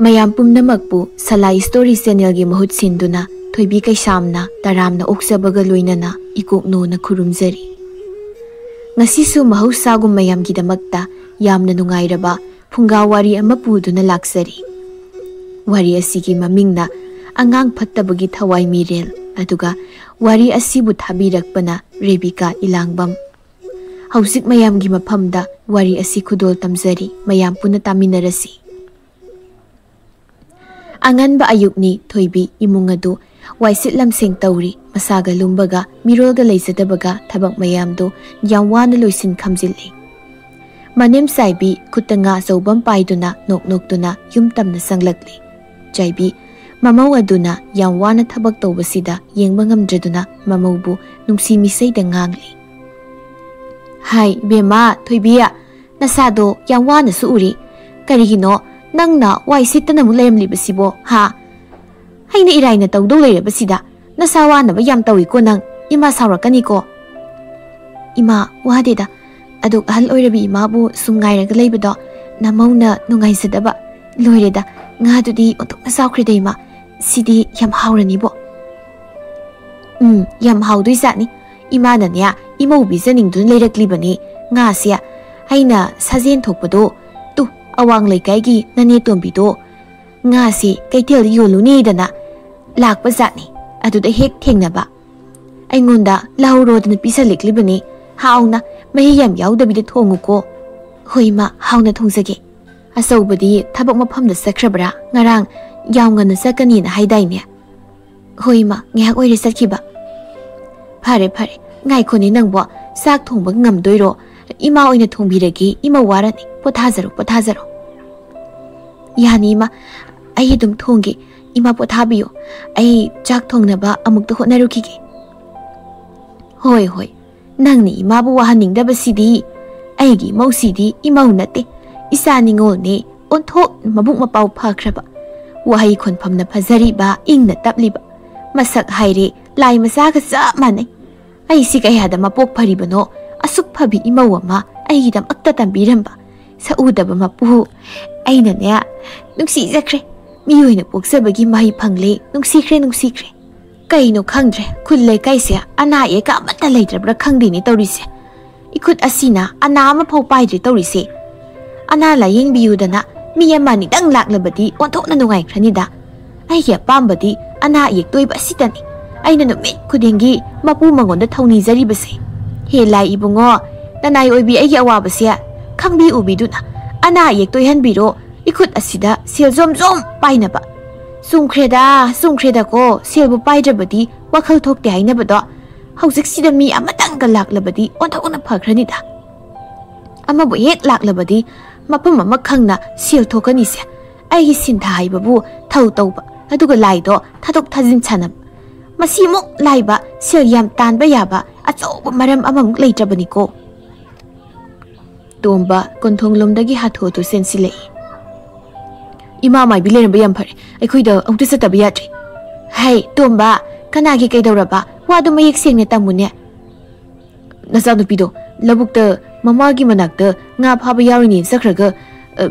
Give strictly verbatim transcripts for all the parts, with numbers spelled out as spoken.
ꯃꯌꯥꯝ ꯄꯨꯝꯅꯃꯛꯄꯨ ꯁꯂꯥꯏ ꯁ꯭ꯇꯣꯔꯤ ꯆꯦꯅꯦꯜꯒꯤ ꯃꯍꯨꯠ ꯁꯤꯟꯗꯨꯅ ꯊꯣꯏꯕꯤ ꯀꯩꯁꯥꯝꯅ ꯇꯔꯥꯝꯅ ꯑꯣꯛꯆꯕꯒ ꯂꯣꯏꯅꯅ ꯏꯀꯣꯛꯅꯣꯅ ꯈꯨꯔꯨꯝꯖꯔꯤ꯫ ꯉꯁꯤꯁꯨ ꯃꯍꯧꯁꯥꯒꯨꯝ ꯃꯌꯥꯝꯒꯤꯗꯃꯛꯇ ꯌꯥꯝꯅ ꯅꯨꯡꯉꯥꯏꯔꯕ ꯐꯨꯡꯒꯥ ꯋꯥꯔꯤ ꯑꯃ ꯄꯨꯗꯨꯅ ꯂꯥꯛꯆꯔꯤ꯫ ꯋꯥꯔꯤ ꯑꯁꯤꯒꯤ ꯃꯃꯤꯡꯅ ꯑꯉꯥꯡ ꯐꯠꯇꯕꯒꯤ ꯊꯋꯥꯏ ꯃꯤꯔꯦꯜ, ꯑꯗꯨꯒ ꯋꯥꯔꯤ ꯑꯁꯤꯕꯨ ꯊꯥꯕꯤꯔꯛꯄꯅ ꯔꯦꯕꯤꯀꯥ ꯏꯂꯥꯡꯕꯝ꯫ ꯍꯧꯖꯤꯛ ꯃꯌꯥꯝꯒꯤ ꯃꯐꯝꯗ ꯋꯥꯔꯤ ꯑꯁꯤ ꯈꯨꯗꯣꯜ ꯇꯝꯖꯔꯤ, ꯃꯌꯥꯝ ꯄꯨꯟꯅ ꯇꯥꯃꯤꯟꯅꯔꯁꯤ꯫ ꯑꯉꯟꯕ ꯑꯌꯨꯛꯅꯤ꯫ ꯊꯣꯏꯕꯤ ꯏꯃꯨꯡ ꯑꯗꯨ ꯋꯥꯏꯁꯤꯠ ꯂꯝꯁꯦꯡ ꯇꯧꯔꯤ꯫ ꯃꯁꯥꯒ ꯂꯨꯝꯕꯒ, ꯃꯤꯔꯣꯜꯒ ꯂꯩꯖꯗꯕꯒ, ꯊꯕꯛ ꯃꯌꯥꯝꯗꯨ ꯌꯥꯝ ꯋꯥꯅ ꯂꯣꯏꯁꯤꯟ ꯈꯝꯖꯤꯜꯂꯤ꯫ ꯃꯅꯦꯝ ꯆꯥꯏꯕꯤ ꯈꯨꯠꯇ ꯉꯥ ꯑꯆꯧꯕ ꯑꯃ ꯄꯥꯏꯗꯨꯅ ꯅꯣꯛ ꯅꯣꯛꯇꯨꯅ ꯌꯨꯝ ꯇꯝꯅ ꯆꯪꯂꯛꯂꯤ꯫ ꯆꯥꯏꯕꯤ ꯃꯃꯧ ꯑꯗꯨꯅ ꯌꯥꯝ ꯋꯥꯅ ꯊꯕꯛ ꯇꯧꯕꯁꯤꯗ ꯌꯦꯡꯕ ꯉꯝꯗ꯭ꯔꯗꯨꯅ ꯃꯃꯧꯕꯨ ꯅꯨꯡꯁꯤ ꯃꯤꯁꯩꯗ ꯉꯥꯡꯂꯤ꯫ "ꯍꯥꯏ ꯏꯕꯦꯝꯃ ꯊꯣꯏꯕꯤ, ꯅꯁꯥꯗꯣ ꯌꯥꯝ ꯋꯥꯅꯁꯨ ꯎꯔꯤ꯫ ꯀꯔꯤꯒꯤꯅꯣ ꯅꯪꯅ ꯋꯥꯏ ꯁꯤꯠꯇꯅ ꯑꯃꯨꯛ ꯂꯩꯔꯝꯂꯤꯕꯁꯤꯕꯣ, ꯍꯥ? ꯍꯩꯅ ꯏꯔꯥꯏꯅ ꯇꯧꯗꯧ ꯂꯩꯔꯕꯁꯤꯗ ꯅꯁꯥ ꯋꯥꯅꯕ ꯌꯥꯝ ꯇꯧꯏꯀꯣ ꯅꯪ꯫ ꯏꯃꯥ ꯁꯥꯎꯔꯛꯀꯅꯤꯀꯣ꯫" "ꯏꯃꯥ, ꯋꯥꯗꯦꯗ꯫ ꯑꯗꯨꯛ ꯑꯍꯜ ꯑꯣꯏꯔꯕꯤ ꯏꯃꯥꯕꯨ ꯁꯨꯝ ꯉꯥꯏꯔꯒ ꯂꯩꯕꯗꯣ ꯅꯃꯧꯅ ꯅꯨꯡꯉꯥꯏꯖꯗꯕ꯫ ꯂꯣꯏꯔꯦꯗ, ꯉꯥꯗꯨꯗꯤ ꯑꯣꯟꯊꯣꯛꯅ ꯆꯥꯎꯈ꯭ꯔꯦꯗ ꯏꯃꯥ꯫ ꯁꯤꯗꯤ ꯌꯥꯝ ꯍꯥꯎꯔꯅꯤꯕꯣ꯫" "ꯎꯝ, ꯌꯥꯝ ꯍꯥꯎꯗꯣꯏꯖꯥꯠꯅꯤ꯫ ꯏꯃꯥꯅꯅꯦ, ꯏꯃꯧ ꯄꯤꯖꯅꯤꯡꯗꯨꯅ ꯂꯩꯔꯛꯂꯤꯕꯅꯤ ꯉꯥꯁꯦ꯫ ꯑꯩꯅ ꯁꯥꯖꯦꯟ ꯊꯣꯛꯄꯗꯣ, ꯇꯨ, ꯑꯋꯥꯡ ꯂꯩꯀꯥꯏꯒꯤ ꯅꯅꯦ ꯇꯣꯝꯕꯤꯗꯣ ꯉꯥꯁꯦ ꯀꯩꯊꯦꯜꯗ ꯌꯣꯜꯂꯨꯅꯦꯗꯅ ꯂꯥꯛꯄ ꯖꯥꯠꯅꯤ꯫ ꯑꯗꯨꯗ ꯍꯦꯛ ꯊꯦꯡꯅꯕ꯫ ꯑꯩꯉꯣꯟꯗ ꯂꯧꯍꯧꯔꯣꯗꯅ ꯄꯤꯁꯜꯂꯛꯂꯤꯕꯅꯤ꯫ ꯍꯥꯎꯅ, ꯃꯍꯤ ꯌꯥꯝ ꯌꯥꯎꯗꯕꯤꯗ ꯊꯣꯡꯉꯨꯀꯣ꯫" "ꯍꯣꯏ ꯏꯃꯥ, ꯍꯥꯎꯅ ꯊꯣꯡꯖꯒꯦ꯫" "ꯑꯆꯧꯕꯗꯤ ꯊꯕꯛ ꯃꯐꯝꯗ ꯆꯠꯈ꯭ꯔꯕ꯭ꯔꯥ? ꯉꯔꯥꯡ ꯌꯥꯝ ꯉꯟꯅ ꯆꯠꯀꯅꯤꯅ ꯍꯥꯏꯗꯥꯏꯅꯦ?" "ꯍꯣꯏ ꯏꯃꯥ, ꯉꯥꯏꯍꯥꯛ ꯑꯣꯏꯔꯦ ꯆꯠꯈꯤꯕ꯫" "ꯐꯔꯦ, ꯐꯔꯦ꯫ ꯉꯥꯏꯈꯣꯅꯦ ꯅꯪꯕꯣ, ꯆꯥꯛ ꯊꯣꯡꯕ ꯉꯝꯗꯣꯏꯔꯣ? ꯏꯃꯥ ꯑꯣꯏꯅ ꯊꯣꯡꯕꯤꯔꯒꯦ, ꯏꯃꯧ ꯋꯥꯔꯅꯤ꯫ ꯄꯣꯊꯥꯖꯔꯣ, ꯄꯣꯊꯥꯖꯔꯣ꯫" "ꯌꯥꯅꯤ ꯏꯃꯥ, ꯑꯩ ꯑꯗꯨꯝ ꯊꯣꯡꯒꯦ꯫ ꯏꯃꯥ ꯄꯣꯊꯥꯕꯤꯌꯨ, ꯑꯩ ꯆꯥꯛ ꯊꯣꯡꯅꯕ ꯑꯃꯨꯛꯇ ꯍꯣꯠꯅꯔꯨꯈꯤꯒꯦ꯫" "ꯍꯣꯏ, ꯍꯣꯏ, ꯅꯪꯅ ꯏꯃꯥꯕꯨ ꯋꯥꯍꯟꯅꯤꯡꯗꯕꯁꯤꯗꯤ꯫ ꯑꯩꯒꯤ ꯏꯃꯧꯁꯤꯗꯤ ꯏꯃꯧ ꯅꯠꯇꯦ, ꯏꯆꯥ ꯅꯤꯉꯣꯜꯅꯦ, ꯑꯣꯟꯊꯣꯛꯅ ꯃꯕꯨꯛ ꯃꯄꯥꯎ ꯐꯈ꯭ꯔꯕ꯫ ꯋꯥꯍꯩ ꯈꯣꯟꯐꯝꯅ ꯐꯖꯔꯤꯕ, ꯏꯪꯅ ꯇꯞꯂꯤꯕ꯫ ꯃꯁꯛ ꯍꯥꯏꯔꯦ ꯂꯥꯏ ꯃꯆꯥꯒ ꯆꯞ ꯃꯥꯟꯅꯩ꯫ ꯑꯩꯁꯤ ꯀꯌꯥꯗ ꯃꯄꯣꯛ ꯐꯔꯤꯕꯅꯣ, ꯑꯁꯨꯛ ꯐꯕꯤ ꯏꯃꯧ ꯑꯃ ꯑꯩꯒꯤꯗꯃꯛꯇ ꯇꯝꯕꯤꯔꯝꯕ꯫ ꯁꯛꯎꯗꯕ ꯃꯄꯨ, ꯑꯩꯅꯅꯦ, ꯅꯨꯡꯁꯤꯖꯈ꯭ꯔꯦ꯫ ꯃꯤꯑꯣꯏꯅ ꯄꯣꯛꯆꯕꯒꯤ ꯃꯍꯩ ꯐꯪꯂꯦ꯫ ꯅꯨꯡꯁꯤꯈ꯭ꯔꯦ, ꯅꯨꯡꯁꯤꯈ꯭ꯔꯦ꯫ ꯀꯩꯅꯣ ꯈꯪꯗ꯭ꯔꯦ, ꯈꯨꯜ ꯂꯩꯀꯥꯏꯁꯦ ꯑꯅꯥ ꯑꯌꯦꯛꯀ ꯑꯃꯠꯇ ꯂꯩꯇ꯭ꯔꯕ꯭ꯔꯥ ꯈꯪꯗꯦꯅꯦ ꯇꯧꯔꯤꯁꯦ꯫ ꯏꯈꯨꯠ ꯑꯁꯤꯅ ꯑꯅꯥ ꯑꯃꯐꯥꯎ ꯄꯥꯏꯗ꯭ꯔꯦ ꯇꯧꯔꯤꯁꯦ꯫ ꯑꯅꯥ ꯂꯥꯌꯦꯡꯕꯤꯌꯨꯗꯅ ꯃꯤ ꯑꯃ ꯑꯅꯤꯗꯪ ꯂꯥꯛꯂꯕꯗꯤ ꯑꯣꯟꯊꯣꯛꯅ ꯅꯨꯡꯉꯥꯏꯈ꯭ꯔꯅꯤꯗ꯫ ꯑꯩꯒꯤ ꯑꯄꯥꯝꯕꯗꯤ ꯑꯅꯥ ꯑꯌꯦꯛ ꯇꯣꯏꯕ ꯑꯁꯤꯇꯅꯤ꯫ ꯑꯩꯅ ꯅꯨꯃꯤꯠ ꯈꯨꯗꯤꯡꯒꯤ ꯃꯄꯨ ꯃꯉꯣꯟꯗ ꯊꯧꯅꯤꯖꯔꯤꯕꯁꯦ꯫ "ꯍꯦ ꯂꯥꯏ ꯏꯕꯨꯡꯉꯣ, ꯅꯅꯥꯏ ꯑꯣꯏꯕꯤ ꯑꯩꯒꯤ ꯑꯋꯥꯕꯁꯦ ꯈꯪꯕꯤ ꯎꯕꯤꯗꯨꯅ ꯑꯅꯥ ꯑꯌꯦꯛ ꯇꯣꯏꯍꯟꯕꯤꯔꯣ꯫ ꯏꯈꯨꯠ ꯑꯁꯤꯗ ꯁꯦꯜ ꯖꯣꯝ ꯖꯣꯝ ꯄꯥꯏꯅꯕ"꯫ ꯆꯨꯝꯈ꯭ꯔꯦꯗ, ꯆꯨꯝꯈ꯭ꯔꯦꯗꯀꯣ, ꯁꯦꯜꯕꯨ ꯄꯥꯏꯗ꯭ꯔꯕꯗꯤ ꯋꯥꯈꯜ ꯊꯣꯛꯇꯦ ꯍꯥꯏꯅꯕꯗꯣ꯫ ꯍꯧꯖꯤꯛꯁꯤꯗ ꯃꯤ ꯑꯃꯇꯪꯒ ꯂꯥꯛꯂꯕꯗꯤ ꯑꯣꯟꯊꯣꯛꯅ ꯐꯈ꯭ꯔꯅꯤꯗ꯫ ꯑꯃꯕꯨ ꯍꯦꯛ ꯂꯥꯛꯂꯕꯗꯤ ꯃꯐꯝ ꯑꯃ ꯈꯪꯅ ꯁꯦꯜ ꯊꯣꯛꯀꯅꯤꯁꯦ꯫ ꯑꯩꯒꯤ ꯁꯤꯟꯊꯥ ꯍꯥꯏꯕꯕꯨ ꯊꯧ ꯇꯧꯕ, ꯑꯗꯨꯒ ꯂꯥꯏꯗꯣ ꯊꯥꯗꯣꯛ ꯊꯥꯖꯤꯟ ꯁꯥꯟꯅꯕ꯫ ꯃꯁꯤꯃꯨꯛ ꯂꯥꯏꯕ, ꯁꯦꯜ ꯌꯥꯝ ꯇꯥꯟꯕ ꯌꯥꯕ ꯑꯆꯧꯕ ꯃꯔꯝ ꯑꯃꯃꯨꯛ ꯂꯩꯇ꯭ꯔꯕꯅꯤꯀꯣ꯫ ꯇꯣꯝꯕ ꯀꯣꯟꯊꯣꯡꯂꯣꯝꯗꯒꯤ ꯍꯥꯊꯨ ꯍꯥꯊꯨ ꯆꯦꯟꯁꯤꯜꯂꯛꯏ꯫ "ꯏꯃꯥ ꯃꯥꯏꯕꯤ ꯂꯩꯔꯝꯕ ꯌꯥꯝ ꯐꯔꯦ, ꯑꯩꯈꯣꯏꯗ ꯑꯃꯨꯛꯇ ꯆꯠꯇꯕ ꯌꯥꯗ꯭ꯔꯦ"꯫ "ꯍꯩ ꯇꯣꯝꯕ, ꯀꯅꯥꯒꯤ ꯀꯩꯗꯧꯔꯕ? ꯋꯥꯗꯣ ꯃꯌꯦꯛ ꯁꯦꯡꯅ ꯇꯝꯃꯨꯅꯦ"꯫ "ꯅꯆꯥꯅꯨꯄꯤꯗꯣ ꯂꯧꯕꯨꯛꯇ ꯃꯃꯥꯒꯤ ꯃꯅꯥꯛꯇ ꯉꯥ ꯐꯥꯕ ꯌꯥꯎꯔꯤꯅꯦꯅ ꯆꯠꯈ꯭ꯔꯒ, ꯑ,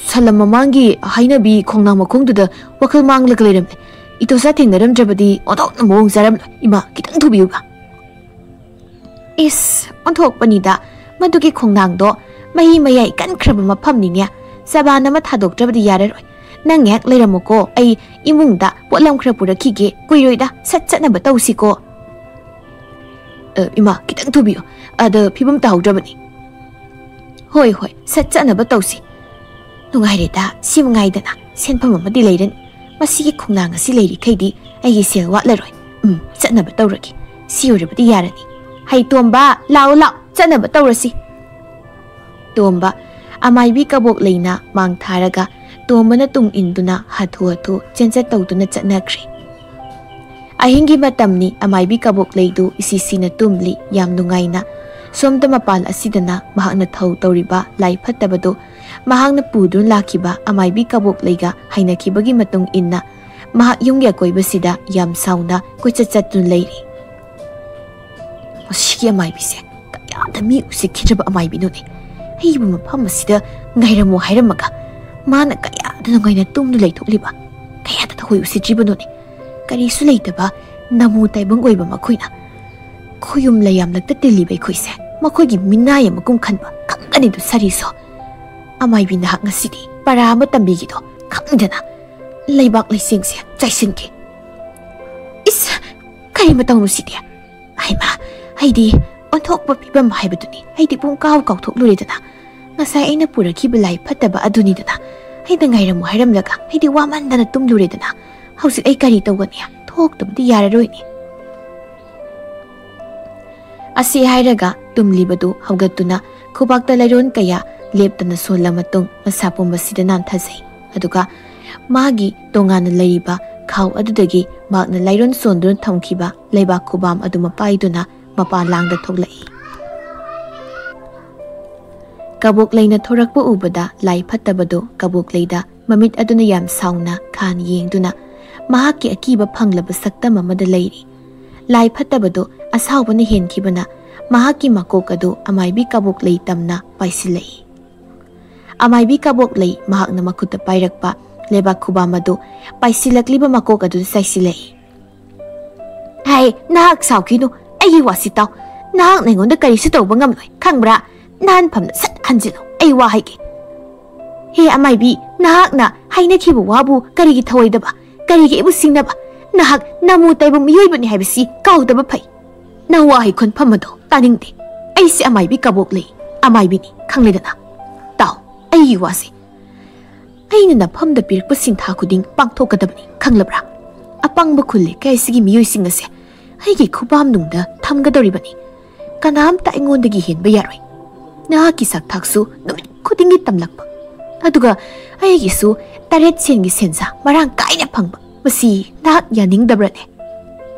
ꯁꯂꯝ ꯃꯃꯥꯡꯒꯤ ꯍꯥꯏꯅꯕꯤ ꯈꯣꯡꯅꯥꯡ ꯃꯈꯣꯡꯗꯨꯗ ꯋꯥꯈꯜ ꯃꯥꯡꯂꯒ ꯂꯩꯔꯝꯂꯦ꯫ ꯏꯇꯣꯆꯥ ꯊꯦꯡꯅꯔꯝꯗ꯭ꯔꯕꯗꯤ ꯑꯣꯟꯊꯣꯛꯅ ꯃꯑꯣꯡ ꯆꯥꯔꯝꯂꯣꯏ꯫ ꯏꯃꯥ, ꯈꯤꯇꯪ ꯊꯨꯕꯤꯌꯨꯕ"꯫ ꯏꯁ, ꯑꯣꯟꯊꯣꯛꯄꯅꯤꯗ, ꯃꯗꯨꯒꯤ ꯈꯣꯡꯅꯥꯡꯗꯣ ꯃꯍꯤ ꯃꯌꯥꯏ ꯀꯟꯈ꯭ꯔꯕ ꯃꯐꯝꯅꯤꯅꯦ꯫ ꯆꯕꯥꯟ ꯑꯃ ꯊꯥꯗꯣꯛꯇ꯭ꯔꯕꯗꯤ ꯌꯥꯔꯔꯣꯏ꯫ ꯅꯪ ꯉꯥꯏꯍꯥꯛ ꯂꯩꯔꯝꯃꯨꯀꯣ, ꯑꯩ ꯏꯃꯨꯡꯗ ꯄꯣꯠꯂꯝ ꯈꯔ ꯄꯨꯔꯛꯈꯤꯒꯦ, ꯀꯨꯏꯔꯣꯏꯗ, ꯁꯠ ꯆꯠꯅꯕ ꯇꯧꯁꯤꯀꯣ꯫ "ꯑ, ꯏꯃꯥ, ꯈꯤꯇꯪ ꯊꯨꯕꯤꯌꯨ, ꯑꯗ ꯐꯤꯕꯝ ꯇꯥꯍꯧꯗ꯭ꯔꯕꯅꯤ"꯫ "ꯍꯣꯏ, ꯍꯣꯏ, ꯁꯠ ꯆꯠꯅꯕ ꯇꯧꯁꯤ"꯫ "ꯅꯨꯡꯉꯥꯏꯔꯦꯗ, ꯁꯤ ꯃꯉꯥꯏꯗꯅ ꯁꯦꯟꯐꯝ ꯑꯃꯗꯤ ꯂꯩꯔꯅꯤ꯫ ꯃꯁꯤꯒꯤ ꯈꯣꯡꯅꯥꯡ ꯑꯁꯤ ꯂꯩꯔꯤꯈꯩꯗꯤ ꯑꯩꯒꯤ ꯁꯦꯜ ꯋꯥꯠꯂꯔꯣꯏ꯫ ꯎꯝ, ꯆꯠꯅꯕ ꯇꯧꯔꯒꯦ꯫ ꯁꯤ ꯑꯣꯏꯔꯕꯗꯤ ꯌꯥꯔꯅꯤ꯫ ꯍꯩ ꯇꯣꯝꯕ, ꯂꯥꯛꯑꯣ, ꯂꯥꯛꯑꯣ, ꯆꯠꯅꯕ ꯇꯧꯔꯁꯤ"꯫ ꯇꯣꯝꯕ ꯑꯃꯥꯏꯕꯤ ꯀꯕꯣꯛ ꯂꯩꯅ ꯃꯥꯡ ꯊꯥꯔꯒ ꯇꯣꯝꯕꯅ ꯇꯨꯡ ꯏꯟꯗꯨꯅ ꯍꯥꯊꯨ ꯍꯥꯊꯨ ꯆꯦꯟꯆꯠ ꯇꯧꯗꯨꯅ ꯆꯠꯅꯈ꯭ꯔꯦ꯫ ꯑꯍꯤꯡꯒꯤ ꯃꯇꯝꯅꯤ꯫ ꯑꯃꯥꯏꯕꯤ ꯀꯕꯣꯛ ꯂꯩꯗꯨ ꯏꯁꯤꯁꯤꯅ ꯇꯨꯝꯂꯤ, ꯌꯥꯝ ꯅꯨꯡꯉꯥꯏꯅ꯫ ꯁꯣꯝꯗ ꯃꯄꯥꯟ ꯑꯁꯤꯗꯅ ꯃꯍꯥꯛꯅ ꯊꯧ ꯇꯧꯔꯤꯕ ꯂꯥꯏ ꯐꯠꯇꯕꯗꯨ ꯃꯍꯥꯛꯅ ꯄꯨꯗꯨꯅ ꯂꯥꯛꯈꯤꯕ ꯑꯃꯥꯏꯕꯤ ꯀꯕꯣꯛ ꯂꯩꯒ ꯍꯥꯏꯅꯈꯤꯕꯒꯤ ꯃꯇꯨꯡ ꯏꯟꯅ ꯃꯍꯥꯛ ꯌꯨꯝꯒꯤ ꯑꯀꯣꯏꯕꯁꯤꯗ ꯌꯥꯝ ꯁꯥꯎꯅ ꯀꯣꯏꯆꯠ ꯆꯠꯇꯨꯅ ꯂꯩꯔꯤ꯫ ꯃꯁꯤꯒꯤ ꯑꯃꯥꯏꯕꯤꯁꯦ ꯀꯌꯥꯗ ꯃꯤ ꯎꯁꯤꯠꯈꯤꯗ꯭ꯔꯕ ꯑꯃꯥꯏꯕꯤꯅꯣꯅꯦ꯫ ꯑꯩꯕꯨ ꯃꯐꯝ ꯑꯁꯤꯗ ꯉꯥꯏꯔꯝꯃꯨ ꯍꯥꯏꯔꯝꯃꯒ ꯃꯥꯅ ꯀꯌꯥꯗ ꯅꯨꯡꯉꯥꯏꯅ ꯇꯨꯝꯗꯨ ꯂꯩꯊꯣꯛꯂꯤꯕ? ꯀꯌꯥꯗ ꯊꯧꯍꯣꯏ ꯎꯁꯤꯠꯇ꯭ꯔꯤꯕꯅꯣꯅꯦ? ꯀꯔꯤꯁꯨ ꯂꯩꯇꯕ ꯅꯃꯨ ꯇꯥꯏꯕꯪ ꯑꯣꯏꯕ ꯃꯈꯣꯏꯅ ꯈꯣꯌꯨꯝ ꯂꯩꯌꯥꯝꯂꯛꯇ ꯇꯤꯜꯂꯤꯕ ꯑꯩꯈꯣꯏꯁꯦ ꯃꯈꯣꯏꯒꯤ ꯃꯤꯅꯥꯏ ꯑꯃꯒꯨꯝ ꯈꯟꯕ ꯈꯪꯒꯅꯤꯗꯨ ꯁꯥꯔꯤꯁꯣ꯫ ꯑꯃꯥꯏꯕꯤ, ꯅꯍꯥꯛ ꯉꯁꯤꯗꯤ ꯄꯔꯥ ꯑꯃ ꯇꯝꯕꯤꯒꯦꯗꯣ ꯈꯪꯗꯅ ꯂꯩꯕꯥꯛ ꯂꯩꯁꯦꯡꯁꯦ ꯆꯥꯏꯁꯤꯟꯒꯦ꯫ ꯏꯁ, ꯀꯔꯤ ꯃꯇꯧꯅꯣ ꯁꯤꯗꯤ? ꯍꯩꯃꯥ, ꯑꯩꯗꯤ ꯑꯣꯟꯊꯣꯛꯄ ꯐꯤꯕꯝ ꯍꯥꯏꯕꯗꯨꯅꯤ꯫ ꯑꯩꯗꯤ ꯄꯨꯡ ꯀꯥꯎ ꯀꯥꯎꯊꯣꯛꯂꯨꯔꯦꯗꯅ꯫ ꯉꯁꯥꯏ ꯑꯩꯅ ꯄꯨꯔꯛꯈꯤꯕ ꯂꯥꯏ ꯐꯠꯇꯕ ꯑꯗꯨꯅꯤꯗꯅ꯫ ꯑꯩꯅ ꯉꯥꯏꯔꯝꯃꯨ ꯍꯥꯏꯔꯝꯂꯒ ꯑꯩꯗꯤ ꯋꯥꯃꯟꯗꯅ ꯇꯨꯝꯂꯨꯔꯦꯗꯅ꯫ ꯍꯧꯖꯤꯛ ꯑꯩ ꯀꯔꯤ ꯇꯧꯒꯅꯤ? ꯊꯣꯛꯇꯕꯗꯤ ꯌꯥꯔꯔꯣꯏꯅꯦ꯫ ꯑꯁꯤ ꯍꯥꯏꯔꯒ ꯇꯨꯝꯂꯤꯕꯗꯨ ꯍꯧꯒꯠꯇꯨꯅ ꯈꯨꯕꯥꯛꯇ ꯂꯩꯔꯣꯟ ꯀꯌꯥ ꯂꯦꯞꯇꯅ ꯁꯣꯜꯂ ꯃꯇꯨꯡ ꯃꯁꯥ ꯄꯨꯝꯕꯁꯤꯗ ꯅꯥꯟꯊꯖꯩ꯫ ꯑꯗꯨꯒ ꯃꯥꯒꯤ ꯇꯣꯉꯥꯟꯅ ꯂꯩꯔꯤꯕ ꯈꯥꯎ ꯑꯗꯨꯗꯒꯤ ꯃꯍꯥꯛꯅ ꯂꯩꯔꯣꯟ ꯁꯣꯟꯗꯨꯅ ꯊꯝꯈꯤꯕ ꯂꯩꯕꯥꯛ ꯈꯨꯕꯥꯝ ꯑꯗꯨ ꯃꯄꯥꯏꯗꯨꯅ ꯃꯄꯥꯟ ꯂꯥꯡꯗ ꯊꯣꯛꯂꯛꯏ꯫ ꯀꯕꯣꯛ ꯂꯩꯅ ꯊꯣꯔꯛꯄ ꯎꯕꯗ ꯂꯥꯏ ꯐꯠꯇꯕꯗꯨ ꯀꯕꯣꯛ ꯂꯩꯗ ꯃꯃꯤꯠ ꯑꯗꯨꯅ ꯌꯥꯝ ꯁꯥꯎꯅ ꯈꯥꯟ ꯌꯦꯡꯗꯨꯅ ꯃꯍꯥꯛꯀꯤ ꯑꯀꯤꯕ ꯐꯪꯂꯕ ꯁꯛꯇꯝ ꯑꯃꯗ ꯂꯩꯔꯤ꯫ ꯂꯥꯏ ꯐꯠꯇꯕꯗꯨ ꯑꯁꯥꯎꯕꯅ ꯍꯦꯟꯈꯤꯕꯅ ꯃꯍꯥꯛꯀꯤ ꯃꯀꯣꯛ ꯑꯗꯨ ꯑꯃꯥꯏꯕꯤ ꯀꯕꯣꯛ ꯂꯩ ꯇꯝꯅ ꯄꯥꯏꯁꯤꯜꯂꯛꯏ꯫ ꯑꯃꯥꯏꯕꯤ ꯀꯕꯣꯛ ꯂꯩ ꯃꯍꯥꯛꯅ ꯃꯈꯨꯠꯇ ꯄꯥꯏꯔꯛꯄ ꯂꯩꯕꯥꯛ ꯈꯨꯕꯥꯝ ꯑꯗꯨ ꯄꯥꯏꯁꯤꯜꯂꯛꯂꯤꯕ ꯃꯀꯣꯛ ꯑꯗꯨꯗ ꯆꯥꯏꯁꯤꯜꯂꯛꯏ꯫ "ꯍꯥꯏ, ꯅꯍꯥꯛ ꯁꯥꯎꯈꯤꯅꯨ, ꯑꯩꯒꯤ ꯋꯥꯁꯤ ꯇꯥꯎ꯫ ꯅꯍꯥꯛꯅ ꯑꯩꯉꯣꯟꯗ ꯀꯔꯤꯁꯨ ꯇꯧꯕ ꯉꯝꯂꯣꯏ, ꯈꯪꯕ꯭ꯔꯥ? ꯅꯍꯥꯟꯐꯝꯅ ꯁꯠ ꯍꯟꯖꯤꯜꯂꯨ, ꯑꯩ ꯋꯥ ꯍꯥꯏꯒꯦ꯫ ꯍꯦ ꯑꯃꯥꯏꯕꯤ, ꯅꯍꯥꯛꯅ ꯍꯥꯏꯅꯈꯤꯕ ꯋꯥꯕꯨ ꯀꯔꯤꯒꯤ ꯊꯧꯑꯣꯏꯗꯕ? ꯀꯔꯤꯒꯤ ꯑꯩꯕꯨ ꯁꯤꯡꯅꯕ? ꯅꯍꯥꯛ ꯅꯃꯨ ꯇꯥꯏꯕꯪ ꯃꯤꯑꯣꯏꯕꯅꯤ ꯍꯥꯏꯕꯁꯤ ꯀꯥꯎꯗꯕ ꯐꯩ꯫ ꯅꯋꯥ ꯍꯩꯈꯣꯟꯐꯝ ꯑꯗꯣ ꯇꯥꯅꯤꯡꯗꯦ꯫ ꯑꯩꯁꯦ ꯑꯃꯥꯏꯕꯤ ꯀꯕꯣꯛ ꯂꯩ, ꯑꯃꯥꯏꯕꯤꯅꯤ, ꯈꯪꯂꯦꯗꯅ꯫ ꯇꯥꯎ, ꯑꯩꯒꯤ ꯋꯥꯁꯦ꯫ ꯑꯩꯅ ꯅꯐꯝꯗ ꯄꯤꯔꯛꯄ ꯁꯤꯟꯊꯥ ꯈꯨꯗꯤꯡ ꯄꯥꯡꯊꯣꯛꯀꯗꯕꯅꯤ, ꯈꯪꯂꯕ꯭ꯔꯥ? ꯑꯄꯪꯕ ꯈꯨꯜ ꯂꯩꯀꯥꯏ ꯑꯁꯤꯒꯤ ꯃꯤꯑꯣꯏꯁꯤꯡ ꯑꯁꯦ ꯑꯩꯒꯤ ꯈꯨꯕꯥꯝꯅꯨꯡꯗ ꯊꯝꯒꯗꯧꯔꯤꯕꯅꯤ꯫ ꯀꯅꯥꯝꯇ ꯑꯩꯉꯣꯟꯗꯒꯤ ꯍꯦꯟꯕ ꯌꯥꯔꯣꯏ꯫ ꯅꯍꯥꯛꯀꯤ ꯆꯥꯛꯊꯥꯛꯁꯨ ꯅꯨꯃꯤꯠ ꯈꯨꯗꯤꯡꯒꯤ ꯇꯝꯂꯛꯄ, ꯑꯗꯨꯒ ꯑꯩꯒꯤꯁꯨ ꯇꯔꯦꯠ ꯁꯦꯟꯒꯤ ꯁꯦꯟꯖꯥ ꯃꯔꯥꯡ ꯀꯥꯏꯅ ꯐꯪꯕ, ꯃꯁꯤ ꯅꯍꯥꯛ ꯌꯥꯅꯤꯡꯗꯕ꯭ꯔꯅꯦ?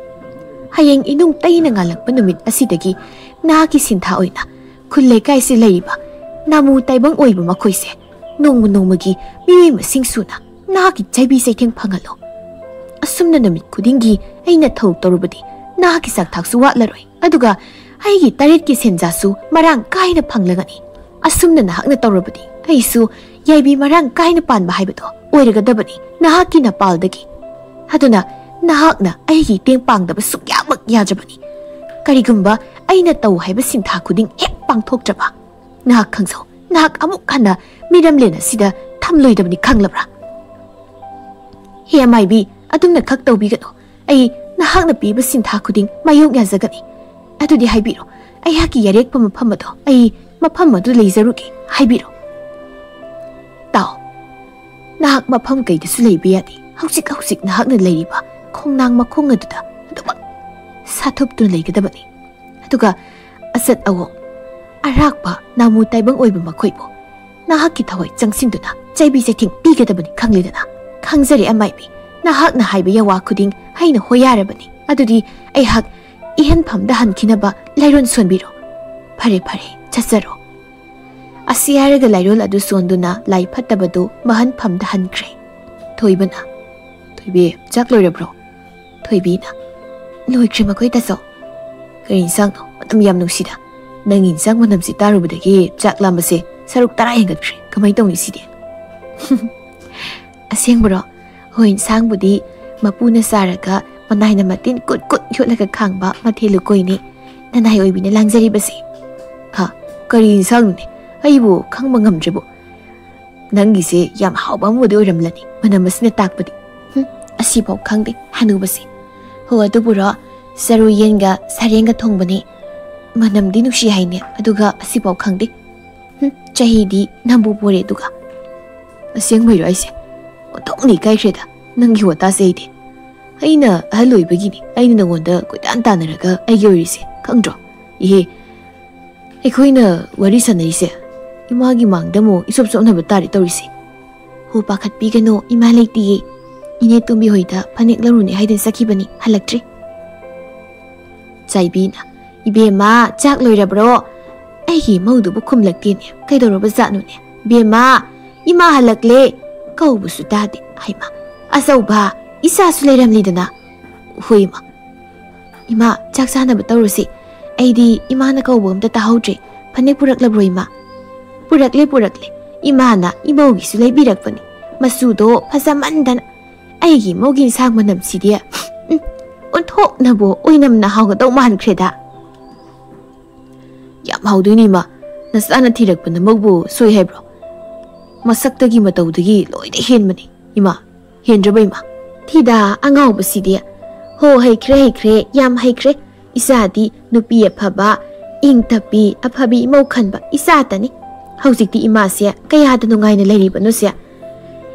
ꯍꯌꯦꯡ ꯏꯅꯨꯡ ꯇꯩꯅ ꯉꯥꯜꯂꯛꯄ ꯅꯨꯃꯤꯠ ꯑꯁꯤꯗꯒꯤ ꯅꯍꯥꯛꯀꯤ ꯁꯤꯟꯊꯥ ꯑꯣꯏꯅ ꯈꯨꯜ ꯂꯩꯀꯥꯏꯁꯤ ꯂꯩꯔꯤꯕ ꯅꯥꯃꯨ ꯇꯥꯏꯕꯪ ꯑꯣꯏꯕ ꯃꯈꯣꯏꯁꯦ ꯅꯣꯡꯃ ꯅꯣꯡꯃꯒꯤ ꯃꯤꯑꯣꯏ ꯃꯁꯤꯡ ꯁꯨꯅ ꯅꯍꯥꯛꯀꯤ ꯆꯩꯕꯤ ꯆꯩꯊꯦꯡ ꯐꯪꯍꯜꯂꯣ꯫ ꯑꯁꯨꯝꯅ ꯅꯨꯃꯤꯠ ꯈꯨꯗꯤꯡꯒꯤ ꯑꯩꯅ ꯊꯧ ꯇꯧꯔꯕꯗꯤ ꯅꯍꯥꯛꯀꯤ ꯆꯥꯛꯊꯥꯛꯁꯨ ꯋꯥꯠꯂꯔꯣꯏ, ꯑꯗꯨꯒ ꯑꯩꯒꯤ ꯇꯔꯦꯠꯀꯤ ꯁꯦꯟꯖꯥꯁꯨ ꯃꯔꯥꯡ ꯀꯥꯏꯅ ꯐꯪꯂꯒꯅꯤ꯫ ꯑꯁꯨꯝꯅ ꯅꯍꯥꯛꯅ ꯇꯧꯔꯕꯗꯤ ꯑꯩꯁꯨ ꯌꯥꯏꯕꯤ ꯃꯔꯥꯡ ꯀꯥꯏꯅ ꯄꯥꯟꯕ ꯍꯥꯏꯕꯗꯣ ꯑꯣꯏꯔꯒꯗꯕꯅꯤ ꯅꯍꯥꯛꯀꯤ ꯅꯄꯥꯜꯗꯒꯤ꯫ ꯑꯗꯨꯅ ꯅꯍꯥꯛꯅ ꯑꯩꯒꯤ ꯃꯇꯦꯡ ꯄꯥꯡꯗꯕ ꯁꯨꯛꯌꯥꯃꯛ ꯌꯥꯗ꯭ꯔꯕꯅꯤ꯫ ꯀꯔꯤꯒꯨꯝꯕ ꯑꯩꯅ ꯇꯧ ꯍꯥꯏꯕ ꯁꯤꯟꯊꯥ ꯈꯨꯗꯤꯡ ꯍꯦꯛ ꯄꯥꯡꯊꯣꯛꯇ꯭ꯔꯕ, ꯅꯍꯥꯛ ꯈꯪꯖꯧ, ꯅꯍꯥꯛ ꯑꯃꯨꯛ ꯍꯟꯅ ꯃꯤꯔꯝꯂꯦꯟ ꯑꯁꯤꯗ ꯊꯝꯂꯣꯏꯗꯕꯅꯤ, ꯈꯪꯂꯕ꯭ꯔꯥ? ꯍꯦ ꯑꯃꯥꯏꯕꯤ, ꯑꯗꯨꯝꯅ ꯈꯛ ꯇꯧꯕꯤꯒꯅꯨ꯫ ꯑꯩ ꯅꯍꯥꯛꯅ ꯄꯤꯕ ꯁꯤꯟꯊꯥ ꯈꯨꯗꯤꯡ ꯃꯥꯌꯣꯛ ꯌꯥꯖꯒꯅꯤ꯫ ꯑꯗꯨꯗꯤ ꯍꯥꯏꯕꯤꯔꯣ, ꯑꯩꯍꯥꯛꯀꯤ ꯌꯥꯔꯦꯛꯄ ꯃꯐꯝ ꯑꯗꯣ ꯑꯩ ꯃꯐꯝ ꯑꯗꯨ ꯂꯩꯖꯔꯨꯒꯦ꯫ ꯍꯥꯏꯕꯤꯔꯣ꯫ ꯇꯥꯎ, ꯅꯍꯥꯛ ꯃꯐꯝ ꯀꯩꯗꯁꯨ ꯂꯩꯕ ꯌꯥꯗꯦ꯫ ꯍꯧꯖꯤꯛ ꯍꯧꯖꯤꯛ ꯅꯍꯥꯛꯅ ꯂꯩꯔꯤꯕ ꯈꯣꯡꯅꯥꯡ ꯃꯈꯣꯡ ꯑꯗꯨꯗ ꯑꯗꯨꯃꯛ ꯁꯥꯊꯨꯞꯇꯨꯅ ꯂꯩꯒꯗꯕꯅꯤ꯫ ꯑꯗꯨꯒ ꯑꯆꯠ ꯑꯋꯣꯡ, ꯑꯔꯥꯛꯄ ꯅꯥꯃꯨ ꯇꯥꯏꯕꯪ ꯑꯣꯏꯕ ꯃꯈꯣꯏꯕꯨ ꯅꯍꯥꯛꯀꯤ ꯊꯋꯥꯏ ꯆꯪꯁꯤꯟꯗꯨꯅ ꯆꯩꯕꯤ ꯆꯩꯊꯦꯡ ꯄꯤꯒꯗꯕꯅꯤ, ꯈꯪꯂꯦꯗꯅ? ꯈꯪꯖꯔꯦ ꯑꯃꯥꯏꯕꯤ, ꯅꯍꯥꯛꯅ ꯍꯥꯏꯕ ꯌꯥꯋꯥ ꯈꯨꯗꯤꯡ ꯑꯩꯅ ꯍꯣꯌꯥꯔꯕꯅꯤ꯫ ꯑꯗꯨꯗꯤ ꯑꯩꯍꯥꯛ ꯏꯍꯟꯐꯝꯗ ꯍꯟꯈꯤꯅꯕ ꯂꯥꯏꯔꯣꯟ ꯁꯣꯟꯕꯤꯔꯣ꯫ ꯐꯔꯦ ꯐꯔꯦ, ꯆꯠꯆꯔꯣ꯫ ꯑꯁꯤ ꯍꯥꯏꯔꯒ ꯂꯥꯏꯔꯣꯜ ꯑꯗꯨ ꯁꯣꯟꯗꯨꯅ ꯂꯥꯏ ꯐꯠꯇꯕꯗꯨ ꯃꯍꯟꯐꯝꯗ ꯍꯟꯈ꯭ꯔꯦ꯫ ꯊꯣꯏꯕꯅ, "ꯊꯣꯏꯕꯤ, ꯆꯥꯛ ꯂꯣꯏꯔꯕ꯭ꯔꯣ?" ꯊꯣꯏꯕꯤꯅ, "ꯂꯣꯏꯈ꯭ꯔꯦ ꯃꯈꯣꯏ ꯇꯥꯆꯧ꯫ ꯀꯔꯤ ꯏꯟꯁꯥꯡꯅꯣ? ꯃꯅꯝ ꯌꯥꯝ ꯅꯨꯡꯁꯤꯗ꯫ ꯅꯪ ꯏꯟꯁꯥꯡ ꯃꯅꯝꯁꯤ ꯇꯥꯔꯨꯕꯗꯒꯤ ꯆꯥꯛ ꯂꯥꯝꯕꯁꯦ ꯁꯔꯨꯛ ꯇꯔꯥ ꯍꯦꯟꯒꯠꯈ꯭ꯔꯦ꯫ ꯀꯃꯥꯏ ꯇꯧꯅꯤ ꯁꯤꯗꯤ?" "ꯑꯁꯦꯡꯕꯔꯣ? ꯍꯣꯏ, ꯏꯟꯁꯥꯡꯕꯨꯗꯤ ꯃꯄꯨꯅ ꯆꯥꯔꯒ ꯃꯅꯥꯏꯅ ꯃꯇꯤꯟ ꯀꯨꯠ ꯀꯨꯠ ꯌꯣꯠꯂꯒ ꯈꯥꯡꯕ ꯃꯊꯦꯜ ꯂꯨꯀꯣꯏꯅꯤ ꯅꯅꯥꯏ ꯑꯣꯏꯕꯤꯅ ꯂꯥꯡꯖꯔꯤꯕꯁꯦ꯫" "ꯍꯥ? ꯀꯔꯤ ꯏꯟꯁꯥꯡꯅꯣꯅꯦ? ꯑꯩꯕꯨ ꯈꯪꯕ ꯉꯝꯗ꯭ꯔꯦꯕꯨ꯫ ꯅꯪꯒꯤꯁꯦ ꯌꯥꯝ ꯍꯥꯎꯕ ꯑꯃꯕꯨꯗꯤ ꯑꯣꯏꯔꯝꯂꯅꯤ, ꯃꯅꯝ ꯑꯁꯤꯅ ꯇꯥꯛꯄꯗꯤ꯫" "ꯍꯨꯝ, ꯑꯁꯤꯐꯥꯎ ꯈꯪꯗꯦ ꯍꯅꯨꯕꯁꯦ꯫ ꯍꯣ, ꯑꯗꯨꯕꯨꯔꯣ, ꯆꯔꯨ ꯌꯦꯟꯒ ꯁꯔꯦꯡꯒ ꯊꯣꯡꯕꯅꯤ꯫ ꯃꯅꯝꯗꯤ ꯅꯨꯡꯁꯤ ꯍꯥꯏꯅꯦ, ꯑꯗꯨꯒ ꯑꯁꯤꯐꯥꯎ ꯈꯪꯗꯦ꯫ ꯍꯨꯝ, ꯆꯍꯤꯗꯤ ꯅꯝꯕꯨ ꯄꯣꯔꯦ ꯑꯗꯨꯒ꯫" "ꯑꯁꯦꯡꯕꯩꯔꯣ ꯍꯥꯏꯁꯦ? ꯑꯣꯟꯊꯣꯛꯅ ꯏꯀꯥꯏꯈ꯭ꯔꯦꯗ ꯅꯪꯒꯤ ꯋꯥꯇꯥꯁꯦ ꯑꯩꯗꯤ꯫ ꯑꯩꯅ ꯑꯍꯜ ꯑꯣꯏꯕꯒꯤꯅꯤ ꯑꯩꯅ ꯅꯉꯣꯟꯗ ꯀꯣꯏꯇꯥꯟ ꯇꯥꯟꯅꯔꯒ ꯑꯩꯒꯤ ꯑꯣꯏꯔꯤꯁꯦ, ꯈꯪꯗ꯭ꯔꯣ? ꯏꯍꯦ, ꯑꯩꯈꯣꯏꯅ ꯋꯥꯔꯤ ꯁꯥꯟꯅꯔꯤꯁꯦ ꯏꯃꯥꯒꯤ ꯃꯥꯡꯗ ꯑꯃꯨꯛ ꯏꯆꯣꯞ ꯆꯣꯞꯅꯕ ꯇꯥꯔꯦ ꯇꯧꯔꯤꯁꯦ꯫ ꯍꯣ, ꯄꯥꯈꯠꯄꯤꯒꯅꯨ, ꯏꯃꯥ ꯂꯩꯇꯤꯌꯦ꯫ ꯏꯅꯦ ꯇꯣꯝꯕꯤ ꯍꯣꯏꯗ ꯐꯅꯦꯛ ꯂꯧꯔꯨꯅꯦ ꯍꯥꯏꯗꯨꯅ ꯆꯠꯈꯤꯕꯅꯤ, ꯍꯜꯂꯛꯇ꯭ꯔꯤ꯫" ꯆꯥꯏꯕꯤꯅ, "ꯏꯕꯦꯝꯃ, ꯆꯥꯛ ꯂꯣꯏꯔꯕ꯭ꯔꯣ? ꯑꯩꯒꯤ ꯏꯃꯧꯗꯨꯕꯨ ꯈꯨꯝꯂꯛꯇꯦꯅꯦ, ꯀꯩꯗꯧꯔꯕ ꯖꯥꯠꯅꯣꯅꯦ? ꯕꯦꯝꯃ, ꯏꯃꯥ ꯍꯜꯂꯛꯂꯦ, ꯀꯧꯕꯁꯨ ꯇꯥꯗꯦ꯫ ꯍꯩꯃꯥ, ꯑꯆꯧꯕ, ꯏꯆꯥꯁꯨ ꯂꯩꯔꯝꯂꯤꯗꯅ꯫ ꯍꯣꯏ ꯏꯃꯥ꯫ ꯏꯃꯥ, ꯆꯥꯛ ꯆꯥꯅꯕ ꯇꯧꯔꯁꯤ꯫ ꯑꯩꯗꯤ ꯏꯃꯥꯅ ꯀꯧꯕ ꯑꯝꯇ ꯇꯥꯍꯧꯗ꯭ꯔꯦ꯫ ꯐꯅꯦꯛ ꯄꯨꯔꯛꯂꯕ꯭ꯔꯣ ꯏꯃꯥ?" "ꯄꯨꯔꯛꯂꯦ, ꯄꯨꯔꯛꯂꯦ꯫ ꯏꯃꯥꯅ ꯏꯃꯧꯒꯤꯁꯨ ꯂꯩꯕꯤꯔꯛꯄꯅꯤ꯫ ꯃꯆꯨꯗꯣ ꯐꯖꯃꯟꯗꯅ꯫ ꯑꯩꯒꯤ ꯏꯃꯧꯒꯤ ꯏꯟꯁꯥꯡ ꯃꯅꯝꯁꯤꯗꯤ, ꯎꯝ, ꯑꯣꯟꯊꯣꯛꯅꯕꯨ ꯑꯣꯏꯅꯝꯅ ꯍꯥꯎꯒꯗꯧ ꯃꯥꯟꯈ꯭ꯔꯦꯗ꯫ "ꯌꯥꯝ ꯍꯥꯎꯗꯣꯏꯅꯤ, ꯏꯃꯥ꯫ ꯅꯆꯥꯅ ꯊꯤꯔꯛꯄ ꯅꯃꯧꯕꯨ ꯁꯣꯏ ꯍꯥꯏꯕ꯭ꯔꯣ? ꯃꯁꯛꯇꯒꯤ ꯃꯇꯧꯗꯒꯤ ꯂꯣꯏꯅ ꯍꯦꯟꯕꯅꯤ, ꯏꯃꯥ꯫ ꯍꯦꯟꯗ꯭ꯔꯕ, ꯏꯃꯥ?" ꯊꯤꯗ ꯑꯉꯥꯎꯕꯁꯤꯗꯤ꯫ "ꯍꯣ, ꯍꯩꯈ꯭ꯔꯦ, ꯍꯩꯈ꯭ꯔꯦ, ꯌꯥꯝ ꯍꯩꯈ꯭ꯔꯦ꯫ ꯏꯆꯥꯗꯤ ꯅꯨꯄꯤ ꯑꯐꯕ, ꯏꯪ ꯇꯞꯄꯤ, ꯑꯐꯕꯤ ꯏꯃꯧ ꯈꯟꯕ ꯏꯆꯥꯇꯅꯤ꯫ ꯍꯧꯖꯤꯛꯇꯤ ꯏꯃꯥꯁꯦ ꯀꯌꯥꯗ ꯅꯨꯡꯉꯥꯏꯅ ꯂꯩꯔꯤꯕꯅꯣꯁꯦ꯫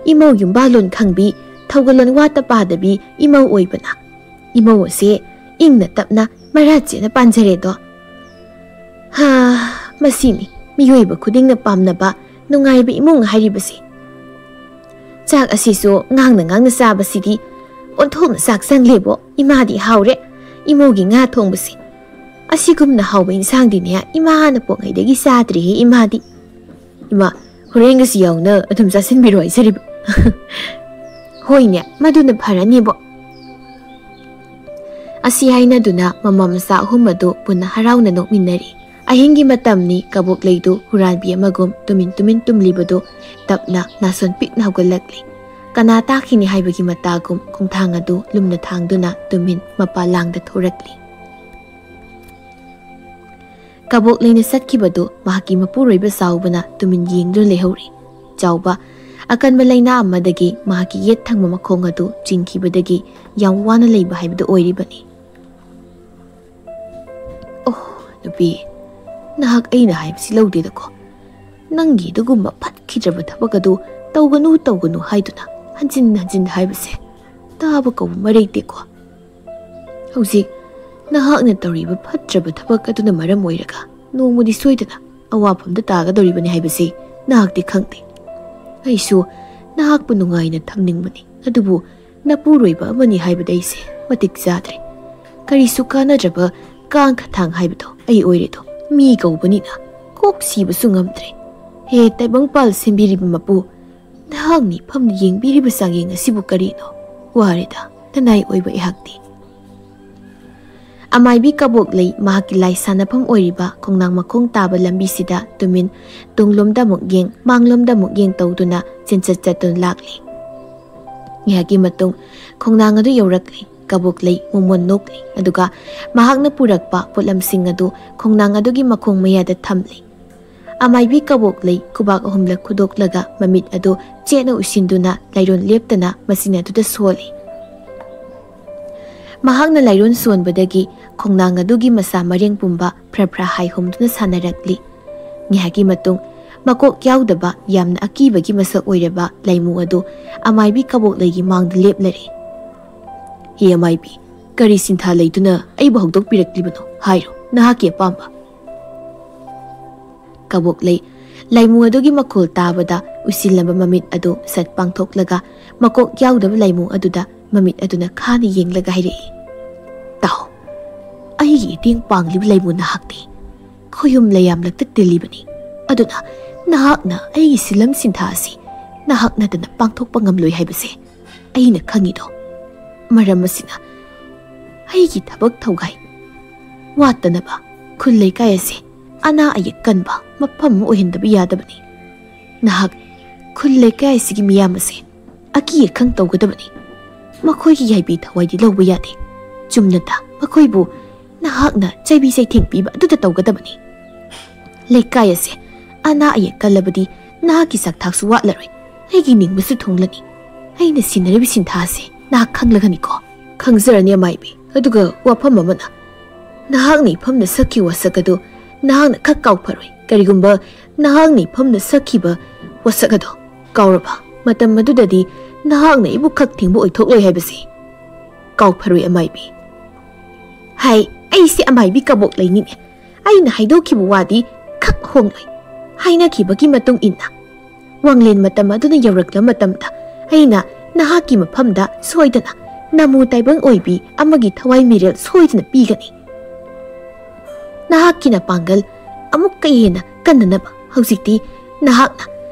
ꯏꯃꯧ ꯌꯨꯝꯕꯥꯜꯂꯣꯟ ꯈꯪꯕꯤ, ꯊꯧꯒꯜꯂꯣꯟ ꯋꯥꯠꯇ ꯄꯥꯗꯕꯤ ꯏꯃꯧ ꯑꯣꯏꯕꯅ꯫ ꯏꯃꯧ ꯑꯁꯦ ꯏꯪꯅ ꯇꯞꯅ ꯃꯔꯥ ꯆꯦꯠꯅ ꯄꯥꯟꯖꯔꯦꯗꯣ꯫ ꯍꯥ, ꯃꯁꯤꯅꯤ ꯃꯤꯑꯣꯏꯕ ꯈꯨꯗꯤꯡꯅ ꯄꯥꯝꯅꯕ ꯅꯨꯡꯉꯥꯏꯕ ꯏꯃꯨꯡ ꯍꯥꯏꯔꯤꯕꯁꯦ꯫ ꯆꯥꯛ ꯑꯁꯤꯁꯨ ꯉꯥꯡꯅ ꯉꯥꯡꯅ ꯆꯥꯕꯁꯤꯗꯤ ꯑꯣꯟꯊꯣꯛꯅ ꯆꯥꯛ ꯆꯪꯂꯦꯕꯣ꯫ ꯏꯃꯥꯗꯤ ꯍꯥꯎꯔꯦ, ꯏꯃꯧꯒꯤ ꯉꯥ ꯊꯣꯡꯕꯁꯦ꯫ ꯑꯁꯤꯒꯨꯝꯅ ꯍꯥꯎꯕ ꯏꯟꯁꯥꯡꯗꯤꯅꯦ ꯏꯃꯥꯅ ꯄꯣꯛꯉꯩꯗꯒꯤ ꯆꯥꯗ꯭ꯔꯤꯍꯦ ꯏꯃꯥꯗꯤ꯫ ꯏꯃꯥ, ꯍꯣꯔꯦꯟꯒꯁꯨ ꯌꯥꯎꯅ ꯑꯗꯨꯝ ꯆꯥꯁꯤꯟꯕꯤꯔꯣ ꯍꯥꯏꯖꯔꯤꯕ꯫" "ꯍꯣꯏꯅꯦ, ꯃꯗꯨꯅ ꯐꯔꯅꯤꯕꯣ꯫" ꯑꯁꯤ ꯍꯥꯏꯅꯗꯨꯅ ꯃꯃꯥ ꯃꯆꯥ ꯑꯍꯨꯝ ꯑꯗꯨ ꯄꯨꯟꯅ ꯍꯔꯥꯎꯅ ꯅꯣꯛꯃꯤꯟꯅꯔꯤ꯫ ꯑꯍꯤꯡꯒꯤ ꯃꯇꯝꯅꯤ, ꯀꯕꯣꯛ ꯂꯩꯗꯨ ꯍꯨꯔꯥꯟꯕꯤ ꯑꯃꯒꯨꯝ ꯇꯨꯃꯤꯟ ꯇꯨꯃꯤꯟ ꯇꯨꯝꯂꯤꯕꯗꯨ ꯇꯞꯅ ꯅꯥꯁꯣꯟ ꯄꯤꯛꯅ ꯍꯧꯒꯠꯂꯛꯂꯤ꯫ ꯀꯅꯥ ꯇꯥꯈꯤꯅꯤ ꯍꯥꯏꯕꯒꯤ ꯃꯇꯥꯒꯨꯝ ꯈꯣꯡꯊꯥꯡ ꯑꯗꯨ ꯂꯨꯝꯅ ꯊꯥꯡꯗꯨꯅ ꯇꯨꯃꯤꯟ ꯃꯄꯥ ꯂꯥꯡꯗ ꯊꯣꯔꯛꯂꯤ꯫ ꯀꯕꯣꯛ ꯂꯩꯅ ꯆꯠꯈꯤꯕꯗꯨ ꯃꯍꯥꯛꯀꯤ ꯃꯄꯨꯔꯣꯏꯕ ꯆꯥꯎꯕꯅ ꯇꯨꯃꯤꯟ ꯌꯦꯡꯗꯨꯅ ꯂꯩꯍꯧꯔꯤ꯫ ꯆꯥꯎꯕ, ꯑꯀꯟꯕ ꯂꯩꯅꯥ ꯑꯃꯗꯒꯤ ꯃꯍꯥꯛꯀꯤ ꯌꯦꯠ ꯊꯪꯕ ꯃꯈꯣꯡ ꯑꯗꯨ ꯆꯤꯡꯈꯤꯕꯗꯒꯤ ꯌꯥꯝ ꯋꯥꯅ ꯂꯩꯕ ꯍꯥꯏꯕꯗꯨ ꯑꯣꯏꯔꯤꯕꯅꯤ꯫ "ꯑꯣ, ꯅꯨꯄꯤ, ꯅꯍꯥꯛ ꯑꯩꯅ ꯍꯥꯏꯕꯁꯤ ꯂꯧꯗꯦꯗꯀꯣ꯫ ꯅꯪꯒꯤ ꯑꯗꯨꯒꯨꯝꯕ ꯐꯠꯈꯤꯗ꯭ꯔꯕ ꯊꯕꯛ ꯑꯗꯨ ꯇꯧꯒꯅꯨ, ꯇꯧꯒꯅꯨ ꯍꯥꯏꯗꯨꯅ ꯍꯟꯖꯤꯟ ꯍꯟꯖꯤꯟ ꯍꯥꯏꯕꯁꯦ ꯇꯥꯕ ꯀꯧꯕ ꯃꯔꯩꯇꯦꯀꯣ꯫ ꯍꯧꯖꯤꯛ ꯅꯍꯥꯛꯅ ꯇꯧꯔꯤꯕ ꯐꯠꯇ꯭ꯔꯕ ꯊꯕꯛ ꯑꯗꯨꯅ ꯃꯔꯝ ꯑꯣꯏꯔꯒ ꯅꯣꯡꯃꯗꯤ ꯁꯣꯏꯗꯅ ꯑꯋꯥꯐꯝꯗ ꯇꯥꯒꯗꯧꯔꯤꯕꯅꯤ ꯍꯥꯏꯕꯁꯤ ꯅꯍꯥꯛꯇꯤ ꯈꯪꯗꯦ꯫ ꯑꯩꯁꯨ ꯅꯍꯥꯛꯄꯨ ꯅꯨꯡꯉꯥꯏꯅ ꯊꯝꯅꯤꯡꯕꯅꯤ, ꯑꯗꯨꯕꯨ ꯅꯄꯨꯔꯣꯏꯕ ꯑꯃꯅꯤ ꯍꯥꯏꯕꯗ ꯑꯩꯁꯦ ꯃꯇꯤꯛ ꯆꯥꯗ꯭ꯔꯦ꯫ ꯀꯔꯤꯁꯨ ꯀꯥꯟꯅꯗ꯭ꯔꯕ ꯀꯥꯡ ꯈꯊꯥꯡ ꯍꯥꯏꯕꯗꯣ ꯑꯩ ꯑꯣꯏꯔꯦꯗꯣ꯫ ꯃꯤ ꯀꯧꯕꯅꯤꯅ ꯀꯣꯛ ꯁꯤꯕꯁꯨ ꯉꯝꯗ꯭ꯔꯦ꯫ ꯍꯦ ꯇꯥꯏꯕꯪꯄꯥꯜ ꯁꯦꯝꯕꯤꯔꯤꯕ ꯃꯄꯨ, ꯅꯍꯥꯛ ꯃꯤꯐꯝ ꯌꯦꯡꯕꯤꯔꯤꯕ ꯆꯥꯡꯌꯦꯡ ꯑꯁꯤꯕꯨ ꯀꯔꯤꯅꯣ? ꯋꯥꯔꯦꯗ, ꯅꯅꯥꯏ ꯑꯣꯏꯕ ꯑꯩꯍꯥꯛꯇꯤ꯫" ꯑꯃꯥꯏꯕꯤ ꯀꯕꯣꯛꯂꯩ ꯃꯍꯥꯛꯀꯤ ꯂꯥꯏ ꯁꯥꯟꯅꯐꯝ ꯑꯣꯏꯔꯤꯕ ꯈꯣꯡꯅꯥꯡ ꯃꯈꯣꯡ ꯇꯥꯕ ꯂꯝꯕꯤꯁꯤꯗ ꯇꯨꯃꯤꯟ ꯇꯨꯡꯂꯣꯝꯗ ꯑꯃꯨꯛ ꯌꯦꯡ, ꯃꯥꯡꯂꯣꯝꯗ ꯑꯃꯨꯛ ꯌꯦꯡ ꯇꯧꯗꯨꯅ ꯆꯦꯟꯆꯠ ꯆꯠꯇꯨꯅ ꯂꯥꯛꯂꯤ꯫ ꯉꯥꯏꯍꯥꯛꯀꯤ ꯃꯇꯨꯡ ꯈꯣꯡꯅꯥꯡ ꯑꯗꯨ ꯌꯧꯔꯛꯂꯤ꯫ ꯀꯕꯣꯛꯂꯩ ꯃꯣꯃꯣꯟ ꯅꯣꯛꯂꯤ, ꯑꯗꯨꯒ ꯃꯍꯥꯛꯅ ꯄꯨꯔꯛꯄ ꯄꯣꯠꯂꯝꯁꯤꯡ ꯑꯗꯨ ꯈꯣꯡꯅꯥꯡ ꯑꯗꯨꯒꯤ ꯃꯈꯣꯡ ꯃꯌꯥꯗ ꯊꯝꯂꯤ꯫ ꯑꯃꯥꯏꯕꯤ ꯀꯕꯣꯛꯂꯩ ꯈꯨꯕꯥꯛ ꯑꯍꯨꯝꯂꯛ ꯈꯨꯗꯣꯛꯂꯒ ꯃꯃꯤꯠ ꯑꯗꯨ ꯆꯦꯠꯅ ꯎꯏꯁꯤꯟꯗꯨꯅ ꯂꯥꯏꯔꯣꯟ ꯂꯦꯞꯇꯅ ꯃꯆꯤꯟ ꯑꯗꯨꯗ ꯁꯣꯜꯂꯤ꯫ ꯃꯍꯥꯛꯅ ꯂꯥꯏꯔꯣꯟ ꯁꯣꯟꯕꯗꯒꯤ ꯈꯣꯡꯅꯥꯡ ꯑꯗꯨꯒꯤ ꯃꯁꯥ ꯃꯔꯦꯡ ꯄꯨꯝꯕ ꯐ꯭ꯔ ꯐ꯭ꯔ ꯍꯥꯏꯍꯨꯝꯗꯨꯅ ꯁꯥꯟꯅꯔꯛꯂꯤ꯫ ꯉꯥꯏꯍꯥꯛꯀꯤ ꯃꯇꯨꯡ ꯃꯀꯣꯛ ꯌꯥꯎꯗꯕ ꯌꯥꯝꯅ ꯑꯀꯤꯕꯒꯤ ꯃꯁꯛ ꯑꯣꯏꯔꯕ ꯂꯥꯏꯃꯨ ꯑꯗꯨ ꯑꯃꯥꯏꯕꯤ ꯀꯕꯣꯛꯂꯩꯒꯤ ꯃꯥꯡꯗ ꯂꯦꯞꯂꯔꯦ꯫ "ꯍꯦ ꯑꯃꯥꯏꯕꯤ, ꯀꯔꯤ ꯁꯤꯟꯊꯥ ꯂꯩꯗꯨꯅ ꯑꯩꯕꯨ ꯍꯧꯗꯣꯛꯄꯤꯔꯛꯂꯤꯕꯅꯣ? ꯍꯥꯏꯔꯣ, ꯅꯍꯥꯛꯀꯤ ꯑꯄꯥꯝꯕ꯫" ꯀꯕꯣꯛꯂꯩ ꯂꯥꯏꯃꯨ ꯑꯗꯨꯒꯤ ꯃꯈꯣꯜ ꯇꯥꯕꯗ ꯎꯏꯁꯤꯜꯂꯕ ꯃꯃꯤꯠ ꯑꯗꯨ ꯁꯠ ꯄꯥꯡꯊꯣꯛꯂꯒ ꯃꯀꯣꯛ ꯌꯥꯎꯗꯕ ꯂꯥꯏꯃꯨ ꯑꯗꯨꯗ ꯃꯃꯤꯠ ꯑꯗꯨꯅ ꯈꯥꯅ ꯌꯦꯡꯂꯒ ꯍꯥꯏꯔꯛꯏ, "ꯇꯥꯎ, ꯑꯩꯒꯤ ꯏꯇꯦꯡ ꯄꯥꯡꯂꯤꯕ ꯂꯥꯏꯃꯨ ꯅꯍꯥꯛꯇꯤ ꯈꯣꯌꯨꯝ ꯂꯩꯌꯥꯝꯂꯛꯇ ꯇꯤꯜꯂꯤꯕꯅꯤ꯫ ꯑꯗꯨꯅ ꯅꯍꯥꯛꯅ ꯑꯩꯒꯤ ꯁꯤꯂꯝ ꯁꯤꯟꯊꯥ ꯑꯁꯤ ꯅꯍꯥꯛ ꯅꯠꯇꯅ ꯄꯥꯡꯊꯣꯛꯄ ꯉꯝꯂꯣꯏ ꯍꯥꯏꯕꯁꯦ ꯑꯩꯅ ꯈꯪꯉꯤꯗꯣ꯫ ꯃꯔꯝ ꯑꯁꯤꯅ ꯑꯩꯒꯤ ꯊꯕꯛ ꯊꯧꯒꯥꯏ ꯋꯥꯠꯇꯅꯕ ꯈꯨꯜ ꯂꯩꯀꯥꯏ ꯑꯁꯤ ꯑꯅꯥ ꯑꯌꯦꯛ ꯀꯟꯕ ꯃꯐꯝ ꯑꯃ ꯑꯣꯏꯍꯟꯗꯕ ꯌꯥꯗꯕꯅꯤ꯫ ꯅꯍꯥꯛ ꯈꯨꯜ ꯂꯩꯀꯥꯏ ꯑꯁꯤꯒꯤ ꯃꯤꯌꯥꯝ ꯑꯁꯤ ꯑꯀꯤ ꯑꯈꯪ ꯇꯧꯒꯗꯕꯅꯤ꯫ ꯃꯈꯣꯏꯒꯤ ꯌꯥꯏꯕꯤ ꯊꯋꯥꯏꯗꯤ ꯂꯧꯕ ꯌꯥꯗꯦ꯫ ꯆꯨꯝꯅꯇ ꯃꯈꯣꯏꯕꯨ ꯅꯍꯥꯛꯅ ꯆꯩꯕꯤ ꯆꯩꯊꯦꯡ ꯄꯤꯕ ꯑꯗꯨꯗ ꯇꯧꯒꯗꯕꯅꯤ꯫ ꯂꯩꯀꯥꯏ ꯑꯁꯦ ꯑꯅꯥ ꯑꯌꯦꯛ ꯀꯜꯂꯕꯗꯤ ꯅꯍꯥꯛꯀꯤ ꯆꯥꯛꯊꯥꯛꯁꯨ ꯋꯥꯠꯂꯔꯣꯏ, ꯑꯩꯒꯤ ꯅꯤꯡꯕꯁꯨ ꯊꯨꯡꯂꯅꯤ꯫ ꯑꯩꯅ ꯁꯤꯟꯅꯔꯤꯕ ꯁꯤꯟꯊꯥ ꯑꯁꯦ ꯅꯍꯥꯛ ꯈꯪꯂꯒꯅꯤꯀꯣ?" "ꯈꯪꯖꯔꯅꯤ ꯑꯃꯥꯏꯕꯤ꯫ ꯑꯗꯨꯒ ꯋꯥꯐꯝ ꯑꯃꯅ, ꯅꯍꯥꯛꯅ ꯏꯐꯝꯗ ꯁꯛꯈꯤ ꯋꯥꯁꯛ ꯑꯗꯨ ꯅꯍꯥꯛꯅ ꯈꯛ ꯀꯥꯎꯐꯔꯣꯏ꯫ ꯀꯔꯤꯒꯨꯝꯕ ꯅꯍꯥꯛꯅ ꯏꯐꯝꯗ ꯁꯛꯈꯤꯕ ꯋꯥꯁꯛ ꯑꯗꯨ ꯀꯥꯎꯔꯕ, ꯃꯇꯝ ꯑꯗꯨꯗꯗꯤ ꯅꯍꯥꯛꯅ ꯑꯩꯕꯨ ꯈꯛ ꯊꯦꯡꯕ ꯑꯣꯏꯊꯣꯛꯂꯣꯏ ꯍꯥꯏꯕꯁꯤ ꯀꯥꯎꯐꯔꯣꯏ ꯑꯃꯥꯏꯕꯤ꯫" "ꯍꯥꯏ, ꯑꯩꯁꯦ ꯑꯃꯥꯏꯕꯤ ꯀꯕꯣꯛꯂꯩꯅꯤꯅꯦ꯫ ꯑꯩꯅ ꯍꯥꯏꯗꯣꯛꯈꯤꯕ ꯋꯥꯗꯤ ꯈꯛ ꯍꯣꯡꯂꯣꯏ꯫ ꯍꯥꯏꯅꯈꯤꯕꯒꯤ ꯃꯇꯨꯡ ꯏꯟꯅ ꯋꯥꯡꯂꯦꯟ ꯃꯇꯝ ꯑꯗꯨꯅ ꯌꯧꯔꯛꯂꯕ ꯃꯇꯝꯗ ꯑꯩꯅ ꯅꯍꯥꯛꯀꯤ ꯃꯐꯝꯗ ꯁꯣꯏꯗꯅ ꯅꯃꯨ ꯇꯥꯏꯕꯪ ꯑꯣꯏꯕꯤ ꯑꯃꯒꯤ ꯊꯋꯥꯏ ꯃꯤꯔꯦꯜ ꯁꯣꯏꯗꯅ ꯄꯤꯒꯅꯤ꯫ ꯅꯍꯥꯛꯀꯤ ꯅꯄꯥꯡꯒꯜ ꯑꯃꯨꯛꯀ ꯍꯦꯟꯅ ꯀꯟꯅꯅꯕ ꯍꯧꯖꯤꯛꯇꯤ ꯅꯍꯥꯛꯅ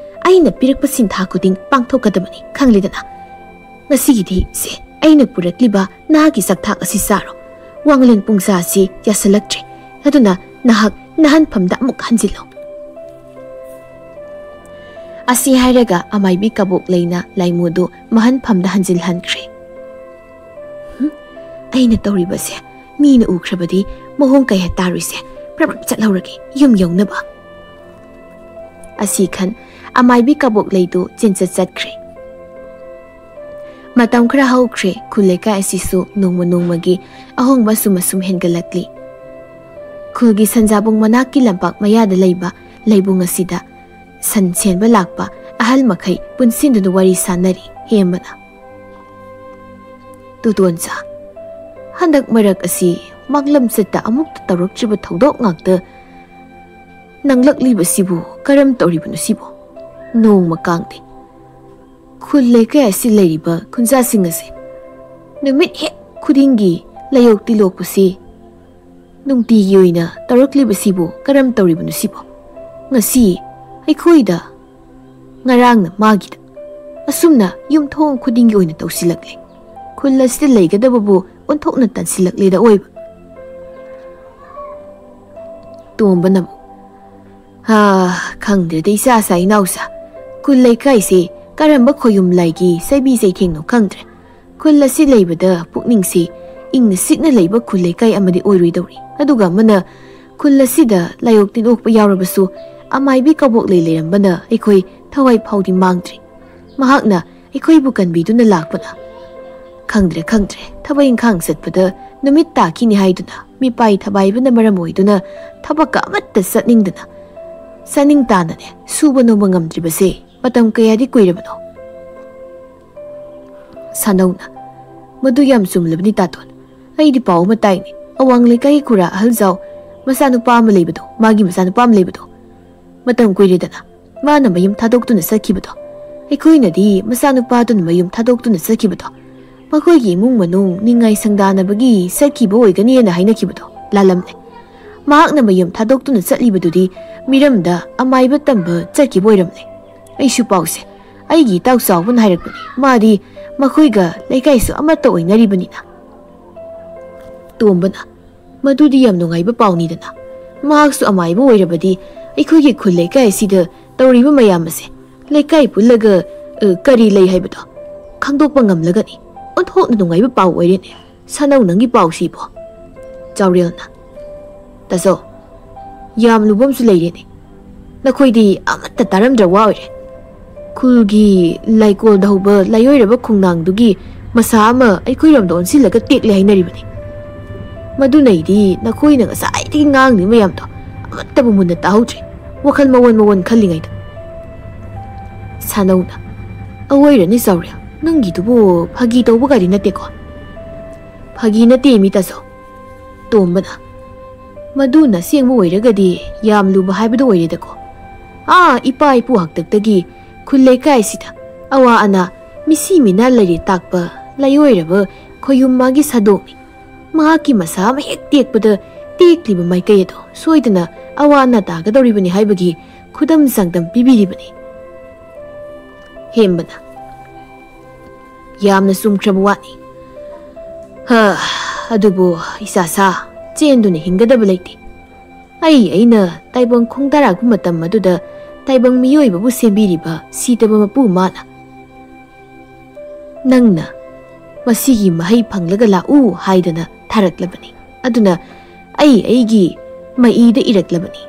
ꯑꯩꯅ ꯄꯤꯔꯛꯄ ꯁꯤꯟꯊꯥ ꯈꯨꯗꯤꯡ ꯄꯥꯡꯊꯣꯛꯀꯗꯕꯅꯤ, ꯈꯪꯂꯦꯗꯅ? ꯉꯁꯤꯒꯤꯗꯤ ꯁꯦ, ꯑꯩꯅ ꯄꯨꯔꯛꯂꯤꯕ ꯅꯍꯥꯛꯀꯤ ꯆꯥꯛꯊꯥꯛ ꯑꯁꯤ ꯆꯥꯔꯣ꯫ ꯋꯥꯡꯂꯦꯟ ꯄꯨꯡꯖꯥꯁꯤ ꯌꯥꯁꯤꯜꯂꯛꯇ꯭ꯔꯦ꯫ ꯑꯗꯨꯅ ꯅꯍꯥꯛ ꯅꯍꯟꯐꯝꯗ ꯑꯃꯨꯛ ꯍꯟꯖꯤꯜꯂꯣ꯫" ꯑꯁꯤ ꯍꯥꯏꯔꯒ ꯑꯃꯥꯏꯕꯤ ꯀꯕꯣꯛ ꯂꯩꯅ ꯂꯥꯏꯃꯨꯗꯨ ꯃꯍꯟꯐꯝꯗ ꯍꯟꯖꯤꯜꯍꯟꯈ꯭ꯔꯦ꯫ "ꯍꯨꯝ, ꯑꯩꯅ ꯇꯧꯔꯤꯕꯁꯦ ꯃꯤꯅ ꯎꯈ꯭ꯔꯕꯗꯤ ꯃꯑꯣꯡ ꯀꯌꯥ ꯇꯥꯔꯣꯏꯁꯦ꯫ ꯄ꯭ꯔꯞ ꯄ꯭ꯔꯞ ꯆꯠꯍꯧꯔꯒꯦ, ꯌꯨꯝ ꯌꯧꯅꯕ꯫" ꯑꯁꯤ ꯈꯟ ꯑꯃꯥꯏꯕꯤ ꯀꯕꯣꯛ ꯂꯩꯗꯨ ꯆꯦꯟꯆꯠ ꯆꯠꯈ꯭ꯔꯦ꯫ ꯃꯇꯝ ꯈꯔ ꯍꯧꯈ꯭ꯔꯦ꯫ ꯈꯨꯜ ꯂꯩꯀꯥꯏ ꯑꯁꯤꯁꯨ ꯅꯣꯡꯃ ꯅꯣꯡꯃꯒꯤ ꯑꯍꯣꯡꯕ ꯑꯁꯨꯝ ꯑꯁꯨꯝ ꯍꯦꯟꯒꯠꯂꯛꯂꯤ꯫ ꯈꯨꯜꯒꯤ ꯁꯟꯖꯥꯕꯨꯡ ꯃꯅꯥꯛꯀꯤ ꯂꯝꯄꯥꯛ ꯃꯌꯥꯗ ꯂꯩꯕ ꯂꯩꯕꯨꯡ ꯑꯁꯤꯗ ꯁꯟ ꯁꯦꯟꯕ ꯂꯥꯛꯄ ꯑꯍꯜ ꯃꯈꯩ ꯄꯨꯟꯁꯤꯟꯗꯨꯅ ꯋꯥꯔꯤ ꯁꯥꯟꯅꯔꯤ꯫ ꯍꯦꯝꯕꯅ, "ꯇꯨꯇꯣꯟꯆꯥ, ꯍꯟꯗꯛ ꯃꯔꯛ ꯑꯁꯤ ꯃꯥꯡꯂꯝꯆꯠꯇ ꯑꯃꯨꯛꯇ ꯇꯧꯔꯛꯇ꯭ꯔꯤꯕ ꯊꯧꯗꯣꯛ ꯉꯥꯛꯇ ꯅꯪꯂꯛꯂꯤꯕꯁꯤꯕꯨ ꯀꯔꯝ ꯇꯧꯔꯤꯕꯅꯣ ꯁꯤꯕꯨ? ꯅꯣꯡꯃ ꯀꯥꯡꯗꯦ ꯈꯨꯜ ꯂꯩꯀꯥꯏ ꯑꯁꯤ ꯂꯩꯔꯤꯕ ꯈꯨꯟꯖꯥꯁꯤꯡ ꯑꯁꯦ ꯅꯨꯃꯤꯠ ꯍꯦꯛ ꯈꯨꯗꯤꯡꯒꯤ ꯂꯥꯏꯑꯣꯛ ꯇꯤꯜꯂꯣꯛꯄꯁꯤ ꯅꯨꯡꯇꯤꯒꯤ ꯑꯣꯏꯅ ꯇꯧꯔꯛꯂꯤꯕꯁꯤꯕꯨ ꯀꯔꯝ ꯇꯧꯔꯤꯕꯅꯣ ꯁꯤꯕꯨ? ꯉꯁꯤ ꯑꯩꯈꯣꯏꯗ, ꯉꯔꯥꯡꯅ ꯃꯥꯒꯤꯗ, ꯑꯁꯨꯝꯅ ꯌꯨꯝꯊꯣꯡ ꯈꯨꯗꯤꯡꯒꯤ ꯑꯣꯏꯅ ꯇꯧꯁꯤꯜꯂꯛꯂꯦ꯫ ꯈꯨꯜ ꯑꯁꯤꯗ ꯂꯩꯒꯗꯕꯕꯨ ꯑꯣꯟꯊꯣꯛꯅ ꯇꯟꯁꯤꯜꯂꯛꯂꯦꯗ ꯑꯣꯏꯕ꯫" ꯇꯣꯝꯕꯅ ꯑꯃꯨꯛ, "ꯍꯥ, ꯈꯪꯗ꯭ꯔꯦꯗ ꯏꯆꯥꯁꯥ ꯏꯅꯥꯎꯁꯥ, ꯈꯨꯜ ꯂꯩꯀꯥꯏꯁꯦ ꯀꯔꯝꯕ ꯈꯣꯌꯨꯝ ꯂꯥꯏꯒꯤ ꯆꯩꯕꯤ ꯆꯩꯊꯦꯡꯅꯣ ꯈꯪꯗ꯭ꯔꯦ꯫ ꯈꯨꯜ ꯑꯁꯤ ꯂꯩꯕꯗ ꯄꯨꯛꯅꯤꯡꯁꯤ ꯏꯪꯅ ꯆꯤꯛꯅ ꯂꯩꯕ ꯈꯨꯜ ꯂꯩꯀꯥꯏ ꯑꯃꯗꯤ ꯑꯣꯏꯔꯣꯏꯗꯧꯔꯤ꯫ ꯑꯗꯨꯒ ꯑꯃꯅ ꯈꯨꯜ ꯑꯁꯤꯗ ꯂꯥꯏꯑꯣꯛ ꯇꯤꯟꯑꯣꯛꯄ ꯌꯥꯎꯔꯕꯁꯨ ꯑꯃꯥꯏꯕꯤ ꯀꯕꯣꯛ ꯂꯩ ꯂꯩꯔꯝꯕꯅ ꯑꯩꯈꯣꯏ ꯊꯋꯥꯏ ꯐꯥꯎꯗꯤ ꯃꯥꯡꯗ꯭ꯔꯤ꯫ ꯃꯍꯥꯛꯅ ꯑꯩꯈꯣꯏꯕꯨ ꯀꯟꯕꯤꯗꯨꯅ ꯂꯥꯛꯄꯅ꯫ ꯈꯪꯗ꯭ꯔꯦ, ꯈꯪꯗ꯭ꯔꯦ, ꯊꯕꯛ ꯏꯪꯈꯥꯡ ꯆꯠꯄꯗ ꯅꯨꯃꯤꯠ ꯇꯥꯈꯤꯅꯤ ꯍꯥꯏꯗꯨꯅ ꯃꯤꯄꯥꯏ ꯊꯕꯥꯏꯕꯅ ꯃꯔꯝ ꯑꯣꯏꯗꯨꯅ ꯊꯕꯛꯀ ꯑꯃꯠꯇ ꯆꯠꯅꯤꯡꯗꯅ ꯆꯥꯅꯤꯡ ꯇꯥꯅꯅꯦ ꯁꯨꯕ ꯅꯣꯝꯕ ꯉꯝꯗ꯭ꯔꯤꯕꯁꯦ ꯃꯇꯝ ꯀꯌꯥꯗꯤ ꯀꯨꯏꯔꯕꯅꯣ?" ꯁꯥꯅꯧꯅ, "ꯃꯗꯨ ꯌꯥꯝ ꯆꯨꯝꯂꯕꯅꯤ ꯇꯥꯇꯣꯟ꯫ ꯑꯩꯗꯤ ꯄꯥꯎ ꯑꯃ ꯇꯥꯏꯅꯦ, ꯑꯋꯥꯡ ꯂꯩꯀꯥꯏꯒꯤ ꯈꯨꯔꯥ ꯑꯍꯜꯖꯥꯎ ꯃꯆꯥꯅꯨꯄꯥ ꯑꯃ ꯂꯩꯕꯗꯣ, ꯃꯥꯒꯤ ꯃꯆꯥꯅꯨꯄꯥ ꯑꯃ ꯂꯩꯕꯗꯣ, ꯃꯇꯝ ꯀꯨꯏꯔꯦꯗꯅ ꯃꯥꯅ ꯃꯌꯨꯝ ꯊꯥꯗꯣꯛꯇꯨꯅ ꯆꯠꯈꯤꯕꯗꯣ꯫ ꯑꯩꯈꯣꯏꯅꯗꯤ ꯃꯆꯥꯅꯨꯄꯥꯗꯨꯅ ꯃꯌꯨꯝ ꯊꯥꯗꯣꯛꯇꯨꯅ ꯆꯠꯈꯤꯕꯗꯣ ꯃꯈꯣꯏꯒꯤ ꯏꯃꯨꯡ ꯃꯅꯨꯡ ꯅꯤꯡꯉꯥꯏ ꯁꯪꯗꯥꯅꯕꯒꯤ ꯆꯠꯈꯤꯕ ꯑꯣꯏꯒꯅꯤꯅ ꯍꯥꯏꯅꯈꯤꯕꯗꯣ ꯂꯥꯜꯂꯝꯂꯦ꯫ ꯃꯍꯥꯛꯅ ꯃꯌꯨꯝ ꯊꯥꯗꯣꯛꯇꯨꯅ ꯆꯠꯂꯤꯕꯗꯨꯗꯤ ꯃꯤꯔꯝꯗ ꯑꯃꯥꯏꯕ ꯇꯝꯕ ꯆꯠꯈꯤꯕ ꯑꯣꯏꯔꯝꯂꯦ꯫ ꯑꯩꯁꯨ ꯄꯥꯎꯁꯦ ꯑꯩꯒꯤ ꯏꯇꯥꯎ ꯆꯥꯎꯕꯅ ꯍꯥꯏꯔꯛꯄꯅꯤ꯫ ꯃꯥꯗꯤ ꯃꯈꯣꯏꯒ ꯂꯩꯀꯥꯏꯁꯨ ꯑꯃꯠꯇ ꯑꯣꯏꯅꯔꯤꯕꯅꯤꯅ꯫" ꯇꯣꯝꯕꯅ, "ꯃꯗꯨꯗꯤ ꯌꯥꯝ ꯅꯨꯡꯉꯥꯏꯕ ꯄꯥꯎꯅꯤꯗꯅ꯫ ꯃꯍꯥꯛꯁꯨ ꯑꯃꯥꯏꯕ ꯑꯣꯏꯔꯕꯗꯤ ꯑꯩꯈꯣꯏꯒꯤ ꯈꯨꯜ ꯂꯩꯀꯥꯏ ꯑꯁꯤꯗ ꯇꯧꯔꯤꯕ ꯃꯌꯥꯝ ꯑꯁꯦ ꯂꯩꯀꯥꯏ ꯄꯨꯜꯂꯒ, ꯑ, ꯀꯔꯤ ꯂꯩ ꯍꯥꯏꯕꯗꯣ ꯈꯪꯗꯣꯛꯄ ꯉꯝꯂꯒꯅꯤ꯫ ꯑꯣꯟꯊꯣꯛꯅ ꯅꯨꯡꯉꯥꯏꯕ ꯄꯥꯎ ꯑꯣꯏꯔꯦꯅꯦ ꯁꯥꯅꯧ ꯅꯪꯒꯤ ꯄꯥꯎꯁꯤꯕꯣ꯫" ꯆꯥꯎꯔꯦꯜꯅ, "ꯇꯥꯆꯧ, ꯌꯥꯝ ꯂꯨꯕ ꯑꯃꯁꯨ ꯂꯩꯔꯦꯅꯦ꯫ ꯅꯈꯣꯏꯗꯤ ꯑꯃꯠꯇ ꯇꯥꯔꯝꯗ꯭ꯔ ꯋꯥ ꯑꯣꯏꯔꯦ꯫ ꯈꯨꯜꯒꯤ ꯂꯥꯏꯀꯣꯜꯗ ꯍꯧꯕ ꯂꯥꯏꯑꯣꯏꯔꯕ ꯈꯣꯡꯅꯥꯡꯗꯨꯒꯤ ꯃꯁꯥ ꯑꯃ ꯑꯩꯈꯣꯏꯔꯣꯝꯗ ꯑꯣꯟꯁꯤꯜꯂꯒ ꯇꯦꯛꯂꯦ ꯍꯥꯏꯅꯔꯤꯕꯅꯤ꯫ ꯃꯗꯨꯅꯩꯗꯤ ꯅꯈꯣꯏꯅ ꯉꯁꯥꯏꯗꯒꯤ ꯉꯥꯡꯂꯤ ꯃꯌꯥꯝꯗꯣ ꯑꯃꯠꯇꯕꯨ ꯃꯨꯟꯅ ꯇꯥꯍꯧꯗ꯭ꯔꯦ, ꯋꯥꯈꯜ ꯃꯑꯣꯟ ꯃꯑꯣꯟ ꯈꯜꯂꯤꯉꯩꯗ꯫" ꯁꯥꯅꯧꯅ, "ꯑꯋꯣꯏꯔꯅꯤ ꯆꯥꯎꯔꯦꯜ, ꯅꯪꯒꯤꯗꯨꯕꯨ ꯐꯥꯒꯤ ꯇꯧꯕꯒꯗꯤ ꯅꯠꯇꯦꯀꯣ?" "ꯐꯥꯒꯤ ꯅꯠꯇꯦ ꯃꯤ ꯇꯥꯆꯧ꯫" ꯇꯣꯝꯕꯅ, "ꯃꯗꯨꯅ ꯑꯁꯦꯡꯕ ꯑꯣꯏꯔꯒꯗꯤ ꯌꯥꯝ ꯂꯨꯕ ꯍꯥꯏꯕꯗꯨ ꯑꯣꯏꯔꯦꯗꯀꯣ꯫ ꯑꯥ ꯏꯄꯥ ꯏꯄꯨ ꯍꯥꯛꯇꯛꯇꯒꯤ ꯈꯨꯜ ꯂꯩꯀꯥꯏꯁꯤꯗ ꯑꯋꯥ ꯑꯅꯥ, ꯃꯤꯁꯤ ꯃꯤꯅꯥ ꯂꯩꯔꯦ ꯇꯥꯛꯄ ꯂꯥꯏꯑꯣꯏꯔꯕ ꯈꯣꯌꯨꯝ ꯃꯥꯒꯤ ꯁꯥꯗꯣꯡꯅꯤ꯫ ꯃꯍꯥꯛꯀꯤ ꯃꯁꯥ ꯑꯃ ꯍꯦꯛ ꯇꯦꯛꯄꯗ ꯇꯦꯛꯂꯤꯕ ꯃꯥꯏꯀꯩ ꯑꯗꯣ ꯁꯣꯏꯗꯅ ꯑꯋꯥ ꯑꯅꯥ ꯇꯥꯒꯗꯧꯔꯤꯕꯅꯤ ꯍꯥꯏꯕꯒꯤ ꯈꯨꯗꯝ ꯆꯥꯡꯗꯝ ꯄꯤꯕꯤꯔꯤꯕꯅꯤ꯫" ꯍꯦꯝꯕꯅ, "ꯌꯥꯝꯅ ꯆꯨꯝꯈ꯭ꯔꯕ ꯋꯥꯅꯤ꯫ ꯍ, ꯑꯗꯨꯕꯨ ꯏꯆꯥ ꯁꯥ, ꯆꯦꯟꯗꯨꯅ ꯍꯤꯡꯒꯗꯕ ꯂꯩꯇꯦ꯫ ꯑꯩ ꯑꯩꯅ ꯇꯥꯏꯕꯪ ꯈꯣꯡꯗꯥꯔꯛꯄ ꯃꯇꯝ ꯑꯗꯨꯗ ꯇꯥꯏꯕꯪ ꯃꯤꯑꯣꯏꯕꯕꯨ ꯁꯦꯝꯕꯤꯔꯤꯕ ꯁꯤꯗꯕ ꯃꯄꯨ ꯃꯥꯅ ꯅꯪꯅ ꯃꯁꯤꯒꯤ ꯃꯍꯩ ꯐꯪꯂꯒ ꯂꯥꯛꯎ ꯍꯥꯏꯗꯅ ꯊꯥꯔꯛꯂꯕꯅꯤ꯫ ꯑꯗꯨꯅ ꯑꯩ ꯑꯩꯒꯤ ꯃꯏꯗ ꯏꯔꯛꯂꯕꯅꯤ꯫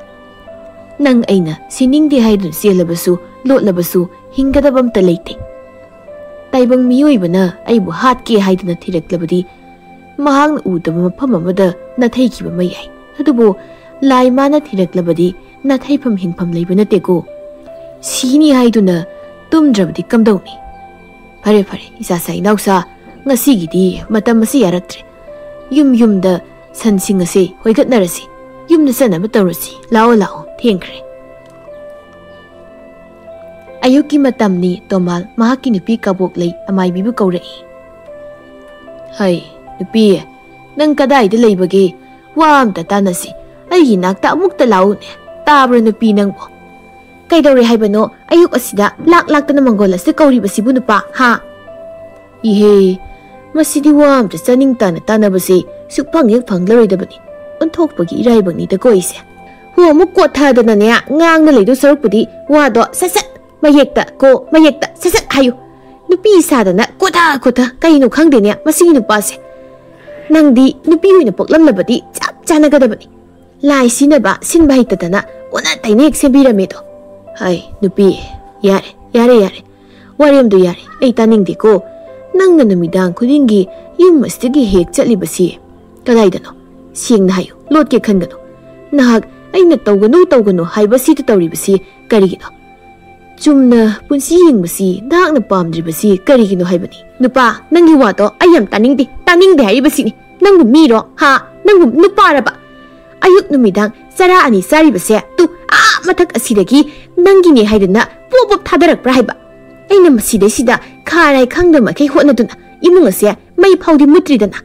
ꯅꯪ ꯑꯩꯅ ꯁꯤꯅꯤꯡꯗꯦ ꯍꯥꯏꯗꯨꯅ ꯆꯦꯜꯂꯕꯁꯨ, ꯂꯣꯠꯂꯕꯁꯨ ꯍꯤꯡꯒꯗꯕ ꯑꯝꯇ ꯂꯩꯇꯦ꯫ ꯇꯥꯏꯕꯪ ꯃꯤꯑꯣꯏꯕꯅ ꯑꯩꯕꯨ ꯍꯥꯠꯀꯦ ꯍꯥꯏꯗꯨꯅ ꯊꯤꯔꯛꯂꯕꯗꯤ ꯃꯍꯥꯛꯅ ꯎꯗꯕ ꯃꯐꯝ ꯑꯃꯗ ꯅꯥꯊꯩꯈꯤꯕ ꯑꯃ ꯌꯥꯏ꯫ ꯑꯗꯨꯕꯨ ꯂꯥꯏ ꯃꯥꯅ ꯊꯤꯔꯛꯂꯕꯗꯤ ꯅꯥꯊꯩꯐꯝ ꯍꯤꯡꯐꯝ ꯂꯩꯕ ꯅꯠꯇꯦꯀꯣ꯫ ꯁꯤꯅꯤ ꯍꯥꯏꯗꯨꯅ ꯇꯨꯝꯗ꯭ꯔꯕꯗꯤ ꯀꯝꯗꯧꯅꯤ? ꯐꯔꯦ, ꯐꯔꯦ, ꯏꯆꯥꯁꯥ ꯏꯅꯥꯎꯁꯥ, ꯉꯁꯤꯒꯤꯗꯤ ꯃꯇꯝ ꯑꯁꯤ ꯌꯥꯔꯛꯇ꯭ꯔꯦ꯫ ꯌꯨꯝ ꯌꯨꯝꯗ ꯁꯟꯁꯤꯡ ꯑꯁꯦ ꯍꯣꯏꯒꯠꯅꯔꯁꯤ꯫ ꯌꯨꯝꯗ ꯆꯠꯅꯕ ꯇꯧꯔꯁꯤ꯫ ꯂꯥꯛꯑꯣ, ꯂꯥꯛꯑꯣ, ꯊꯦꯡꯈ꯭ꯔꯦ꯫ ꯑꯌꯨꯛꯀꯤ ꯃꯇꯝꯅꯤ꯫ ꯇꯣꯃꯥꯜ ꯃꯍꯥꯛꯀꯤ ꯅꯨꯄꯤ ꯀꯕꯣꯛꯂꯩ ꯑꯃꯥꯏꯕꯤꯕꯨ ꯀꯧꯔꯛꯏ꯫ "ꯍꯩ, ꯅꯨꯄꯤ, ꯅꯪ ꯀꯗꯥꯏꯗ ꯂꯩꯕꯒꯦ? ꯋꯥ ꯑꯝꯇ ꯇꯥꯟꯅꯁꯤ꯫ ꯑꯩꯒꯤ ꯅꯥꯛꯇ ꯑꯃꯨꯛꯇ ꯂꯥꯛꯎꯅꯦ꯫ ꯇꯥꯕ꯭ꯔꯥ ꯅꯨꯄꯤ ꯅꯪꯕꯣ?" "ꯀꯩꯗꯧꯔꯦ ꯍꯥꯏꯕꯅꯣ? ꯑꯌꯨꯛ ꯑꯁꯤꯗ ꯂꯥꯛ ꯂꯥꯛꯇꯅ ꯃꯪꯒꯣꯜ ꯑꯁꯤꯗ ꯀꯧꯔꯤꯕꯁꯤꯕꯨ ꯅꯨꯄꯥ, ꯍꯥ?" "ꯏꯍꯦ, ꯃꯁꯤꯗꯤ ꯋꯥ ꯑꯝꯇ ꯆꯥꯅꯤꯡ ꯇꯥꯅ ꯇꯥꯅꯕꯁꯦ ꯁꯨꯛꯐꯪ ꯍꯦꯛ ꯐꯪꯂꯔꯣꯏꯗꯕꯅꯤ꯫ ꯑꯣꯟꯊꯣꯛꯄꯒꯤ ꯏꯔꯥꯏꯕꯛꯅꯤꯗꯀꯣ ꯑꯩꯁꯦ꯫ ꯍꯣ, ꯑꯃꯨꯛ ꯀꯣꯠꯊꯗꯅꯅꯦ ꯉꯥꯡꯅ ꯂꯩꯗꯧ ꯁꯔꯨꯛꯄꯨꯗꯤ ꯋꯥꯗꯣ ꯁꯠ ꯁꯠ ꯃꯌꯦꯛꯇ ꯀꯣ ꯃꯌꯦꯛꯇ ꯁꯠ ꯁꯠ ꯍꯥꯏꯌꯨ꯫ ꯅꯨꯄꯤ ꯁꯥꯗꯅ ꯀꯣꯊ ꯀꯣꯊ ꯀꯩꯅꯣ ꯈꯪꯗꯦꯅꯦ ꯃꯁꯤꯒꯤ ꯅꯨꯄꯥꯁꯦ꯫ ꯅꯪꯗꯤ ꯅꯨꯄꯤ ꯑꯣꯏꯅ ꯄꯣꯛꯂꯝꯂꯕꯗꯤ ꯆꯞ ꯆꯥꯅꯒꯗꯕꯅꯤ꯫ ꯂꯥꯏ ꯁꯤꯟꯅꯕ ꯁꯤꯟꯕ ꯍꯩꯇꯗꯅ ꯑꯣꯟꯅ ꯇꯩꯅ ꯍꯦꯛ ꯁꯦꯝꯕꯤꯔꯝꯃꯦꯗꯣ꯫ ꯍꯥꯏ ꯅꯨꯄꯤ, ꯌꯥꯔꯦ, ꯌꯥꯔꯦ, ꯌꯥꯔꯦ꯫ ꯋꯥꯔꯦꯝꯗꯣ ꯌꯥꯔꯦ, ꯑꯩ ꯇꯥꯅꯤꯡꯗꯦꯀꯣ꯫ ꯅꯪꯅ ꯅꯨꯃꯤꯗꯥꯡ ꯈꯨꯗꯤꯡꯒꯤ ꯌꯨꯝ ꯑꯁꯤꯗꯒꯤ ꯍꯦꯛ ꯆꯠꯂꯤꯕꯁꯤ ꯀꯗꯥꯏꯗꯅꯣ? ꯁꯦꯡꯅ ꯍꯥꯏꯌꯨ, ꯂꯣꯠꯀꯦ ꯈꯟꯒꯅꯨ꯫ ꯅꯍꯥꯛ ꯑꯩꯅ ꯇꯧꯒꯅꯨ ꯇꯧꯒꯅꯨ ꯍꯥꯏꯕꯁꯤꯗ ꯇꯧꯔꯤꯕꯁꯤ ꯀꯔꯤꯒꯤꯅꯣ? ꯆꯨꯝꯅ ꯄꯨꯟꯁꯤ ꯍꯤꯡꯕꯁꯤ ꯅꯍꯥꯛꯅ ꯄꯥꯝꯗ꯭ꯔꯤꯕꯁꯤ ꯀꯔꯤꯒꯤꯅꯣ ꯍꯥꯏꯕꯅꯤ? ꯅꯨꯄꯥ, ꯅꯪꯒꯤ ꯋꯥꯗꯣ ꯑꯩ ꯌꯥꯝ ꯇꯥꯅꯤꯡꯗꯦ, ꯇꯥꯅꯤꯡꯗꯦ ꯍꯥꯏꯔꯤꯕꯁꯤꯅꯤ꯫ ꯅꯪꯕꯨ ꯃꯤꯔꯣ? ꯍꯥ? ꯅꯪꯕꯨ ꯅꯨꯄꯥꯔꯕ? ꯑꯌꯨꯛ ꯅꯨꯃꯤꯗꯥꯡ ꯆꯔꯥ ꯑꯅꯤ ꯆꯥꯔꯤꯕꯁꯦ ꯇꯨ ꯑꯥ ꯃꯊꯛ ꯑꯁꯤꯗꯒꯤ ꯅꯪꯒꯤꯅꯦ ꯍꯥꯏꯗꯅ ꯄꯣꯞ ꯄꯣꯞ ꯊꯥꯗꯔꯛꯄ꯭ꯔꯥ ꯍꯥꯏꯕ? ꯑꯩꯅ ꯃꯁꯤꯗꯩꯁꯤꯗ ꯈꯥꯔꯥꯏ ꯈꯪꯗ ꯃꯈꯩ ꯍꯣꯠꯅꯗꯨꯅ ꯏꯃꯨꯡ ꯑꯁꯦ ꯃꯩ ꯐꯥꯎꯗꯤ ꯃꯨꯠꯇ꯭ꯔꯤꯗꯅ꯫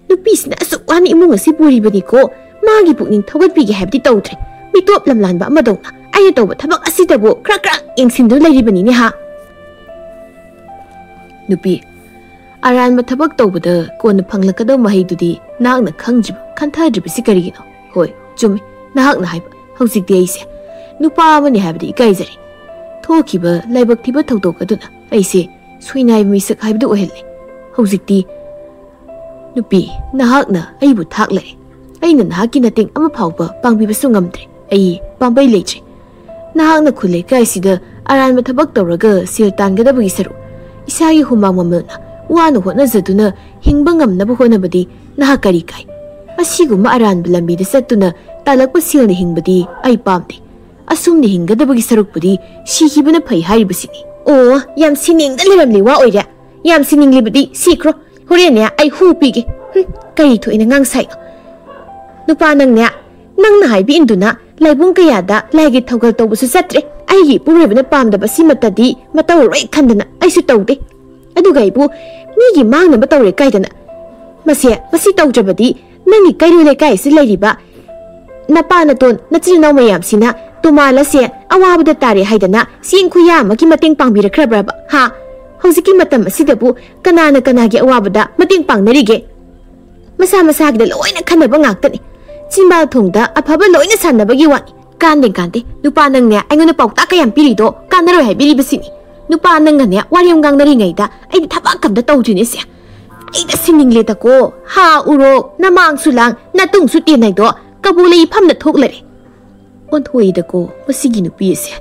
ꯅꯨꯄꯤꯁꯤꯅ ꯑꯁꯨꯛ ꯋꯥꯅ ꯏꯃꯨꯡ ꯑꯁꯤ ꯄꯨꯔꯤꯕꯅꯤꯀꯣ꯫ ꯃꯥꯒꯤ ꯄꯨꯛꯅꯤꯡ ꯊꯧꯒꯠꯄꯤꯒꯦ ꯍꯥꯏꯕꯗꯤ ꯇꯧꯗ꯭ꯔꯦ꯫ ꯃꯤꯇꯣꯞ ꯂꯝꯂꯥꯟꯕ ꯑꯃꯗꯧꯅ ꯑꯩꯅ ꯇꯧꯕ ꯊꯕꯛ ꯑꯁꯤꯗꯕꯨ ꯈꯔ ꯈꯔ ꯌꯦꯡꯁꯤꯟꯗꯨꯅ ꯂꯩꯔꯤꯕꯅꯤꯅꯦ ꯍꯥ꯫ ꯅꯨꯄꯤ, ꯑꯔꯥꯟꯕ ꯊꯕꯛ ꯇꯧꯕꯗ ꯀꯣꯟꯅ ꯐꯪꯂꯛꯀꯗꯕ ꯃꯍꯩꯗꯨꯗꯤ ꯅꯍꯥꯛꯅ ꯈꯪꯗ꯭ꯔꯤꯕ, ꯈꯟꯊꯗ꯭ꯔꯤꯕꯁꯤ ꯀꯔꯤꯒꯤꯅꯣ? ꯍꯣꯏ, ꯆꯨꯝꯃꯤ, ꯅꯍꯥꯛꯅ ꯍꯥꯏꯕ꯫ ꯍꯧꯖꯤꯛꯇꯤ ꯑꯩꯁꯦ ꯅꯨꯄꯥ ꯑꯃꯅꯤ ꯍꯥꯏꯕꯗꯤ ꯏꯀꯥꯏꯖꯔꯦ꯫ ꯊꯣꯛꯈꯤꯕ ꯂꯥꯏꯕꯛ ꯊꯤꯕ ꯊꯧꯗꯣꯛ ꯑꯗꯨꯅ ꯑꯩꯁꯦ ꯁꯣꯏꯅꯥꯏꯕ ꯃꯤꯁꯛ ꯍꯥꯏꯕꯗꯨ ꯑꯣꯏꯍꯜꯂꯦ꯫ ꯍꯧꯖꯤꯛꯇꯤ ꯅꯨꯄꯤ, ꯅꯍꯥꯛꯅ ꯑꯩꯕꯨ ꯊꯥꯛꯂꯔꯦ꯫ ꯑꯩꯅ ꯅꯍꯥꯛꯀꯤ ꯃꯇꯦꯡ ꯑꯃ ꯐꯥꯎꯕ ꯄꯥꯡꯕꯤꯕꯁꯨ ꯉꯝꯗ꯭ꯔꯦ꯫ ꯑꯩ ꯄꯥꯝꯕꯩ ꯂꯩꯇ꯭ꯔꯦ꯫ ꯅꯍꯥꯛꯅ ꯈꯨꯜ ꯂꯩꯀꯥꯏꯁꯤꯗ ꯑꯔꯥꯟꯕ ꯊꯕꯛ ꯇꯧꯔꯒ ꯁꯦꯜ ꯇꯥꯟꯒꯗꯕꯒꯤ ꯁꯔꯨꯛ, ꯏꯁꯥꯒꯤ ꯍꯨꯃꯥꯡ ꯃꯃꯜꯅ ꯋꯥꯅ ꯍꯣꯠꯅꯖꯗꯨꯅ ꯍꯤꯡꯕ ꯉꯝꯅꯕ ꯍꯣꯠꯅꯕꯗꯤ ꯅꯍꯥꯛ ꯀꯔꯤ ꯀꯥꯏ? ꯑꯁꯤꯒꯨꯝꯕ ꯑꯔꯥꯟꯕ ꯂꯝꯕꯤꯗ ꯆꯠꯇꯨꯅ ꯇꯥꯜꯂꯛꯄ ꯁꯦꯜꯅ ꯍꯤꯡꯕꯗꯤ ꯑꯩ ꯄꯥꯝꯗꯦ꯫ ꯑꯁꯨꯝꯅ ꯍꯤꯡꯒꯗꯕꯒꯤ ꯁꯔꯨꯛꯄꯨꯗꯤ ꯁꯤꯈꯤꯕꯅ ꯐꯩ ꯍꯥꯏꯔꯤꯕꯁꯤꯅꯤ꯫ ꯑꯣ, ꯌꯥꯝ ꯁꯤꯅꯤꯡꯗ ꯂꯩꯔꯝꯂꯤ ꯋꯥ ꯑꯣꯏꯔꯦ꯫ ꯌꯥꯝ ꯁꯤꯅꯤꯡꯂꯤꯕꯗꯤ ꯁꯤꯈ꯭ꯔꯣ꯫ ꯍꯣꯔꯦꯟꯅꯦ ꯑꯩ ꯍꯨ ꯄꯤꯒꯦ꯫ ꯍꯨꯝ, ꯀꯔꯤ ꯊꯣꯛꯏꯅ ꯉꯥꯡ ꯁꯥꯏꯅꯣ? ꯅꯨꯄꯥ ꯅꯪꯅꯦ, ꯅꯪꯅ ꯍꯥꯏꯕ ꯏꯟꯗꯨꯅ ꯂꯥꯏꯕꯨꯡ ꯀꯌꯥꯗ ꯂꯥꯏꯒꯤ ꯊꯧꯒꯜ ꯇꯧꯕꯁꯨ ꯆꯠꯇ꯭ꯔꯦ꯫ ꯑꯩꯒꯤ ꯏꯄꯨꯔꯣꯏꯕꯅ ꯄꯥꯝꯗꯕ ꯁꯤꯃꯠꯇꯗꯤ ꯃꯇꯧꯔꯣꯏ ꯈꯟꯗꯅ ꯑꯩꯁꯨ ꯇꯧꯗꯦ꯫ ꯑꯗꯨꯒ ꯑꯩꯕꯨ ꯃꯤꯒꯤ ꯃꯥꯡꯅꯕ ꯇꯧꯔꯦ ꯀꯥꯏꯗꯅ꯫ ꯃꯁꯦ, ꯃꯁꯤ ꯇꯧꯗ꯭ꯔꯕꯗꯤ ꯅꯪꯒꯤ ꯀꯩꯔꯣꯏ ꯂꯩꯀꯥꯏ ꯑꯁꯤ ꯂꯩꯔꯤꯕ ꯅꯄꯥ ꯅꯇꯣꯟ ꯅꯆꯤꯟ ꯅꯅꯥꯎ ꯃꯌꯥꯝꯁꯤꯅ ꯇꯣꯃꯥꯜ ꯑꯁꯦ ꯑꯋꯥꯕꯗ ꯇꯥꯔꯦ ꯍꯥꯏꯗꯅ ꯆꯦꯡ ꯈꯨꯌꯥ ꯑꯃꯒꯤ ꯃꯇꯦꯡ ꯄꯥꯡꯕꯤꯔꯛꯈ꯭ꯔꯕ꯭ꯔꯕ? ꯍꯥ? ꯍꯧꯖꯤꯛꯀꯤ ꯃꯇꯝ ꯑꯁꯤꯗꯕꯨ ꯀꯅꯥꯅ ꯀꯅꯥꯒꯤ ꯑꯋꯥꯕꯗ ꯃꯇꯦꯡ ꯄꯥꯡꯅꯔꯤꯒꯦ? ꯃꯁꯥ ꯃꯁꯥꯒꯤꯗ ꯂꯣꯏꯅ ꯈꯟꯅꯕ ꯉꯥꯛꯇꯅꯤ꯫ ꯆꯤꯟꯕꯥꯜ ꯊꯣꯡꯗ ꯑꯐꯕ ꯂꯣꯏꯅ ꯁꯥꯟꯅꯕꯒꯤ ꯋꯥꯅꯤ꯫ ꯀꯥꯟꯗꯦ ꯀꯥꯟꯗꯦ, ꯅꯨꯄꯥ ꯅꯪꯅꯦ ꯑꯩꯉꯣꯟꯗ ꯄꯥꯎꯇꯥꯛ ꯀꯌꯥꯝ ꯄꯤꯔꯤꯗꯣ ꯀꯥꯟꯅꯔꯣꯏ ꯍꯥꯏꯕꯤꯔꯤꯕꯁꯤꯅꯤ꯫ ꯅꯨꯄꯥ ꯅꯪꯒꯅꯦ ꯋꯥꯔꯤ ꯑꯃ ꯉꯥꯡꯅꯔꯤꯉꯩꯗ ꯑꯩꯗꯤ ꯊꯕꯛ ꯑꯝꯇ ꯇꯧꯗ꯭ꯔꯤꯅꯦ ꯁꯦ꯫ ꯑꯩꯗ ꯁꯤꯟꯅꯤꯡꯂꯦꯗꯀꯣ, ꯍꯥ ꯎꯔꯣꯛ, ꯅꯃꯥꯡꯁꯨ ꯂꯥꯡ, ꯅꯇꯨꯡꯁꯨ ꯇꯦꯟꯅꯩꯗꯣ ꯀꯕꯣꯛ ꯂꯩ ꯏꯐꯝꯗ ꯊꯣꯛꯂꯔꯦ꯫ ꯑꯣꯟꯊꯣꯛꯏꯗꯀꯣ ꯃꯁꯤꯒꯤ ꯅꯨꯄꯤ ꯑꯁꯦ꯫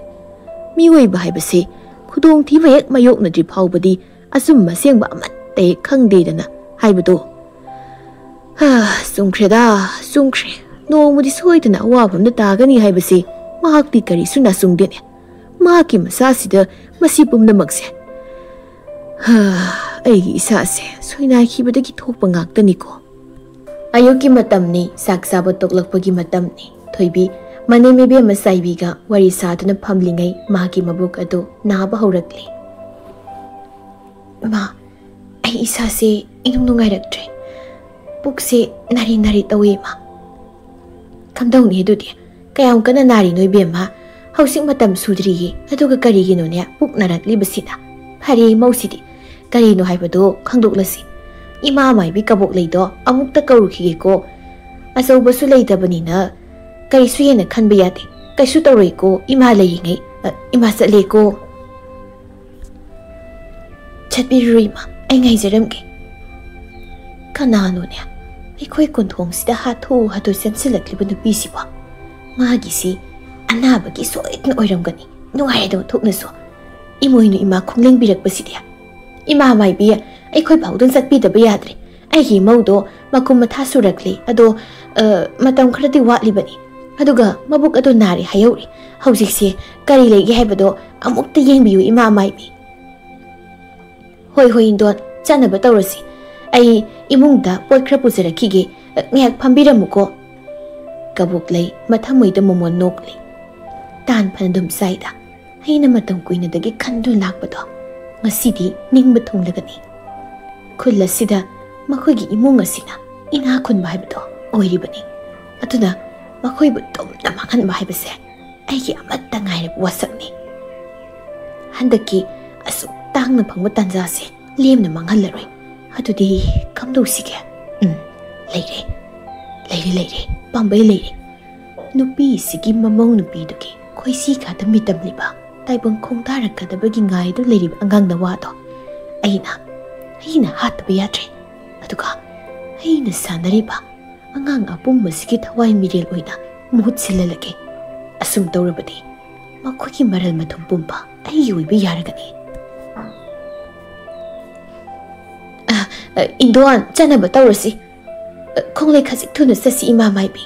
ꯃꯤꯑꯣꯏꯕ ꯍꯥꯏꯕꯁꯦ ꯈꯨꯗꯣꯡꯊꯤꯕ ꯍꯦꯛ ꯃꯥꯌꯣꯛꯅꯗ꯭ꯔꯤ ꯐꯥꯎꯕꯗꯤ ꯑꯆꯨꯝꯕ ꯑꯁꯦꯡꯕ ꯑꯃꯠꯇ ꯍꯦꯛ ꯈꯪꯗꯦꯗꯅ ꯍꯥꯏꯕꯗꯣ꯫ ꯍꯥ, ꯆꯨꯝꯈ꯭ꯔꯦꯗ, ꯆꯨꯝꯈ꯭ꯔꯦ꯫ ꯅꯣꯡꯃꯗꯤ ꯁꯣꯏꯗꯅ ꯑꯋꯥꯕ ꯑꯃꯗ ꯇꯥꯒꯅꯤ ꯍꯥꯏꯕꯁꯤ ꯃꯍꯥꯛꯇꯤ ꯀꯔꯤꯁꯨ ꯅꯥꯆꯨꯡꯗꯦꯅꯦ꯫ ꯃꯍꯥꯛꯀꯤ ꯃꯁꯥꯁꯤꯗ ꯃꯁꯤ ꯄꯨꯝꯅꯃꯛꯁꯦ꯫ ꯍꯥ, ꯑꯩꯒꯤ ꯏꯁꯥꯁꯦ ꯁꯣꯏꯅꯥꯏꯈꯤꯕꯗꯒꯤ ꯊꯣꯛꯄ ꯉꯥꯛꯇꯅꯤꯀꯣ꯫ ꯑꯌꯨꯛꯀꯤ ꯃꯇꯝꯅꯤ, ꯆꯥꯛ ꯆꯥꯕ ꯇꯣꯛꯂꯛꯄꯒꯤ ꯃꯇꯝꯅꯤ꯫ ꯊꯣꯏꯕꯤ ꯃꯅꯦꯝ ꯏꯕꯦꯝꯃ ꯆꯥꯏꯕꯤꯒ ꯋꯥꯔꯤ ꯁꯥꯗꯨꯅ ꯐꯝꯂꯤꯉꯩ ꯃꯍꯥꯛꯀꯤ ꯃꯕꯨꯛ ꯑꯗꯨ ꯅꯥꯕ ꯍꯧꯔꯛꯂꯦ꯫ "ꯏꯃꯥ, ꯑꯩ ꯏꯁꯥꯁꯦ ꯏꯅꯨꯡ ꯅꯨꯡꯉꯥꯏꯔꯛꯇ꯭ꯔꯦ꯫ ꯄꯨꯛꯁꯦ ꯅꯥꯔꯤ ꯅꯥꯔꯤ ꯇꯧꯋꯦ, ꯏꯃꯥ꯫" "ꯀꯝꯗꯧꯅꯤ ꯑꯗꯨꯗꯤ? ꯀꯌꯥꯝ ꯀꯟꯅ ꯅꯥꯔꯤꯅꯣ, ꯏꯕꯦꯝꯃ? ꯍꯧꯖꯤꯛ ꯃꯇꯝ ꯁꯨꯗ꯭ꯔꯤꯌꯦ, ꯑꯗꯨꯒ ꯀꯔꯤꯒꯤꯅꯣꯅꯦ ꯄꯨꯛ ꯅꯥꯔꯛꯂꯤꯕꯁꯤꯅ? ꯐꯔꯦ, ꯃꯧꯁꯤꯗꯤ꯫ ꯀꯔꯤꯅꯣ ꯍꯥꯏꯕꯗꯣ ꯈꯪꯗꯣꯛꯂꯁꯤ꯫ ꯏꯃꯥ ꯃꯥꯏꯕꯤ ꯀꯕꯣꯛ ꯂꯩꯗꯣ ꯑꯃꯨꯛꯇ ꯀꯧꯔꯨꯈꯤꯒꯦꯀꯣ꯫ ꯑꯆꯧꯕꯁꯨ ꯂꯩꯇꯕꯅꯤꯅ ꯀꯔꯤꯁꯨ ꯍꯦꯟꯅ ꯈꯟꯕ ꯌꯥꯗꯦ꯫ ꯀꯩꯁꯨ ꯇꯧꯔꯣꯏꯀꯣ, ꯏꯃꯥ ꯂꯩꯔꯤꯉꯩ꯫ ꯑ, ꯏꯃꯥ ꯆꯠꯂꯦꯀꯣ꯫" "ꯆꯠꯄꯤꯔꯨꯔꯣ, ꯏꯃꯥ, ꯑꯩ ꯉꯥꯏꯖꯔꯝꯒꯦ꯫" ꯀꯅꯥꯅꯣꯅꯦ ꯑꯩꯈꯣꯏ ꯀꯣꯟꯊꯣꯡꯁꯤꯗ ꯍꯥꯊꯨ ꯍꯥꯊꯨ ꯆꯪꯁꯤꯜꯂꯛꯂꯤꯕ ꯅꯨꯄꯤꯁꯤꯕꯣ? ꯃꯥꯒꯤꯁꯤ ꯑꯅꯥꯕꯒꯤ ꯁꯣꯏꯗꯅ ꯑꯣꯏꯔꯝꯒꯅꯤ꯫ ꯅꯨꯡꯉꯥꯏꯔꯦꯗ ꯑꯣꯟꯊꯣꯛꯅꯁꯨ꯫ ꯏꯃꯣꯏꯅꯨ ꯏꯃꯥ ꯈꯨꯝꯂꯦꯡꯕꯤꯔꯛꯄꯁꯤꯗꯤ꯫ ꯏꯃꯥ ꯃꯥꯏꯕꯤ, ꯑꯩꯈꯣꯏ ꯐꯥꯎꯗꯨꯅ ꯆꯠꯄꯤꯗꯕ ꯌꯥꯗ꯭ꯔꯦ꯫ ꯑꯩꯒꯤ ꯏꯃꯧꯗꯣ ꯃꯈꯨꯝ ꯃꯊꯥ ꯁꯨꯔꯛꯂꯦ꯫ ꯑꯗꯣ, ꯑ, ꯃꯇꯝ ꯈꯔꯗꯤ ꯋꯥꯠꯂꯤꯕꯅꯤ꯫ ꯑꯗꯨꯒ ꯃꯕꯨꯛ ꯑꯗꯨ ꯅꯥꯔꯦ ꯍꯥꯏꯍꯧꯔꯤ꯫ ꯍꯧꯖꯤꯛꯁꯦ ꯀꯔꯤ ꯂꯩꯒꯦ ꯍꯥꯏꯕꯗꯣ ꯑꯃꯨꯛꯇ ꯌꯦꯡꯕꯤꯌꯨ, ꯏꯃꯥ ꯃꯥꯏꯕꯤ꯫ "ꯍꯣꯏ, ꯍꯣꯏ, ꯏꯟꯗꯣꯟ, ꯆꯠꯅꯕ ꯇꯧꯔꯁꯤ꯫ ꯑꯩ ꯏꯃꯨꯡꯗ ꯄꯣꯠ ꯈꯔ ꯄꯨꯖꯔꯛꯈꯤꯒꯦ꯫ ꯉꯥꯏꯍꯥꯛ ꯐꯝꯕꯤꯔꯝꯃꯨꯀꯣ꯫" ꯀꯕꯣꯛꯂꯩ ꯃꯊꯃꯣꯏꯗ ꯃꯣꯃꯣꯟ ꯅꯣꯛꯂꯤ꯫ ꯇꯥꯟ ꯐꯅ ꯑꯗꯨꯝ ꯆꯥꯏꯗ꯫ ꯑꯩꯅ ꯃꯇꯝ ꯀꯨꯏꯅꯗꯒꯤ ꯈꯟꯗꯨꯅ ꯂꯥꯛꯄꯗꯣ ꯉꯁꯤꯗꯤ ꯅꯤꯡꯕ ꯊꯨꯡꯂꯒꯅꯤ꯫ ꯈꯨꯜ ꯑꯁꯤꯗ ꯃꯈꯣꯏꯒꯤ ꯏꯃꯨꯡ ꯑꯁꯤꯅ ꯏꯅꯥꯛ ꯈꯨꯟꯕ ꯍꯥꯏꯕꯗꯣ ꯑꯣꯏꯔꯤꯕꯅꯤ꯫ ꯑꯗꯨꯅ ꯃꯈꯣꯏꯕꯨ ꯇꯨꯝꯅ ꯃꯥꯡꯍꯟꯕ ꯍꯥꯏꯕꯁꯦ ꯑꯩꯒꯤ ꯑꯃꯠꯇ ꯉꯥꯏꯔꯕ ꯋꯥꯁꯛꯅꯤ꯫ ꯍꯟꯗꯛꯀꯤ ꯑꯁꯨꯛ ꯇꯥꯡꯅ ꯐꯪꯕ ꯇꯥꯟꯖꯥꯁꯦ ꯂꯦꯝꯅ ꯃꯥꯡꯍꯜꯂꯔꯣꯏ꯫ ꯑꯗꯨꯗꯤ ꯀꯝꯗꯧꯁꯤꯒꯦ? ꯎꯝ, ꯂꯩꯔꯦ, ꯂꯩꯔꯦ, ꯂꯩꯔꯦ, ꯄꯥꯝꯕꯩ ꯂꯩꯔꯦ꯫ ꯅꯨꯄꯤꯁꯤꯒꯤ ꯃꯃꯧ ꯅꯨꯄꯤꯗꯨꯒꯤ ꯈꯣꯏꯁꯤ ꯈꯥꯗ ꯃꯤꯇꯝꯂꯤꯕ, ꯇꯥꯏꯕꯪ ꯈꯣꯡꯗꯥꯔꯛꯀꯗꯕꯒꯤ ꯉꯥꯏꯗꯨ ꯂꯩꯔꯤꯕ ꯑꯉꯥꯡ ꯅꯋꯥꯗꯣ ꯑꯩꯅ, ꯑꯩꯅ ꯍꯥꯠꯇꯕ ꯌꯥꯗ꯭ꯔꯦ꯫ ꯑꯗꯨꯒ ꯑꯩꯅ ꯁꯥꯟꯅꯔꯤꯕ ꯑꯉꯥꯡ ꯑꯄꯨꯝꯕꯁꯤꯒꯤ ꯊꯋꯥꯏ ꯃꯤꯔꯦꯜ ꯑꯣꯏꯅ ꯃꯍꯨꯠ ꯁꯤꯜꯍꯜꯂꯒꯦ꯫ ꯑꯁꯨꯝ ꯇꯧꯔꯕꯗꯤ ꯃꯈꯣꯏꯒꯤ ꯃꯔꯜ ꯃꯊꯨꯝ ꯄꯨꯝꯕ ꯑꯩꯒꯤ ꯑꯣꯏꯕ ꯌꯥꯔꯒꯅꯤ꯫ ꯑ, ꯑ, ꯏꯟꯗꯣꯟ, ꯆꯠꯅꯕ ꯇꯧꯔꯁꯤ꯫ ꯑ, ꯈꯣꯡꯂꯩ ꯈꯖꯤꯛ ꯊꯨꯅ ꯆꯠꯁꯤ, ꯏꯃꯥ ꯃꯥꯏꯕꯤ꯫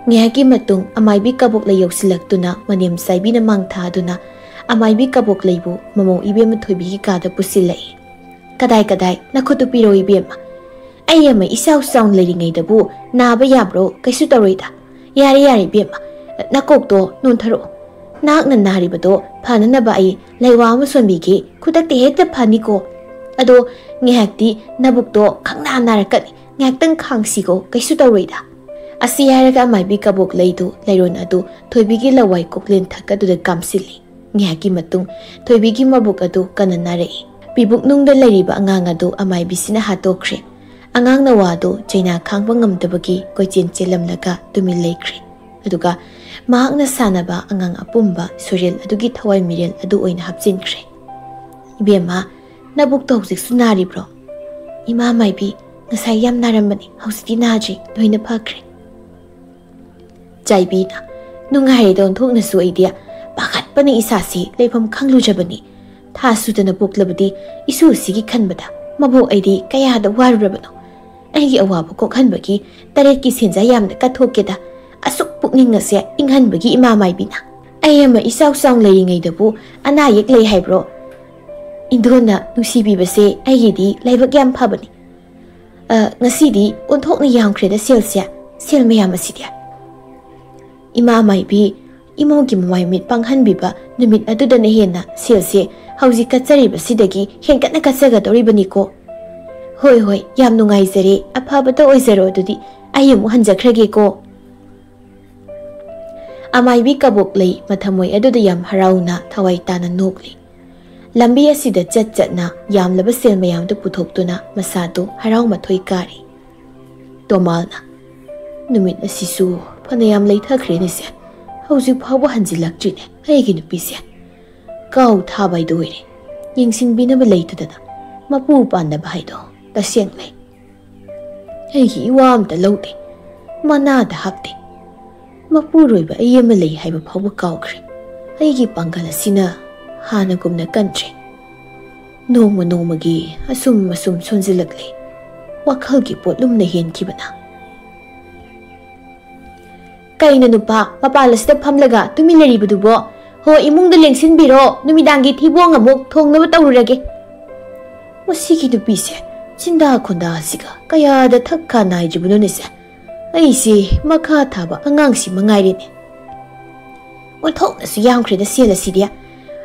ꯉꯥꯏꯍꯥꯛꯀꯤ ꯃꯇꯨꯡ ꯑꯃꯥꯏꯕꯤ ꯀꯕꯣꯛꯂꯩ ꯌꯧꯁꯤꯜꯂꯛꯇꯨꯅ ꯃꯅꯦꯝ ꯆꯥꯏꯕꯤꯅ ꯃꯥꯡ ꯊꯥꯗꯨꯅ ꯑꯃꯥꯏꯕꯤ ꯀꯕꯣꯛꯂꯩꯕꯨ ꯃꯃꯧ ꯏꯕꯦꯝꯃ ꯊꯣꯏꯕꯤꯒꯤ ꯀꯥꯗ ꯄꯨꯁꯤꯜꯂꯛꯏ꯫ "ꯀꯗꯥꯏ, ꯀꯗꯥꯏ? ꯅꯈꯨꯠꯇꯨ ꯄꯤꯔꯛꯎ, ꯏꯕꯦꯝꯃ꯫ ꯑꯩ ꯑꯃ ꯏꯆꯥꯎ ꯆꯥꯎꯅ ꯂꯩꯔꯤꯉꯩꯗꯕꯨ ꯅꯥꯕ ꯌꯥꯕ꯭ꯔꯣ? ꯀꯩꯁꯨ ꯇꯧꯔꯣꯏꯗ꯫ ꯌꯥꯔꯦ, ꯌꯥꯔꯦ, ꯏꯕꯦꯝꯃ꯫ ꯅꯀꯣꯛꯇꯣ ꯅꯣꯟꯊꯔꯛꯑꯣ꯫ ꯅꯍꯥꯛꯅ ꯅꯥꯔꯤꯕꯗꯣ ꯐꯅꯅꯕ ꯑꯩ ꯂꯩꯋꯥ ꯑꯃ ꯁꯣꯟꯕꯤꯒꯦ꯫ ꯈꯨꯗꯛꯇ ꯍꯦꯛꯇ ꯐꯅꯤꯀꯣ꯫ ꯑꯗꯣ ꯉꯥꯏꯍꯥꯛꯇꯤ ꯅꯕꯨꯛꯇꯣ ꯈꯪꯅꯥ ꯅꯥꯔꯛꯀꯅꯤ꯫ ꯉꯥꯏꯍꯥꯛꯇꯪ ꯈꯥꯡꯁꯤꯀꯣ꯫ ꯀꯩꯁꯨ ꯇꯧꯔꯣꯏꯗ"꯫ ꯑꯁꯤ ꯍꯥꯏꯔꯒ ꯑꯃꯥꯏꯕꯤ ꯀꯕꯣꯛꯂꯩꯗꯨ ꯂꯩꯔꯣꯟ ꯑꯗꯨ ꯊꯣꯏꯕꯤꯒꯤ ꯂꯋꯥꯏ ꯀꯣꯛꯂꯦꯟ ꯊꯛ ꯑꯗꯨꯗ ꯀꯥꯝꯁꯤꯜꯂꯤ꯫ ꯉꯥꯏꯍꯥꯛꯀꯤ ꯃꯇꯨꯡ ꯊꯣꯏꯕꯤꯒꯤ ꯃꯕꯨꯛ ꯑꯗꯨ ꯀꯟꯅ ꯅꯥꯔꯛꯏ꯫ ꯄꯤꯕꯨꯛꯅꯨꯡꯗ ꯂꯩꯔꯤꯕ ꯑꯉꯥꯡ ꯑꯗꯨ ꯑꯃꯥꯏꯕꯤꯁꯤꯅ ꯍꯥꯠꯇꯣꯛꯈ꯭ꯔꯦ꯫ ꯑꯉꯥꯡ ꯅꯋꯥ ꯑꯗꯨ ꯆꯩꯅꯥ ꯈꯥꯡꯕ ꯉꯝꯗꯕꯒꯤ ꯀꯣꯏꯆꯦꯟ ꯆꯦꯜꯂꯝꯂꯒ ꯇꯨꯃꯤꯟ ꯂꯩꯈ꯭ꯔꯦ꯫ ꯑꯗꯨꯒ ꯃꯍꯥꯛꯅ ꯁꯥꯟꯅꯕ ꯑꯉꯥꯡ ꯑꯄꯨꯝꯕ ꯁꯨꯔꯦꯜ ꯑꯗꯨꯒꯤ ꯊꯋꯥꯏ ꯃꯤꯔꯦꯜ ꯑꯗꯨ ꯑꯣꯏꯅ ꯍꯥꯞꯆꯤꯟꯈ꯭ꯔꯦ꯫ "ꯏꯕꯦꯝꯃ, ꯅꯕꯨꯛꯇꯣ ꯍꯧꯖꯤꯛꯁꯨ ꯅꯥꯔꯤꯕ꯭ꯔꯣ?" "ꯏꯃꯥ ꯃꯥꯏꯕꯤ, ꯉꯁꯥꯏ ꯌꯥꯝ ꯅꯥꯔꯝꯕꯅꯤ, ꯍꯧꯖꯤꯛꯇꯤ ꯅꯥꯗ꯭ꯔꯤ, ꯂꯣꯏꯅ ꯐꯈ꯭ꯔꯦ"꯫ ꯆꯥꯏꯕꯤꯅ ꯅꯨꯡꯉꯥꯏꯔꯦꯗ ꯑꯣꯟꯊꯣꯛꯅꯁꯨ꯫ "ꯑꯩꯗꯤ ꯄꯥꯈꯠꯄꯅ ꯏꯁꯥꯁꯤ ꯂꯩꯐꯝ ꯈꯪꯂꯨꯗ꯭ꯔꯕꯅꯤ꯫ ꯊꯥ ꯁꯨꯗꯅ ꯄꯣꯛꯂꯕꯗꯤ ꯏꯁꯨꯁꯤꯒꯤ ꯈꯟꯕꯗ ꯃꯕꯣꯛ ꯑꯩꯗꯤ ꯀꯌꯥꯗ ꯋꯥꯔꯨꯔꯕꯅꯣ꯫ ꯑꯩꯒꯤ ꯑꯋꯥꯕ ꯀꯣꯛꯍꯟꯕꯒꯤ ꯇꯔꯦꯠꯀꯤ ꯁꯦꯟꯖꯥ ꯌꯥꯝꯅ ꯀꯠꯊꯣꯛꯀꯦꯗ꯫ ꯑꯁꯨꯛ ꯄꯨꯛꯅꯤꯡ ꯑꯁꯦ ꯏꯪꯍꯟꯕꯒꯤ ꯏꯃꯥ ꯃꯥꯏꯕꯤꯅ꯫ ꯑꯩ ꯑꯃ ꯏꯆꯥꯎ ꯆꯥꯎ ꯂꯩꯔꯤꯉꯩꯗꯕꯨ ꯑꯅꯥ ꯑꯌꯦꯛ ꯂꯩ ꯍꯥꯏꯕ꯭ꯔꯣ? ꯏꯟꯗꯣꯟꯅ ꯅꯨꯡꯁꯤꯕꯤꯕꯁꯦ ꯑꯩꯒꯤꯗꯤ ꯂꯥꯏꯕꯛ ꯌꯥꯝ ꯐꯕꯅꯤ꯫ ꯑ, ꯉꯁꯤꯗꯤ ꯑꯣꯟꯊꯣꯛꯅ ꯌꯥꯝꯈ꯭ꯔꯦꯗ ꯁꯦꯜꯁꯦ, ꯁꯦꯜ ꯃꯌꯥꯝ ꯑꯁꯤꯗꯤ"꯫ ꯏꯃꯥ ꯃꯥꯏꯕꯤ, ꯏꯃꯧꯒꯤ ꯃꯃꯥꯏ ꯃꯤꯠ ꯄꯥꯡꯍꯟꯕꯤꯕ ꯅꯨꯃꯤꯠ ꯑꯗꯨꯗꯅ ꯍꯦꯟꯅ ꯁꯦꯜꯁꯦ ꯍꯧꯖꯤꯛ ꯀꯠꯆꯔꯤꯕꯁꯤꯗꯒꯤ ꯍꯦꯟꯒꯠꯅ ꯀꯠꯆꯒꯗꯧꯔꯤꯕꯅꯤꯀꯣ꯫ "ꯍꯣꯏ, ꯍꯣꯏ, ꯌꯥꯝ ꯅꯨꯡꯉꯥꯏꯖꯔꯦ, ꯑꯐꯕꯇ ꯑꯣꯏꯖꯔꯣ꯫ ꯑꯗꯨꯗꯤ ꯑꯩ ꯑꯃꯨꯛ ꯍꯟꯖꯈ꯭ꯔꯒꯦꯀꯣ"꯫ ꯑꯃꯥꯏꯕꯤ ꯀꯕꯣꯛꯂꯩ ꯃꯊꯃꯣꯏ ꯑꯗꯨꯗ ꯌꯥꯝ ꯍꯔꯥꯎꯅ ꯊꯋꯥꯏ ꯇꯥꯅ ꯅꯣꯛꯂꯤ꯫ ꯂꯝꯕꯤ ꯑꯁꯤꯗ ꯆꯠ ꯆꯠꯅ ꯌꯥꯝꯂꯕ ꯁꯦꯜ ꯃꯌꯥꯝꯗꯨ ꯄꯨꯊꯣꯛꯇꯨꯅ ꯃꯁꯥꯗꯨ ꯍꯔꯥꯎ ꯃꯊꯣꯏ ꯀꯥꯔꯤ꯫ ꯇꯣꯃꯥꯜꯅ, "ꯅꯨꯃꯤꯠ ꯑꯁꯤꯁꯨ ꯐꯅꯌꯥꯝ ꯂꯩꯊꯈ꯭ꯔꯦꯅꯦꯁꯦ, ꯍꯧꯖꯤꯛ ꯐꯥꯎꯕ ꯍꯟꯖꯤꯜꯂꯛꯇ꯭ꯔꯤꯅꯦ ꯑꯩꯒꯤ ꯅꯨꯄꯤꯁꯦ꯫ ꯀꯥꯎ ꯊꯥꯕ ꯍꯥꯏꯗꯣ ꯑꯣꯏꯔꯦ, ꯌꯦꯡꯁꯤꯟꯕꯤꯅꯕ ꯂꯩꯇꯗꯅ ꯃꯄꯨ ꯄꯥꯟꯗꯕ ꯍꯥꯏꯗꯣ ꯇꯁꯦꯡꯂꯦ꯫ ꯑꯩꯒꯤ ꯏꯋꯥ ꯑꯝꯇ ꯂꯧꯗꯦ, ꯃꯅꯥꯗ ꯍꯥꯞꯇꯦ꯫ ꯃꯄꯨꯔꯣꯏꯕ ꯑꯩ ꯑꯃ ꯂꯩ ꯍꯥꯏꯕ ꯐꯥꯎꯕ ꯀꯥꯎꯈ꯭ꯔꯦ꯫ ꯑꯩꯒꯤ ꯄꯥꯡꯒꯜ ꯑꯁꯤꯅ ꯍꯥꯟꯅꯒꯨꯝꯅ ꯀꯟꯗ꯭ꯔꯦ꯫ ꯅꯣꯡꯃ ꯅꯣꯡꯃꯒꯤ ꯑꯁꯨꯝ ꯑꯁꯨꯝ ꯁꯣꯟꯖꯤꯜꯂꯛꯂꯦ꯫ ꯋꯥꯈꯜꯒꯤ ꯄꯣꯠꯂꯨꯝꯅ ꯍꯦꯟꯈꯤꯕꯅ"꯫ "ꯀꯩꯅꯣ ꯅꯨꯄꯥ, ꯃꯄꯥꯟ ꯑꯁꯤꯗ ꯐꯝꯂꯒ ꯇꯨꯃꯤꯟ ꯂꯩꯔꯤꯕꯗꯨꯕꯣ? ꯍꯣ, ꯏꯃꯨꯡꯗ ꯂꯦꯡꯁꯤꯟꯕꯤꯔꯣ, ꯅꯨꯃꯤꯗꯥꯡꯒꯤ ꯊꯤꯕꯣꯡ ꯑꯃꯨꯛ ꯊꯣꯡꯅꯕ ꯇꯧꯔꯨꯔꯒꯦ"꯫ ꯃꯁꯤꯒꯤ ꯅꯨꯄꯤꯁꯦ ꯆꯤꯟꯗꯥ ꯈꯣꯟꯗꯥ ꯑꯁꯤꯒ ꯀꯌꯥꯗ ꯊꯛ ꯈꯥ ꯅꯥꯏꯗ꯭ꯔꯤꯕꯅꯣꯅꯦꯁꯦ? ꯑꯩꯁꯦ ꯃꯈꯥ ꯊꯥꯕ ꯑꯉꯥꯡꯁꯤ ꯃꯉꯥꯏꯔꯦꯅꯦ꯫ ꯑꯣꯟꯊꯣꯛꯅꯁꯨ ꯌꯥꯝꯈ꯭ꯔꯦꯗ ꯁꯦꯜ ꯑꯁꯤꯗꯤ꯫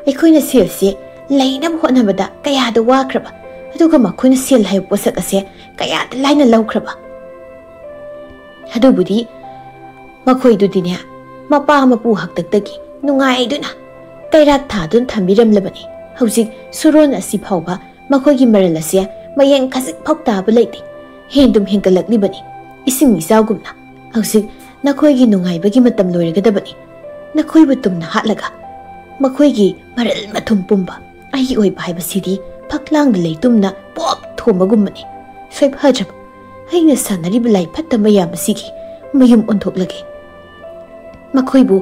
ꯑꯩꯈꯣꯏꯅ ꯁꯦꯜꯁꯦ ꯂꯩꯅꯕ ꯍꯣꯠꯅꯕꯗ ꯀꯌꯥꯗ ꯋꯥꯈ꯭ꯔꯕ, ꯑꯗꯨꯒ ꯃꯈꯣꯏꯅ ꯁꯦꯜ ꯍꯥꯏꯕ ꯄꯣꯠꯁꯛ ꯑꯁꯦ ꯀꯌꯥꯗ ꯂꯥꯏꯅ ꯂꯧꯈ꯭ꯔꯕ꯫ ꯑꯗꯨꯕꯨꯗꯤ ꯃꯈꯣꯏꯗꯨꯗꯤꯅꯦ, ꯃꯄꯥ ꯃꯄꯨ ꯍꯥꯛꯇꯛꯇꯒꯤ ꯅꯨꯡꯉꯥꯏꯗꯨꯅ ꯀꯩꯔꯥꯛ ꯊꯥꯗꯨꯅ ꯊꯝꯕꯤꯔꯝꯂꯕꯅꯤ꯫ ꯍꯧꯖꯤꯛ ꯁꯨꯔꯣꯟ ꯑꯁꯤ ꯐꯥꯎꯕ ꯃꯈꯣꯏꯒꯤ ꯃꯔꯜ ꯑꯁꯦ ꯃꯌꯦꯡ ꯈꯖꯤꯛ ꯐꯥꯎ ꯇꯥꯕ ꯂꯩꯇꯦ꯫ ꯍꯦꯟꯗꯨꯝ ꯍꯦꯟꯒꯠꯂꯛꯂꯤꯕꯅꯤ, ꯏꯁꯤꯡ ꯏꯆꯥꯎꯒꯨꯝꯅ꯫ ꯍꯧꯖꯤꯛ ꯅꯈꯣꯏꯒꯤ ꯅꯨꯡꯉꯥꯏꯕꯒꯤ ꯃꯇꯝ ꯂꯣꯏꯔꯒꯗꯕꯅꯤ꯫ ꯅꯈꯣꯏꯕꯨ ꯇꯨꯝꯅ ꯍꯥꯠꯂꯒ ꯃꯈꯣꯏꯒꯤ ꯃꯔꯜ ꯃꯊꯨꯝ ꯄꯨꯝꯕ ꯑꯩꯒꯤ ꯑꯣꯏꯕ ꯍꯥꯏꯕꯁꯤꯗꯤ ꯐꯛꯂꯥꯡꯗ ꯂꯩꯇꯨꯝꯅ ꯄꯣꯞ ꯊꯣꯝꯕꯒꯨꯝꯕꯅꯤ꯫ ꯁꯣꯏꯐꯗ꯭ꯔꯕ ꯑꯩꯅ ꯁꯥꯟꯅꯔꯤꯕ ꯂꯥꯏ ꯐꯠꯇ ꯃꯌꯥꯝ ꯑꯁꯤꯒꯤ ꯃꯌꯨꯝ ꯑꯣꯟꯊꯣꯛꯂꯒꯦ꯫ ꯃꯈꯣꯏꯕꯨ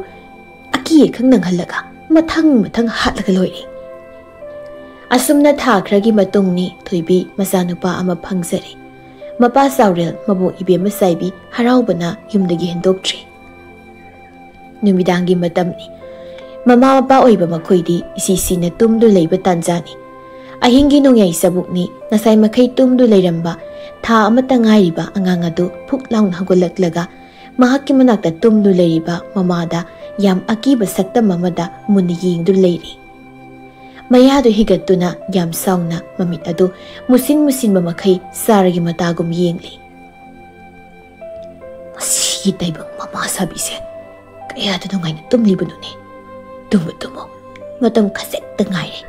ꯑꯀꯤ ꯑꯈꯪ ꯅꯪꯍꯜꯂꯒ ꯃꯊꯪ ꯃꯊꯪ ꯍꯥꯠꯂꯒ ꯂꯣꯏꯔꯦ꯫ ꯑꯁꯨꯝꯅ ꯊꯥ ꯈꯔꯒꯤ ꯃꯇꯨꯡꯅꯤ ꯊꯣꯏꯕꯤ ꯃꯆꯥꯅꯨꯄꯥ ꯑꯃ ꯐꯪꯖꯔꯦ꯫ ꯃꯄꯥ ꯆꯥꯎꯔꯦꯜ ꯃꯕꯣꯛ ꯏꯕꯦꯝꯃ ꯆꯥꯏꯕꯤ ꯍꯔꯥꯎꯕꯅ ꯌꯨꯝꯗꯒꯤ ꯍꯦꯟꯗꯣꯛꯇ꯭ꯔꯤ꯫ ꯅꯨꯃꯤꯗꯥꯡꯒꯤ ꯃꯇꯝꯅꯤ꯫ ꯃꯃꯥ ꯃꯄꯥ ꯑꯣꯏꯕ ꯃꯈꯣꯏꯗꯤ ꯏꯁꯤꯁꯤꯅ ꯇꯨꯝꯗꯨ ꯂꯩꯕ ꯇꯥꯟꯖꯥꯅꯤ꯫ ꯑꯍꯤꯡꯒꯤ ꯅꯣꯡꯌꯥꯏ ꯆꯕꯨꯛꯅꯤ꯫ ꯉꯁꯥꯏ ꯃꯈꯩ ꯇꯨꯝꯗꯨ ꯂꯩꯔꯝꯕ ꯊꯥ ꯑꯃꯇ ꯉꯥꯏꯔꯤꯕ ꯑꯉꯥꯡ ꯑꯗꯨ ꯐꯨꯛ ꯂꯥꯎꯅ ꯍꯧꯒꯠꯂꯛꯂꯒ ꯃꯍꯥꯛꯀꯤ ꯃꯅꯥꯛꯇ ꯇꯨꯝꯗꯨ ꯂꯩꯔꯤꯕ ꯃꯃꯥꯗ ꯌꯥꯝ ꯑꯀꯤꯕ ꯁꯛꯇꯝ ꯑꯃꯗ ꯃꯨꯟꯅ ꯌꯦꯡꯗꯨꯅ ꯂꯩꯔꯤ꯫ ꯃꯌꯥꯗꯨ ꯍꯤꯒꯠꯇꯨꯅ ꯌꯥꯝ ꯁꯥꯎꯅ ꯃꯃꯤꯠ ꯑꯗꯨ ꯃꯨꯁꯤꯟ ꯃꯨꯁꯤꯟꯕ ꯃꯈꯩ ꯆꯥꯔꯒꯤ ꯃꯇꯥꯒꯨꯝ ꯌꯦꯡꯂꯤ꯫ "ꯃꯁꯤꯒꯤ ꯇꯥꯏꯕꯪ ꯃꯃꯥ ꯁꯥꯕꯤꯁꯦ ꯀꯌꯥꯗ ꯅꯨꯡꯉꯥꯏꯅ ꯇꯨꯝꯂꯤꯕꯅꯣꯅꯦ? ꯇꯨꯝꯃꯨ, ꯇꯨꯝꯃꯨ, ꯃꯇꯝ ꯈꯖꯤꯛꯇ ꯉꯥꯏꯔꯦ꯫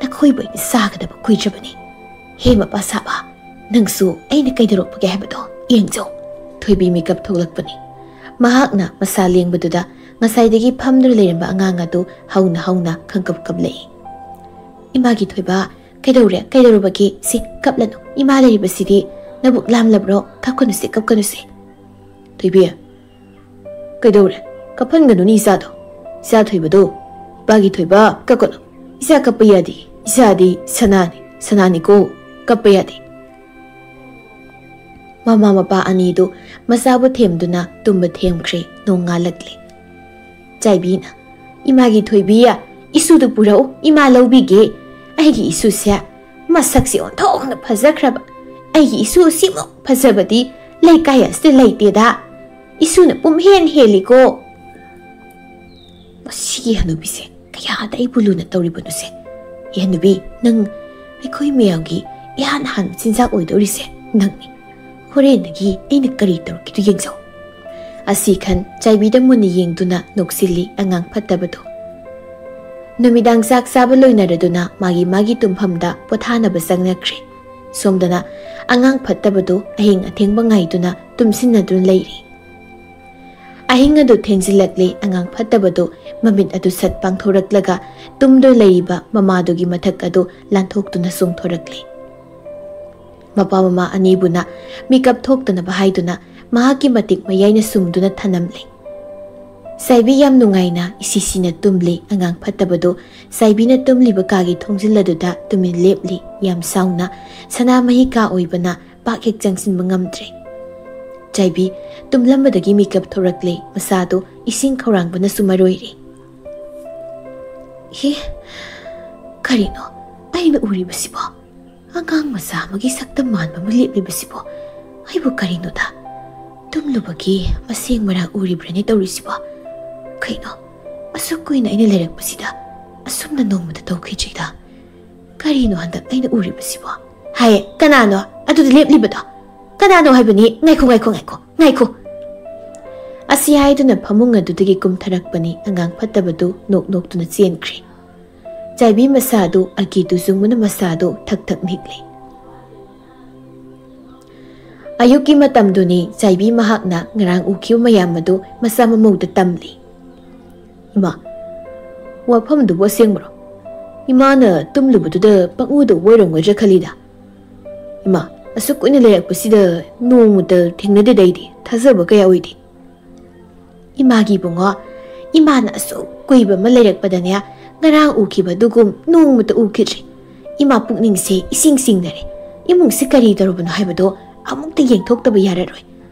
ꯅꯈꯣꯏꯕꯨ ꯑꯩꯅ ꯆꯥꯒꯗꯕ ꯀꯨꯏꯗ꯭ꯔꯕꯅꯤ꯫ ꯍꯦ ꯃꯄꯥ ꯁꯥꯕ, ꯅꯪꯁꯨ ꯑꯩꯅ ꯀꯩꯗꯧꯔꯛꯄꯒꯦ ꯍꯥꯏꯕꯗꯣ ꯌꯦꯡꯖꯧ꯫ ꯊꯣꯏꯕꯤ ꯃꯤꯀꯞ ꯊꯣꯛꯂꯛꯄꯅꯤ꯫ ꯃꯍꯥꯛꯅ ꯃꯁꯥ ꯂꯦꯡꯕꯗꯨꯗ ꯉꯁꯥꯏꯗꯒꯤ ꯐꯝꯗꯨꯅ ꯂꯩꯔꯝꯕ ꯑꯉꯥꯡ ꯑꯗꯨ ꯍꯧꯅ ꯍꯧꯅ ꯈꯪꯀꯞ ꯀꯞꯂꯛꯏ꯫ "ꯏꯃꯥꯒꯤ ꯊꯣꯏꯕ, ꯀꯩꯗꯧꯔꯦ? ꯀꯩꯗꯧꯔꯕꯒꯦ? ꯁꯤ ꯀꯞꯂꯅꯨ꯫ ꯏꯃꯥ ꯂꯩꯔꯤꯕꯁꯤꯗꯤ ꯅꯕꯨꯛ ꯂꯥꯝꯂꯕ꯭ꯔꯣ? ꯀꯞꯀꯅꯨꯁꯦ, ꯀꯞꯀꯅꯨꯁꯦ꯫" "ꯊꯣꯏꯕꯤ, ꯀꯩꯗꯧꯔꯦ? ꯀꯞꯍꯟꯒꯅꯨꯅꯦ ꯏꯆꯥꯗꯣ꯫ ꯏꯆꯥ ꯊꯣꯏꯕꯗꯣ, ꯏꯄꯥꯒꯤ ꯊꯣꯏꯕ, ꯀꯞꯀꯅꯨ꯫ ꯏꯆꯥ ꯀꯞꯄ ꯌꯥꯗꯦ꯫ ꯏꯆꯥꯗꯤ ꯁꯅꯥꯅꯤ, ꯁꯅꯥꯅꯤꯀꯣ꯫ ꯀꯞꯄ ꯌꯥꯗꯦ꯫" ꯃꯃꯥ ꯃꯄꯥ ꯑꯅꯤꯗꯨ ꯃꯆꯥꯕꯨ ꯊꯦꯝꯗꯨꯅ ꯇꯨꯝꯕ ꯊꯦꯝꯈ꯭ꯔꯦ꯫ ꯅꯣꯡ ꯉꯥꯜꯂꯛꯂꯦ꯫ ꯆꯥꯏꯕꯤꯅ, "ꯏꯃꯥꯒꯤ ꯊꯣꯏꯕꯤ, ꯏꯁꯨꯗꯨ ꯄꯨꯔꯛꯎ, ꯏꯃꯥ ꯂꯧꯕꯤꯒꯦ꯫ ꯑꯩꯒꯤ ꯏꯁꯨꯁꯦ ꯃꯁꯛꯁꯦ ꯑꯣꯟꯊꯣꯛꯅ ꯐꯖꯈ꯭ꯔꯕ꯫ ꯑꯩꯒꯤ ꯏꯁꯨ ꯁꯤꯃꯨꯛ ꯐꯖꯕꯗꯤ ꯂꯩꯀꯥꯏ ꯑꯁꯤꯗ ꯂꯩꯇꯦꯗ꯫ ꯏꯁꯨꯅ ꯄꯨꯝꯍꯦꯟ ꯍꯦꯜꯂꯤꯀꯣ꯫" ꯃꯁꯤꯒꯤ ꯍꯅꯨꯕꯤꯁꯦ ꯀꯌꯥꯗ ꯑꯩꯕꯨ ꯂꯨꯅ ꯇꯧꯔꯤꯕꯅꯣꯁꯦ꯫ "ꯑꯦ ꯍꯅꯨꯕꯤ, ꯅꯪ ꯑꯩꯈꯣꯏ ꯃꯌꯥꯝꯒꯤ ꯏꯍꯥꯟ ꯍꯥꯟꯕ ꯆꯤꯟꯖꯥꯛ ꯑꯣꯏꯗꯧꯔꯤꯁꯦ ꯅꯪꯅꯤ꯫ ꯍꯣꯔꯦꯟꯗꯒꯤ ꯑꯩꯅ ꯀꯔꯤ ꯇꯧꯔꯛꯀꯦꯗꯨ ꯌꯦꯡꯖꯧ꯫" ꯑꯁꯤ ꯈꯟ ꯆꯥꯏꯕꯤꯗ ꯃꯨꯟꯅ ꯌꯦꯡꯗꯨꯅ ꯅꯣꯛꯁꯤꯜꯂꯤ ꯑꯉꯥꯡ ꯐꯠꯇꯕꯗꯣ꯫ ꯅꯨꯃꯤꯗꯥꯡ ꯆꯥꯛ ꯆꯥꯕ ꯂꯣꯏꯅꯔꯗꯨꯅ ꯃꯥꯒꯤ ꯃꯥꯒꯤ ꯇꯨꯝꯐꯝꯗ ꯄꯣꯊꯥꯅꯕ ꯆꯪꯅꯈ꯭ꯔꯦ꯫ ꯁꯣꯝꯗꯅ ꯑꯉꯥꯡ ꯐꯠꯇꯕꯗꯨ ꯑꯍꯤꯡ ꯑꯊꯦꯡꯕ ꯉꯥꯏꯗꯨꯅ ꯇꯨꯝꯁꯤꯟꯅꯗꯨꯅ ꯂꯩꯔꯤ꯫ ꯑꯍꯤꯡ ꯑꯗꯨ ꯊꯦꯡꯖꯤꯜꯂꯛꯂꯦ꯫ ꯑꯉꯥꯡ ꯐꯠꯇꯕꯗꯨ ꯃꯃꯤꯠ ꯑꯗꯨ ꯁꯠ ꯄꯥꯡꯊꯣꯔꯛꯂꯒ ꯇꯨꯝꯗꯨꯅ ꯂꯩꯔꯤꯕ ꯃꯃꯥꯗꯨꯒꯤ ꯃꯊꯛ ꯑꯗꯨ ꯂꯥꯟꯊꯣꯛꯇꯨꯅ ꯆꯣꯡꯊꯣꯔꯛꯂꯦ꯫ ꯃꯄꯥ ꯃꯃꯥ ꯑꯅꯤꯕꯨꯅ ꯃꯤꯀꯞ ꯊꯣꯛꯇꯅꯕ ꯍꯥꯏꯗꯨꯅ ꯃꯍꯥꯛꯀꯤ ꯃꯇꯤꯛ ꯃꯌꯥꯏꯅ ꯁꯨꯝꯗꯨꯅ ꯊꯅꯝꯂꯦ꯫ ꯆꯥꯏꯕꯤ ꯌꯥꯝ ꯅꯨꯡꯉꯥꯏꯅ ꯏꯁꯤꯁꯤꯅ ꯇꯨꯝꯂꯤ꯫ ꯑꯉꯥꯡ ꯐꯠꯇꯕꯗꯨ ꯆꯥꯏꯕꯤꯅ ꯇꯨꯝꯂꯤꯕ ꯀꯥꯒꯤ ꯊꯣꯡꯖꯤꯜ ꯑꯗꯨꯗ ꯇꯨꯃꯤꯟ ꯂꯦꯞꯂꯤ꯫ ꯌꯥꯝ ꯁꯥꯎꯅ ꯁꯅꯥꯃꯍꯤ ꯀꯥ ꯑꯣꯏꯕꯅ ꯄꯥꯛ ꯍꯦꯛ ꯆꯪꯁꯤꯟꯕ ꯉꯝꯗ꯭ꯔꯦ꯫ ꯆꯥꯏꯕꯤ ꯇꯨꯝꯂꯝꯕꯗꯒꯤ ꯃꯤꯀꯞ ꯊꯣꯔꯛꯂꯦ꯫ ꯃꯁꯥꯗꯨ ꯏꯁꯤꯡ ꯈꯧꯔꯥꯡꯕꯅꯁꯨ ꯃꯔꯣꯏꯔꯦ꯫ "ꯍꯦ, ꯀꯔꯤꯅꯣ ꯑꯩꯅ ꯎꯔꯤꯕꯁꯤꯕꯣ? ꯑꯉꯥꯡ ꯃꯆꯥ ꯑꯃꯒꯤ ꯁꯛꯇꯝ ꯃꯥꯟꯕ ꯑꯃ ꯂꯦꯞꯂꯤꯕꯁꯤꯕꯣ? ꯑꯩꯕꯨ ꯀꯔꯤꯅꯣꯗ ꯇꯨꯝꯂꯨꯕꯒꯤ ꯃꯁꯦꯡ ꯃꯔꯥꯡ ꯎꯔꯤꯕ꯭ꯔꯅꯦ ꯇꯧꯔꯤꯁꯤꯕꯣ? ꯀꯩꯅꯣ, ꯑꯁꯨꯛ ꯀꯨꯏꯅ ꯑꯩꯅ ꯂꯩꯔꯛꯄꯁꯤꯗ ꯑꯁꯨꯝꯅ ꯅꯣꯡꯃꯇ ꯇꯧꯈꯤꯗ꯭ꯔꯤꯗ꯫ ꯀꯔꯤꯅꯣ ꯍꯟꯗꯛ ꯑꯩꯅ ꯎꯔꯤꯕꯁꯤꯕꯣ? ꯍꯥꯏꯌꯦ, ꯀꯅꯥꯅꯣ ꯑꯗꯨꯗ ꯂꯦꯞꯂꯤꯕꯗꯣ? ꯀꯅꯥꯅꯣ ꯍꯥꯏꯕꯅꯤ? ꯉꯥꯏꯈꯣ, ꯉꯥꯏꯈꯣ, ꯉꯥꯏꯈꯣ, ꯉꯥꯏꯈꯣ!" ꯑꯁꯤ ꯍꯥꯏꯗꯨꯅ ꯐꯃꯨꯡ ꯑꯗꯨꯗꯒꯤ ꯀꯨꯝꯊꯔꯛꯄꯅꯤ꯫ ꯑꯉꯥꯡ ꯐꯠꯇꯕꯗꯨ ꯅꯣꯛ ꯅꯣꯛꯇꯨꯅ ꯆꯦꯟꯈ꯭ꯔꯦ꯫ ꯆꯥꯏꯕꯤ ꯃꯁꯥꯗꯨ ꯑꯀꯤꯗꯨ ꯆꯨꯡꯕꯅ ꯃꯁꯥꯗꯨ ꯊꯛ ꯊꯛ ꯅꯤꯛꯂꯤ꯫ ꯑꯌꯨꯛꯀꯤ ꯃꯇꯝꯗꯨꯅꯤ ꯆꯥꯏꯕꯤ ꯃꯍꯥꯛꯅ ꯉꯔꯥꯡ ꯎꯈꯤꯕ ꯃꯌꯥꯝ ꯑꯗꯨ ꯃꯆꯥ ꯃꯃꯧꯗ ꯇꯝꯂꯤ꯫ "ꯏꯃꯥ, ꯋꯥꯐꯝꯗꯨꯕꯨ ꯑꯁꯦꯡꯕꯔꯣ? ꯏꯃꯥꯅ ꯇꯨꯝꯂꯨꯕꯗꯨꯗ ꯄꯪꯎꯗ ꯎꯕ ꯑꯣꯏꯔꯝꯒꯗ꯭ꯔꯥ ꯈꯜꯂꯤꯗ꯫ ꯏꯃꯥ, ꯑꯁꯨꯛ ꯀꯨꯏꯅ ꯂꯩꯔꯛꯄꯁꯤꯗ ꯅꯣꯡꯃꯇ ꯊꯦꯡꯅꯗꯦꯗ ꯑꯩꯗꯤ꯫ ꯊꯥꯖꯕ ꯀꯌꯥ ꯑꯣꯏꯗꯦ꯫" "ꯏꯃꯥꯒꯤ ꯏꯕꯨꯡꯉꯣ, ꯏꯃꯥꯅ ꯑꯁꯨꯛ ꯀꯨꯏꯕ ꯑꯃ ꯂꯩꯔꯛꯄꯗꯅꯦ, ꯉꯔꯥꯡ ꯎꯈꯤꯕꯗꯨꯒꯨꯝ ꯅꯣꯡꯃꯇ ꯎꯈꯤꯗ꯭ꯔꯤ꯫ ꯏꯃꯥ ꯄꯨꯛꯅꯤꯡꯁꯦ ꯏꯁꯤꯡ ꯆꯤꯡꯅꯔꯦ꯫ ꯏꯃꯨꯡꯁꯤ ꯀꯔꯤ ꯇꯧꯔꯕꯅꯣ ꯍꯥꯏꯕꯗꯣ ꯑꯃꯨꯛꯇ ꯌꯦꯡꯊꯣꯛꯇꯕ ꯌꯥꯔꯔꯣꯏ꯫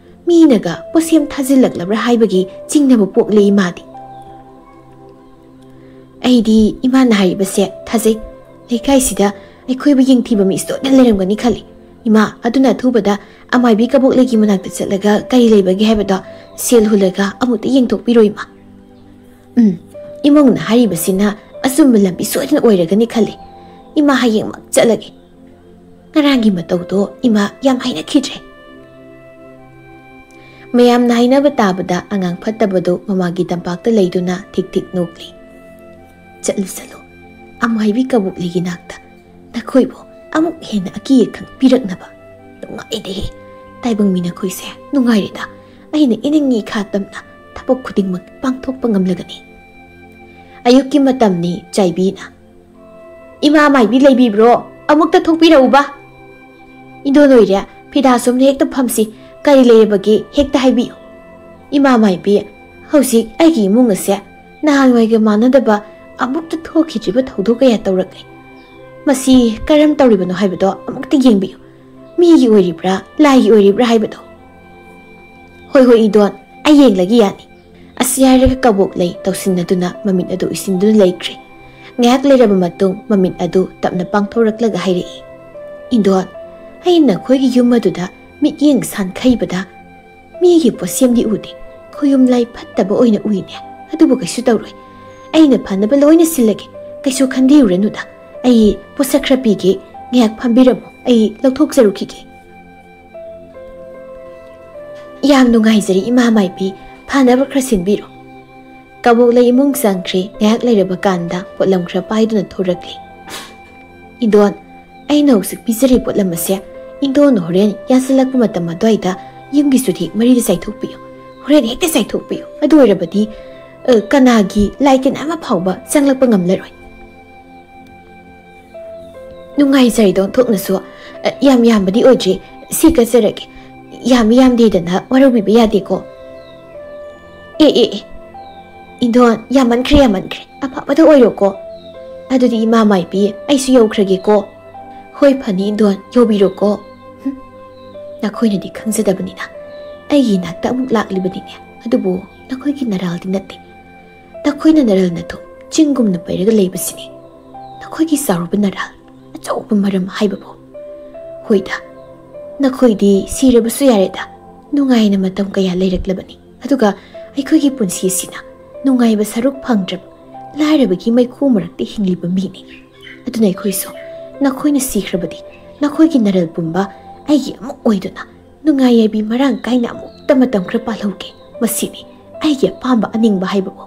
ꯃꯤꯅꯒ ꯄꯣꯠꯁꯦꯝ ꯊꯥꯖꯤꯜꯂꯛꯂꯕ꯭ꯔꯥ ꯍꯥꯏꯕꯒꯤ ꯆꯤꯡꯅꯕ ꯄꯣꯛꯂꯦ ꯏꯃꯥꯗꯤ꯫" "ꯑꯩꯗꯤ ꯏꯃꯥꯅ ꯍꯥꯏꯔꯤꯕꯁꯦ ꯊꯥꯖꯩ꯫ ꯂꯩꯀꯥꯏꯁꯤꯗ ꯑꯩꯈꯣꯏꯕꯨ ꯌꯦꯡꯊꯤꯕ ꯃꯤ ꯁꯣꯏꯗꯅ ꯂꯩꯔꯝꯒꯅꯤ ꯈꯜꯂꯤ꯫ ꯏꯃꯥ, ꯑꯗꯨꯅ ꯑꯊꯨꯕꯗ ꯑꯃꯥꯏꯕꯤ ꯀꯕꯣꯛꯂꯩꯒꯤ ꯃꯅꯥꯛꯇ ꯆꯠꯂꯒ ꯀꯔꯤ ꯂꯩꯕꯒꯦ ꯍꯥꯏꯕꯗꯣ ꯁꯦꯜ ꯍꯨꯜꯂꯒ ꯑꯃꯨꯛꯇ ꯌꯦꯡꯊꯣꯛꯄꯤꯔꯣ ꯏꯃꯥ꯫" "ꯎꯝ, ꯏꯃꯧꯅ ꯍꯥꯏꯔꯤꯕꯁꯤꯅ ꯑꯆꯨꯝꯕ ꯂꯝꯕꯤ ꯁꯣꯏꯗꯅ ꯑꯣꯏꯔꯒꯅꯤ ꯈꯜꯂꯤ꯫ ꯏꯃꯥ, ꯍꯌꯦꯡꯃꯛ ꯆꯠꯂꯒꯦ꯫ ꯉꯔꯥꯡꯒꯤ ꯃꯇꯧꯗꯣ ꯏꯃꯥ ꯌꯥꯝ ꯍꯩꯅꯈꯤꯗ꯭ꯔꯦ꯫" ꯃꯌꯥꯝꯅ ꯍꯥꯏꯅꯕ ꯇꯥꯕꯗ ꯑꯉꯥꯡ ꯐꯠꯇꯕꯗꯨ ꯃꯃꯥꯒꯤ ꯇꯝꯄꯥꯛꯇ ꯂꯩꯗꯨꯅ ꯊꯤꯛ ꯊꯤꯛ ꯅꯣꯛꯂꯤ꯫ "ꯆꯠꯂꯨ ꯆꯠꯂꯨ, ꯑꯃꯥꯏꯕꯤ ꯀꯕꯣꯛꯂꯩꯒꯤ ꯅꯥꯛꯇ ꯅꯈꯣꯏꯕꯨ ꯑꯃꯨꯛ ꯍꯦꯟꯅ ꯑꯀꯤ ꯑꯈꯪ ꯄꯤꯔꯛꯅꯕ꯫ ꯅꯨꯡꯉꯥꯏꯔꯦꯍꯦ, ꯇꯥꯏꯕꯪ ꯃꯤ ꯅꯈꯣꯏꯁꯦ ꯅꯨꯡꯉꯥꯏꯔꯦꯗ꯫ ꯑꯩꯅ ꯏꯅꯤꯡ ꯏꯈꯥ ꯇꯝꯅ ꯊꯕꯛ ꯈꯨꯗꯤꯡꯃꯛ ꯄꯥꯡꯊꯣꯛꯄ ꯉꯝꯂꯒꯅꯤ꯫" ꯑꯌꯨꯛꯀꯤ ꯃꯇꯝꯅꯤ꯫ ꯆꯥꯏꯕꯤꯅ, "ꯏꯃꯥ ꯃꯥꯏꯕꯤ ꯂꯩꯕꯤꯕ꯭ꯔꯣ? ꯑꯃꯨꯛꯇ ꯊꯣꯛꯄꯤꯔꯛꯎꯕ꯫" "ꯏꯟꯗꯣꯟ ꯑꯣꯏꯔꯦ, ꯐꯤꯗꯥ ꯁꯣꯝꯗ ꯍꯦꯛꯇ ꯐꯝꯁꯤ꯫ ꯀꯔꯤ ꯂꯩꯔꯕꯒꯦ ꯍꯦꯛꯇ ꯍꯥꯏꯕꯤꯌꯨ꯫" "ꯏꯃꯥ ꯃꯥꯏꯕꯤ, ꯍꯧꯖꯤꯛ ꯑꯩꯒꯤ ꯏꯃꯨꯡ ꯑꯁꯦ ꯅꯍꯥꯟꯋꯥꯏꯒ ꯃꯥꯟꯅꯗꯕ ꯑꯃꯨꯛꯇ ꯊꯣꯛꯈꯤꯗ꯭ꯔꯤꯕ ꯊꯧꯗꯣꯛ ꯀꯌꯥ ꯇꯧꯔꯛꯂꯦ꯫ ꯃꯁꯤ ꯀꯔꯝ ꯇꯧꯔꯤꯕꯅꯣ ꯍꯥꯏꯕꯗꯣ ꯑꯃꯨꯛꯇ ꯌꯦꯡꯕꯤꯌꯨ꯫ ꯃꯤꯒꯤ ꯑꯣꯏꯔꯤꯕ꯭ꯔꯥ, ꯂꯥꯏꯒꯤ ꯑꯣꯏꯔꯤꯕ꯭ꯔꯥ ꯍꯥꯏꯕꯗꯣ꯫" "ꯍꯣꯏ ꯍꯣꯏ ꯏꯟꯗꯣꯟ, ꯑꯩ ꯌꯦꯡꯂꯒꯦ ꯌꯥꯅꯤ꯫" ꯑꯁꯤ ꯍꯥꯏꯔꯒ ꯀꯕꯣꯛꯂꯩ ꯇꯧꯁꯤꯟꯅꯗꯨꯅ ꯃꯃꯤꯠ ꯑꯗꯨ ꯎꯏꯁꯤꯟꯗꯨꯅ ꯂꯩꯈ꯭ꯔꯦ꯫ ꯉꯥꯏꯍꯥꯛ ꯂꯩꯔꯕ ꯃꯇꯨꯡ ꯃꯃꯤꯠ ꯑꯗꯨ ꯇꯞꯅ ꯄꯥꯡꯊꯣꯔꯛꯂꯒ ꯍꯥꯏꯔꯛꯏ, "ꯏꯟꯗꯣꯟ, ꯑꯩ ꯅꯈꯣꯏꯒꯤ ꯌꯨꯝ ꯑꯗꯨꯗ ꯃꯤꯠꯌꯦꯡ ꯁꯥꯟꯈꯩꯕꯗ ꯃꯤꯒꯤ ꯄꯣꯠꯁꯦꯝꯗꯤ ꯎꯗꯦ꯫ ꯈꯨꯌꯨꯝ ꯂꯥꯏ ꯐꯠꯇꯕ ꯑꯣꯏꯅ ꯎꯏꯅꯦ꯫ ꯑꯗꯨꯕꯨ ꯀꯩꯁꯨ ꯇꯧꯔꯣꯏ꯫ ꯑꯩꯅ ꯐꯅꯕ ꯂꯣꯏꯅ ꯁꯤꯜꯂꯒꯦ꯫ ꯀꯩꯁꯨ ꯈꯟꯕꯤꯔꯨꯔꯅꯨꯗ꯫ ꯑꯩ ꯄꯣꯠꯁꯛ ꯈꯔ ꯄꯤꯒꯦ꯫ ꯉꯥꯏꯍꯥꯛ ꯐꯝꯕꯤꯔꯝꯃꯨ꯫ ꯑꯩ ꯂꯧꯊꯣꯛꯆꯔꯨꯈꯤꯒꯦ꯫" "ꯌꯥꯝ ꯅꯨꯡꯉꯥꯏꯖꯔꯦ ꯏꯃꯥ ꯃꯥꯏꯕꯤ꯫ ꯐꯅꯕ ꯈꯔ ꯁꯤꯟꯕꯤꯔꯣ꯫" ꯀꯕꯣꯛꯂꯩ ꯏꯃꯨꯡ ꯆꯪꯈ꯭ꯔꯦ꯫ ꯉꯥꯏꯍꯥꯛ ꯂꯩꯔꯕ ꯀꯥꯟꯗ ꯄꯣꯠꯂꯝ ꯈꯔ ꯄꯥꯏꯗꯨꯅ ꯊꯣꯔꯛꯂꯦ꯫ "ꯏꯟꯗꯣꯟ, ꯑꯩꯅ ꯍꯧꯖꯤꯛ ꯄꯤꯖꯔꯤ ꯄꯣꯠꯂꯝ ꯑꯁꯦ ꯏꯟꯗꯣꯟꯅ ꯍꯣꯔꯦꯟ ꯌꯥꯟꯁꯤꯜꯂꯛꯄ ꯃꯇꯝ ꯑꯗꯨꯋꯥꯏꯗ ꯌꯨꯝꯒꯤ ꯆꯨꯊꯦꯛ ꯃꯔꯤꯗ ꯆꯥꯏꯊꯣꯛꯄꯤꯌꯨ꯫ ꯍꯣꯔꯦꯟ ꯍꯦꯛꯇ ꯆꯥꯏꯊꯣꯛꯄꯤꯌꯨ꯫ ꯑꯗꯨ ꯑꯣꯏꯔꯕꯗꯤ, ꯑ, ꯀꯅꯥꯒꯤ ꯂꯥꯏ ꯇꯤꯟ ꯑꯃ ꯐꯥꯎꯕ ꯆꯪꯂꯛꯄ ꯉꯝꯂꯔꯣꯏ꯫" "ꯅꯨꯡꯉꯥꯏꯖꯔꯦꯗ ꯑꯣꯟꯊꯣꯛꯅꯁꯨ꯫ ꯑ, ꯌꯥꯝ ꯌꯥꯝꯕꯗꯤ ꯑꯣꯏꯗ꯭ꯔꯤ꯫ ꯁꯤ ꯀꯠꯆꯔꯒꯦ꯫ ꯌꯥꯝꯃꯤ ꯌꯥꯝꯗꯦꯗꯅ ꯋꯥꯔꯧꯕꯤꯕ ꯌꯥꯗꯦꯀꯣ꯫" "ꯑꯦ, ꯑꯦ, ꯑꯦ, ꯏꯟꯗꯣꯟ, ꯌꯥꯝꯃꯟꯈ꯭ꯔꯦ, ꯌꯥꯝꯃꯟꯈ꯭ꯔꯦ꯫ ꯑꯐꯕꯗ ꯑꯣꯏꯔꯣꯀꯣ꯫ ꯑꯗꯨꯗꯤ ꯏꯃꯥ ꯃꯥꯏꯕꯤ, ꯑꯩꯁꯨ ꯌꯧꯈ꯭ꯔꯒꯦꯀꯣ꯫" "ꯍꯣꯏ, ꯐꯅꯤ ꯏꯟꯗꯣꯟ, ꯌꯧꯕꯤꯔꯣꯀꯣ꯫" "ꯍꯨꯝ, ꯅꯈꯣꯏꯅꯗꯤ ꯈꯪꯖꯗꯕꯅꯤꯅ ꯑꯩꯒꯤ ꯏꯅꯥꯛꯇ ꯑꯃꯨꯛ ꯂꯥꯛꯂꯤꯕꯅꯤꯅꯦ꯫ ꯑꯗꯨꯕꯨ ꯅꯈꯣꯏꯒꯤ ꯅꯔꯥꯜꯗꯤ ꯅꯠꯇꯦ꯫ ꯅꯈꯣꯏꯅ ꯅꯔꯜ ꯅꯊꯨꯝ ꯆꯤꯡꯒꯨꯝꯅ ꯄꯩꯔꯒ ꯂꯩꯕꯁꯤꯅꯤ ꯅꯈꯣꯏꯒꯤ ꯆꯥꯎꯔꯕ ꯅꯔꯥꯜ ꯑꯆꯧꯕ ꯃꯔꯝ ꯍꯥꯏꯕꯕꯨ꯫" "ꯍꯣꯏꯗ, ꯅꯈꯣꯏꯗꯤ ꯁꯤꯔꯕꯁꯨ ꯌꯥꯔꯦꯗ, ꯅꯨꯡꯉꯥꯏꯅ ꯃꯇꯝ ꯀꯌꯥ ꯂꯩꯔꯛꯂꯕꯅꯤ꯫ ꯑꯗꯨꯒ ꯑꯩꯈꯣꯏꯒꯤ ꯄꯨꯟꯁꯤ ꯑꯁꯤꯅ ꯅꯨꯡꯉꯥꯏꯕ ꯁꯔꯨꯛ ꯐꯪꯗ꯭ꯔꯕ ꯂꯥꯏꯔꯕꯒꯤ ꯃꯩꯈꯨ ꯃꯔꯛꯇ ꯍꯤꯡꯂꯤꯕ ꯃꯤꯅꯤ꯫ ꯑꯗꯨꯅ ꯑꯩꯈꯣꯏꯁꯨ ꯅꯈꯣꯏꯅ ꯁꯤꯈ꯭ꯔꯕꯗꯤ ꯅꯈꯣꯏꯒꯤ ꯅꯔꯜ ꯄꯨꯝꯕ ꯑꯩꯒꯤ ꯑꯃꯨꯛ ꯑꯣꯏꯗꯨꯅ ꯅꯨꯡꯉꯥꯏ ꯌꯥꯏꯕꯤ ꯃꯔꯥꯡ ꯀꯥꯏꯅ ꯑꯃꯨꯛꯇ ꯃꯇꯝ ꯈꯔ ꯄꯥꯜꯍꯧꯒꯦ꯫ ꯃꯁꯤꯅꯤ ꯑꯩꯒꯤ ꯑꯄꯥꯝꯕ ꯑꯅꯤꯡꯕ ꯍꯥꯏꯕꯕꯨ꯫"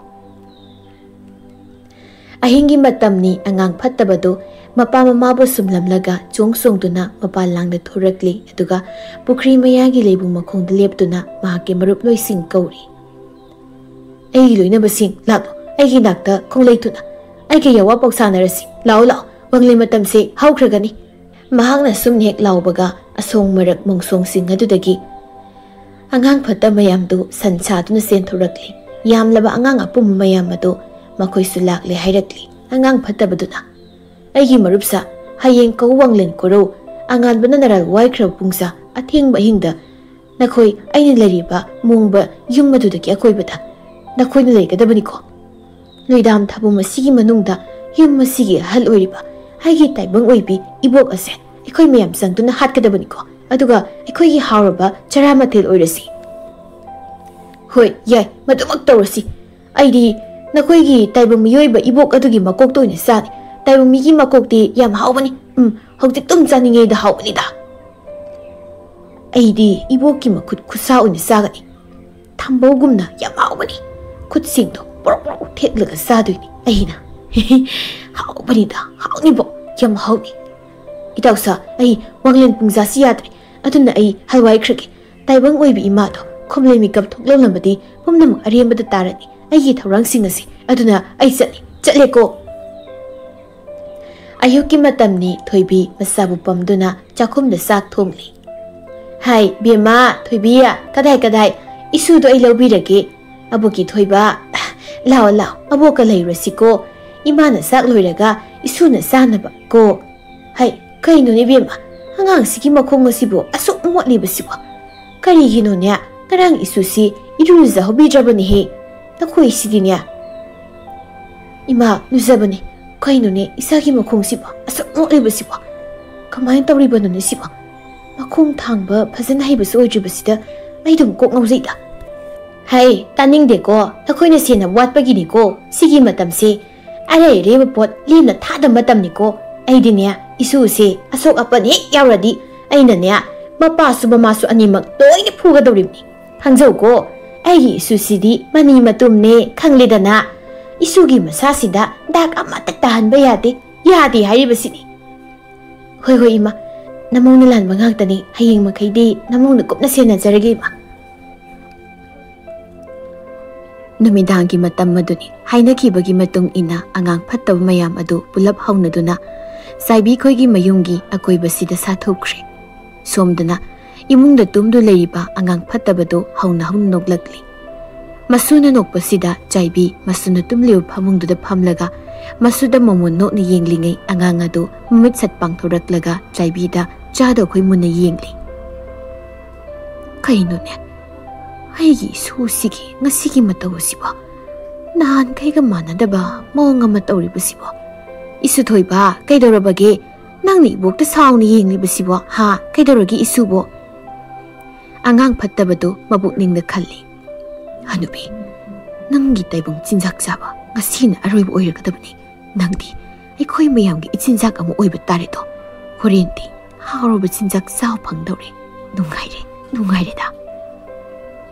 ꯑꯍꯤꯡꯒꯤ ꯃꯇꯝꯅꯤ꯫ ꯑꯉꯥꯡ ꯐꯠꯇꯕꯗꯨ ꯃꯄꯥ ꯃꯃꯥꯕꯨ ꯁꯨꯝꯂꯝꯂꯒ ꯆꯣꯡ ꯆꯣꯡꯗꯨꯅ ꯃꯄꯥꯟ ꯂꯥꯡꯗ ꯊꯣꯔꯛꯂꯤ, ꯑꯗꯨꯒ ꯄꯨꯈ꯭ꯔꯤ ꯃꯌꯥꯒꯤ ꯂꯩꯕꯨꯡ ꯃꯈꯣꯡꯗ ꯂꯦꯞꯇꯨꯅ ꯃꯍꯥꯛꯀꯤ ꯃꯔꯨꯞ ꯂꯣꯏꯁꯤꯡ ꯀꯧꯔꯤ꯫ "ꯑꯩꯒꯤ ꯂꯣꯏꯅꯕꯁꯤꯡ, ꯂꯥꯛꯂꯣ, ꯑꯩꯒꯤ ꯅꯥꯛꯇ ꯈꯣꯡꯂꯩ ꯊꯨꯅ꯫ ꯑꯩꯒ ꯌꯥꯋꯥ ꯄꯥꯎꯁꯥꯟꯅꯔꯁꯤ꯫ ꯂꯥꯛꯑꯣ, ꯂꯥꯛꯑꯣ, ꯋꯥꯡꯂꯦꯟ ꯃꯇꯝꯁꯦ ꯍꯧꯈ꯭ꯔꯒꯅꯤ꯫" ꯃꯍꯥꯛꯅ ꯁꯨꯝ ꯍꯦꯛ ꯂꯥꯎꯕꯒ, ꯑꯁꯣꯡ ꯃꯔꯛ ꯃꯣꯡꯁꯣꯡꯁꯤꯡ ꯑꯗꯨꯗꯒꯤ ꯑꯉꯥꯡ ꯐꯠꯇ ꯃꯌꯥꯝꯗꯨ ꯁꯟ ꯁꯥꯗꯨꯅ ꯆꯦꯟꯊꯣꯔꯛꯂꯤ꯫ ꯌꯥꯝꯂꯕ ꯑꯉꯥꯡ ꯑꯄꯨꯝꯕ ꯃꯌꯥꯝ ꯑꯗꯨ ꯃꯈꯣꯏꯁꯨ ꯂꯥꯛꯂꯦ ꯍꯥꯏꯔꯛꯂꯤ꯫ ꯑꯉꯥꯡ ꯐꯠꯇꯕꯗꯨꯅ, "ꯑꯩꯒꯤ ꯃꯔꯨꯞꯁꯥ, ꯍꯌꯦꯡ ꯀꯧ ꯋꯥꯡꯂꯦꯟ ꯀꯣꯔꯧ, ꯑꯉꯥꯟꯕꯅ ꯅꯔꯥꯜ ꯋꯥꯏꯈ꯭ꯔꯕ ꯄꯨꯡꯁꯥ, ꯑꯊꯦꯡꯕ ꯑꯍꯤꯡꯗ ꯅꯈꯣꯏ ꯑꯩꯅ ꯂꯩꯔꯤꯕ ꯃꯣꯡꯕ ꯌꯨꯝ ꯑꯗꯨꯗꯒꯤ ꯑꯀꯣꯏꯕꯗ ꯅꯈꯣꯏꯅ ꯂꯩꯒꯗꯕꯅꯤꯀꯣ꯫ ꯅꯣꯏꯗꯥꯝ ꯊꯥꯕꯨꯝ ꯑꯁꯤꯒꯤ ꯃꯅꯨꯡꯗ ꯌꯨꯝ ꯑꯁꯤꯒꯤ ꯑꯍꯜ ꯑꯣꯏꯔꯤꯕ ꯑꯩꯒꯤ ꯇꯥꯏꯕꯪ ꯑꯣꯏꯕꯤ ꯏꯕꯣꯛ ꯑꯁꯦ ꯑꯩꯈꯣꯏ ꯃꯌꯥꯝ ꯆꯪꯗꯨꯅ ꯍꯥꯠꯀꯗꯕꯅꯤꯀꯣ꯫ ꯑꯗꯨꯒ ꯑꯩꯈꯣꯏꯒꯤ ꯍꯥꯎꯔꯕ ꯆꯔꯥ ꯃꯊꯦꯜ ꯑꯣꯏꯔꯁꯤ꯫" "ꯍꯣꯏ, ꯌꯥꯏ, ꯃꯗꯨꯃꯛ ꯇꯧꯔꯁꯤ꯫ ꯑꯩꯗꯤ ꯅꯈꯣꯏꯒꯤ ꯇꯥꯏꯕꯪ ꯃꯤꯑꯣꯏꯕ ꯏꯕꯣꯛ ꯑꯗꯨꯒꯤ ꯃꯀꯣꯛꯇ ꯑꯣꯏꯅ ꯆꯥꯅꯤ꯫ ꯇꯥꯏꯕꯪ ꯃꯤꯒꯤ ꯃꯀꯣꯛꯇꯤ ꯌꯥꯝ ꯍꯥꯎꯕꯅꯤ꯫ ꯎꯝ, ꯍꯧꯖꯤꯛꯇꯨꯝ ꯆꯥꯅꯤꯡꯉꯦꯗ, ꯍꯥꯎꯕꯅꯤꯗ꯫ ꯑꯩꯗꯤ ꯏꯕꯣꯛꯀꯤ ꯃꯈꯨꯠ ꯈꯨꯠꯁꯥ ꯑꯣꯏꯅ ꯆꯥꯒꯅꯤ꯫ ꯊꯝꯕꯧꯒꯨꯝꯅ ꯌꯥꯝ ꯍꯥꯎꯕꯅꯤ꯫ ꯈꯨꯠꯁꯤꯡꯗꯣ ꯄ꯭ꯔꯣꯛ ꯄ꯭ꯔꯣꯛ ꯊꯦꯛꯂꯒ ꯆꯥꯗꯣꯏꯅꯤ ꯑꯩꯅ꯫ ꯍꯥꯎꯕꯅꯤꯗ, ꯍꯥꯎꯅꯤꯕꯣ, ꯌꯥꯝ ꯍꯥꯎꯅꯤ꯫ ꯏꯇꯥꯎꯁꯥ, ꯑꯩ ꯋꯥꯡꯂꯦꯟ ꯄꯨꯡꯖꯥꯁꯤ ꯌꯥꯗ꯭ꯔꯦ, ꯑꯗꯨꯅ ꯑꯩ ꯍꯜꯋꯥꯏꯈ꯭ꯔꯒꯦ꯫ ꯇꯥꯏꯕꯪ ꯑꯣꯏꯕꯤ ꯏꯃꯥꯗꯣ ꯈꯨꯝꯂꯩ ꯃꯤꯀꯞ ꯊꯣꯛꯂꯝꯂꯕꯗꯤ ꯄꯨꯝꯅꯃꯛ ꯑꯔꯦꯝꯕꯗ ꯇꯥꯔꯅꯤ ꯑꯩꯒꯤ ꯊꯧꯔꯥꯡꯁꯤꯡ ꯑꯁꯤ꯫ ꯑꯗꯨꯅ ꯑꯩ ꯆꯠꯂꯦ, ꯆꯠꯂꯦꯀꯣ꯫ ꯑꯌꯨꯛꯀꯤ ꯃꯇꯝꯅꯤ꯫ ꯊꯣꯏꯕꯤ ꯃꯆꯥꯕꯨ ꯄꯝꯗꯨꯅ ꯆꯥꯛꯈꯨꯝꯗ ꯆꯥꯛ ꯊꯣꯡꯂꯤ꯫ "ꯍꯥꯏ ꯕꯦꯝꯃ, ꯊꯣꯏꯕꯤ, ꯀꯗꯥꯏ ꯀꯗꯥꯏ? ꯏꯁꯨꯗꯣ ꯑꯩ ꯂꯧꯕꯤꯔꯒꯦ꯫ ꯑꯕꯣꯛꯀꯤ ꯊꯣꯏꯕ, ꯂꯥꯛꯑꯣ ꯂꯥꯛꯑꯣ, ꯑꯕꯣꯛꯀ ꯂꯩꯔꯨꯔꯁꯤꯀꯣ꯫ ꯏꯃꯥꯅ ꯆꯥꯛ ꯂꯣꯏꯔꯒ ꯏꯁꯨꯅ ꯆꯥꯅꯕ ꯀꯣ꯫" "ꯍꯩ, ꯀꯩꯅꯣꯅꯦ ꯏꯕꯦꯝꯃ, ꯑꯉꯥꯡꯁꯤꯒꯤ ꯃꯈꯣꯡ ꯑꯁꯤꯕꯨ ꯑꯁꯨꯛ ꯃꯣꯠꯂꯤꯕꯁꯤꯕꯣ? ꯀꯔꯤꯒꯤꯅꯣꯅꯦ? ꯉꯔꯥꯡ ꯏꯁꯨꯁꯤ ꯏꯔꯨ ꯂꯨꯖꯍꯧꯕꯤꯗ꯭ꯔꯕꯅꯦꯍꯦ꯫ ꯅꯈꯣꯏꯁꯤꯗꯤꯅꯦ꯫" "ꯏꯃꯥ, ꯂꯨꯖꯕꯅꯦ꯫ ꯀꯩꯅꯣꯅꯦ, ꯏꯆꯥꯒꯤ ꯃꯈꯣꯡꯁꯤꯕꯨ ꯑꯁꯨꯛ ꯃꯣꯠꯂꯤꯕꯁꯤꯕꯣ? ꯀꯃꯥꯏꯅ ꯇꯧꯔꯤꯕꯅꯣꯅꯦ ꯁꯤꯕꯣ? ꯃꯈꯣꯡ ꯊꯥꯡꯕ ꯐꯖꯅ ꯍꯩꯕꯁꯨ ꯑꯣꯏꯗ꯭ꯔꯤꯕꯁꯤꯗ ꯑꯩ ꯑꯗꯨꯝ ꯀꯣꯛ ꯉꯥꯎꯖꯩꯗ꯫" "ꯍꯩ, ꯇꯥꯅꯤꯡꯗꯦꯀꯣ, ꯅꯈꯣꯏꯅ ꯁꯦꯟꯅ ꯋꯥꯠꯄꯒꯤꯅꯤꯀꯣ ꯁꯤꯒꯤ ꯃꯇꯝꯁꯦ꯫ ꯑꯔꯩ ꯑꯔꯩꯕ ꯄꯣꯠ ꯂꯦꯝꯅ ꯊꯥꯗꯕ ꯃꯇꯝꯅꯤꯀꯣ꯫ ꯑꯩꯗꯤꯅꯦ, ꯏꯁꯨꯁꯦ ꯑꯁꯣꯛ ꯑꯄꯟ ꯍꯦꯛ ꯌꯥꯎꯔꯗꯤ ꯑꯩꯅꯅꯦ, ꯃꯄꯥꯁꯨ ꯃꯃꯥꯁꯨ ꯑꯅꯤꯃꯛ ꯂꯣꯏꯅ ꯐꯨꯒꯗꯧꯔꯤꯕꯅꯤ꯫ ꯈꯪꯖꯧꯀꯣ, ꯑꯩꯒꯤ ꯏꯁꯨꯁꯤꯗꯤ ꯃꯅꯤ ꯃꯇꯨꯝꯅꯦ, ꯈꯪꯂꯦꯗꯅ꯫ ꯏꯁꯨꯒꯤ ꯃꯁꯥꯁꯤꯗ ꯗꯥꯛ ꯑꯃꯠꯇ ꯇꯥꯍꯟꯕ ꯌꯥꯗꯦ, ꯌꯥꯗꯦ ꯍꯥꯏꯔꯤꯕꯁꯤꯅꯤ꯫" "ꯍꯣꯏ ꯍꯣꯏ ꯏꯃꯥ, ꯅꯃꯧꯅ ꯂꯥꯟꯕ ꯉꯥꯛꯇꯅꯤ꯫ ꯍꯌꯦꯡ ꯃꯈꯩꯗꯤ ꯅꯃꯧꯅ ꯀꯨꯞꯅ ꯁꯦꯟꯅꯖꯔꯒꯦ ꯏꯃꯥ꯫" ꯅꯨꯃꯤꯗꯥꯡꯒꯤ ꯃꯇꯝ ꯑꯗꯨꯅꯤ꯫ ꯍꯥꯏꯅꯈꯤꯕꯒꯤ ꯃꯇꯨꯡ ꯏꯟꯅ ꯑꯉꯥꯡ ꯐꯠꯇꯕ ꯃꯌꯥꯝ ꯑꯗꯨ ꯄꯨꯂꯞ ꯍꯧꯅꯗꯨꯅ ꯆꯥꯏꯕꯤ ꯈꯣꯏꯒꯤ ꯃꯌꯨꯝꯒꯤ ꯑꯀꯣꯏꯕꯁꯤꯗ ꯁꯥꯊꯨꯈ꯭ꯔꯦ꯫ ꯁꯣꯝꯗꯅ ꯏꯃꯨꯡꯗ ꯇꯨꯝꯗꯨ ꯂꯩꯔꯤꯕ ꯑꯉꯥꯡ ꯐꯠꯇꯕꯗꯨ ꯍꯧꯅ ꯍꯧꯅ ꯅꯣꯛꯂꯛꯂꯤ꯫ ꯃꯁꯨꯅ ꯅꯣꯛꯄꯁꯤꯗ ꯆꯥꯏꯕꯤ ꯃꯁꯨꯅ ꯇꯨꯝꯂꯤꯕ ꯐꯃꯨꯡꯗꯨꯗ ꯐꯝꯂꯒ ꯃꯁꯨꯗ ꯃꯃꯨꯟ ꯅꯣꯛꯅ ꯌꯦꯡꯂꯤꯉꯩ ꯑꯉꯥꯡ ꯑꯗꯨ ꯃꯃꯤꯠ ꯁꯠ ꯄꯥꯡꯊꯣꯔꯛꯂꯒ ꯆꯥꯏꯕꯤꯗ ꯆꯥꯗ ꯑꯩꯈꯣꯏ ꯃꯨꯟꯅ ꯌꯦꯡꯂꯤ꯫ "ꯀꯩꯅꯣꯅꯦ? ꯑꯩꯒꯤ ꯏꯁꯨꯁꯤꯒꯤ ꯉꯁꯤꯒꯤ ꯃꯇꯧ ꯑꯁꯤꯕꯣ? ꯅꯍꯥꯟꯈꯩꯒ ꯃꯥꯟꯅꯗꯕ ꯃꯑꯣꯡ ꯑꯃ ꯇꯧꯔꯤꯕꯁꯤꯕꯣ? ꯏꯁꯨ ꯊꯣꯏꯕ, ꯀꯩꯗꯧꯔꯕꯒꯦ? ꯅꯪꯅ ꯏꯕꯣꯛꯇ ꯁꯥꯎꯅ ꯌꯦꯡꯂꯤꯕꯁꯤꯕꯣ? ꯍꯥ? ꯀꯩꯗꯧꯔꯒꯦ ꯏꯁꯨꯕꯣ?" ꯑꯉꯥꯡ ꯐꯠꯇꯕꯗꯨ ꯃꯕꯨꯛꯅꯤꯡꯗ ꯈꯜꯂꯤ꯫ "ꯍꯅꯨꯕꯤ, ꯅꯪꯒꯤ ꯇꯥꯏꯕꯪ ꯆꯤꯟꯖꯥꯛ ꯆꯥꯕ ꯉꯁꯤꯅ ꯑꯔꯣꯏꯕ ꯑꯣꯏꯔꯒꯗꯕꯅꯤ꯫ ꯅꯪꯗꯤ ꯑꯩꯈꯣꯏ ꯃꯌꯥꯝꯒꯤ ꯏꯆꯤꯟꯖꯥꯛ ꯑꯃ ꯑꯣꯏꯕ ꯇꯥꯔꯦꯗꯣ꯫ ꯍꯣꯔꯦꯟꯗꯤ ꯍꯥꯎꯔꯕ ꯆꯤꯟꯖꯥꯛ ꯆꯥꯕ ꯐꯪꯗꯧꯔꯦ꯫ ꯅꯨꯡꯉꯥꯏꯔꯦ, ꯅꯨꯡꯉꯥꯏꯔꯦꯗ꯫"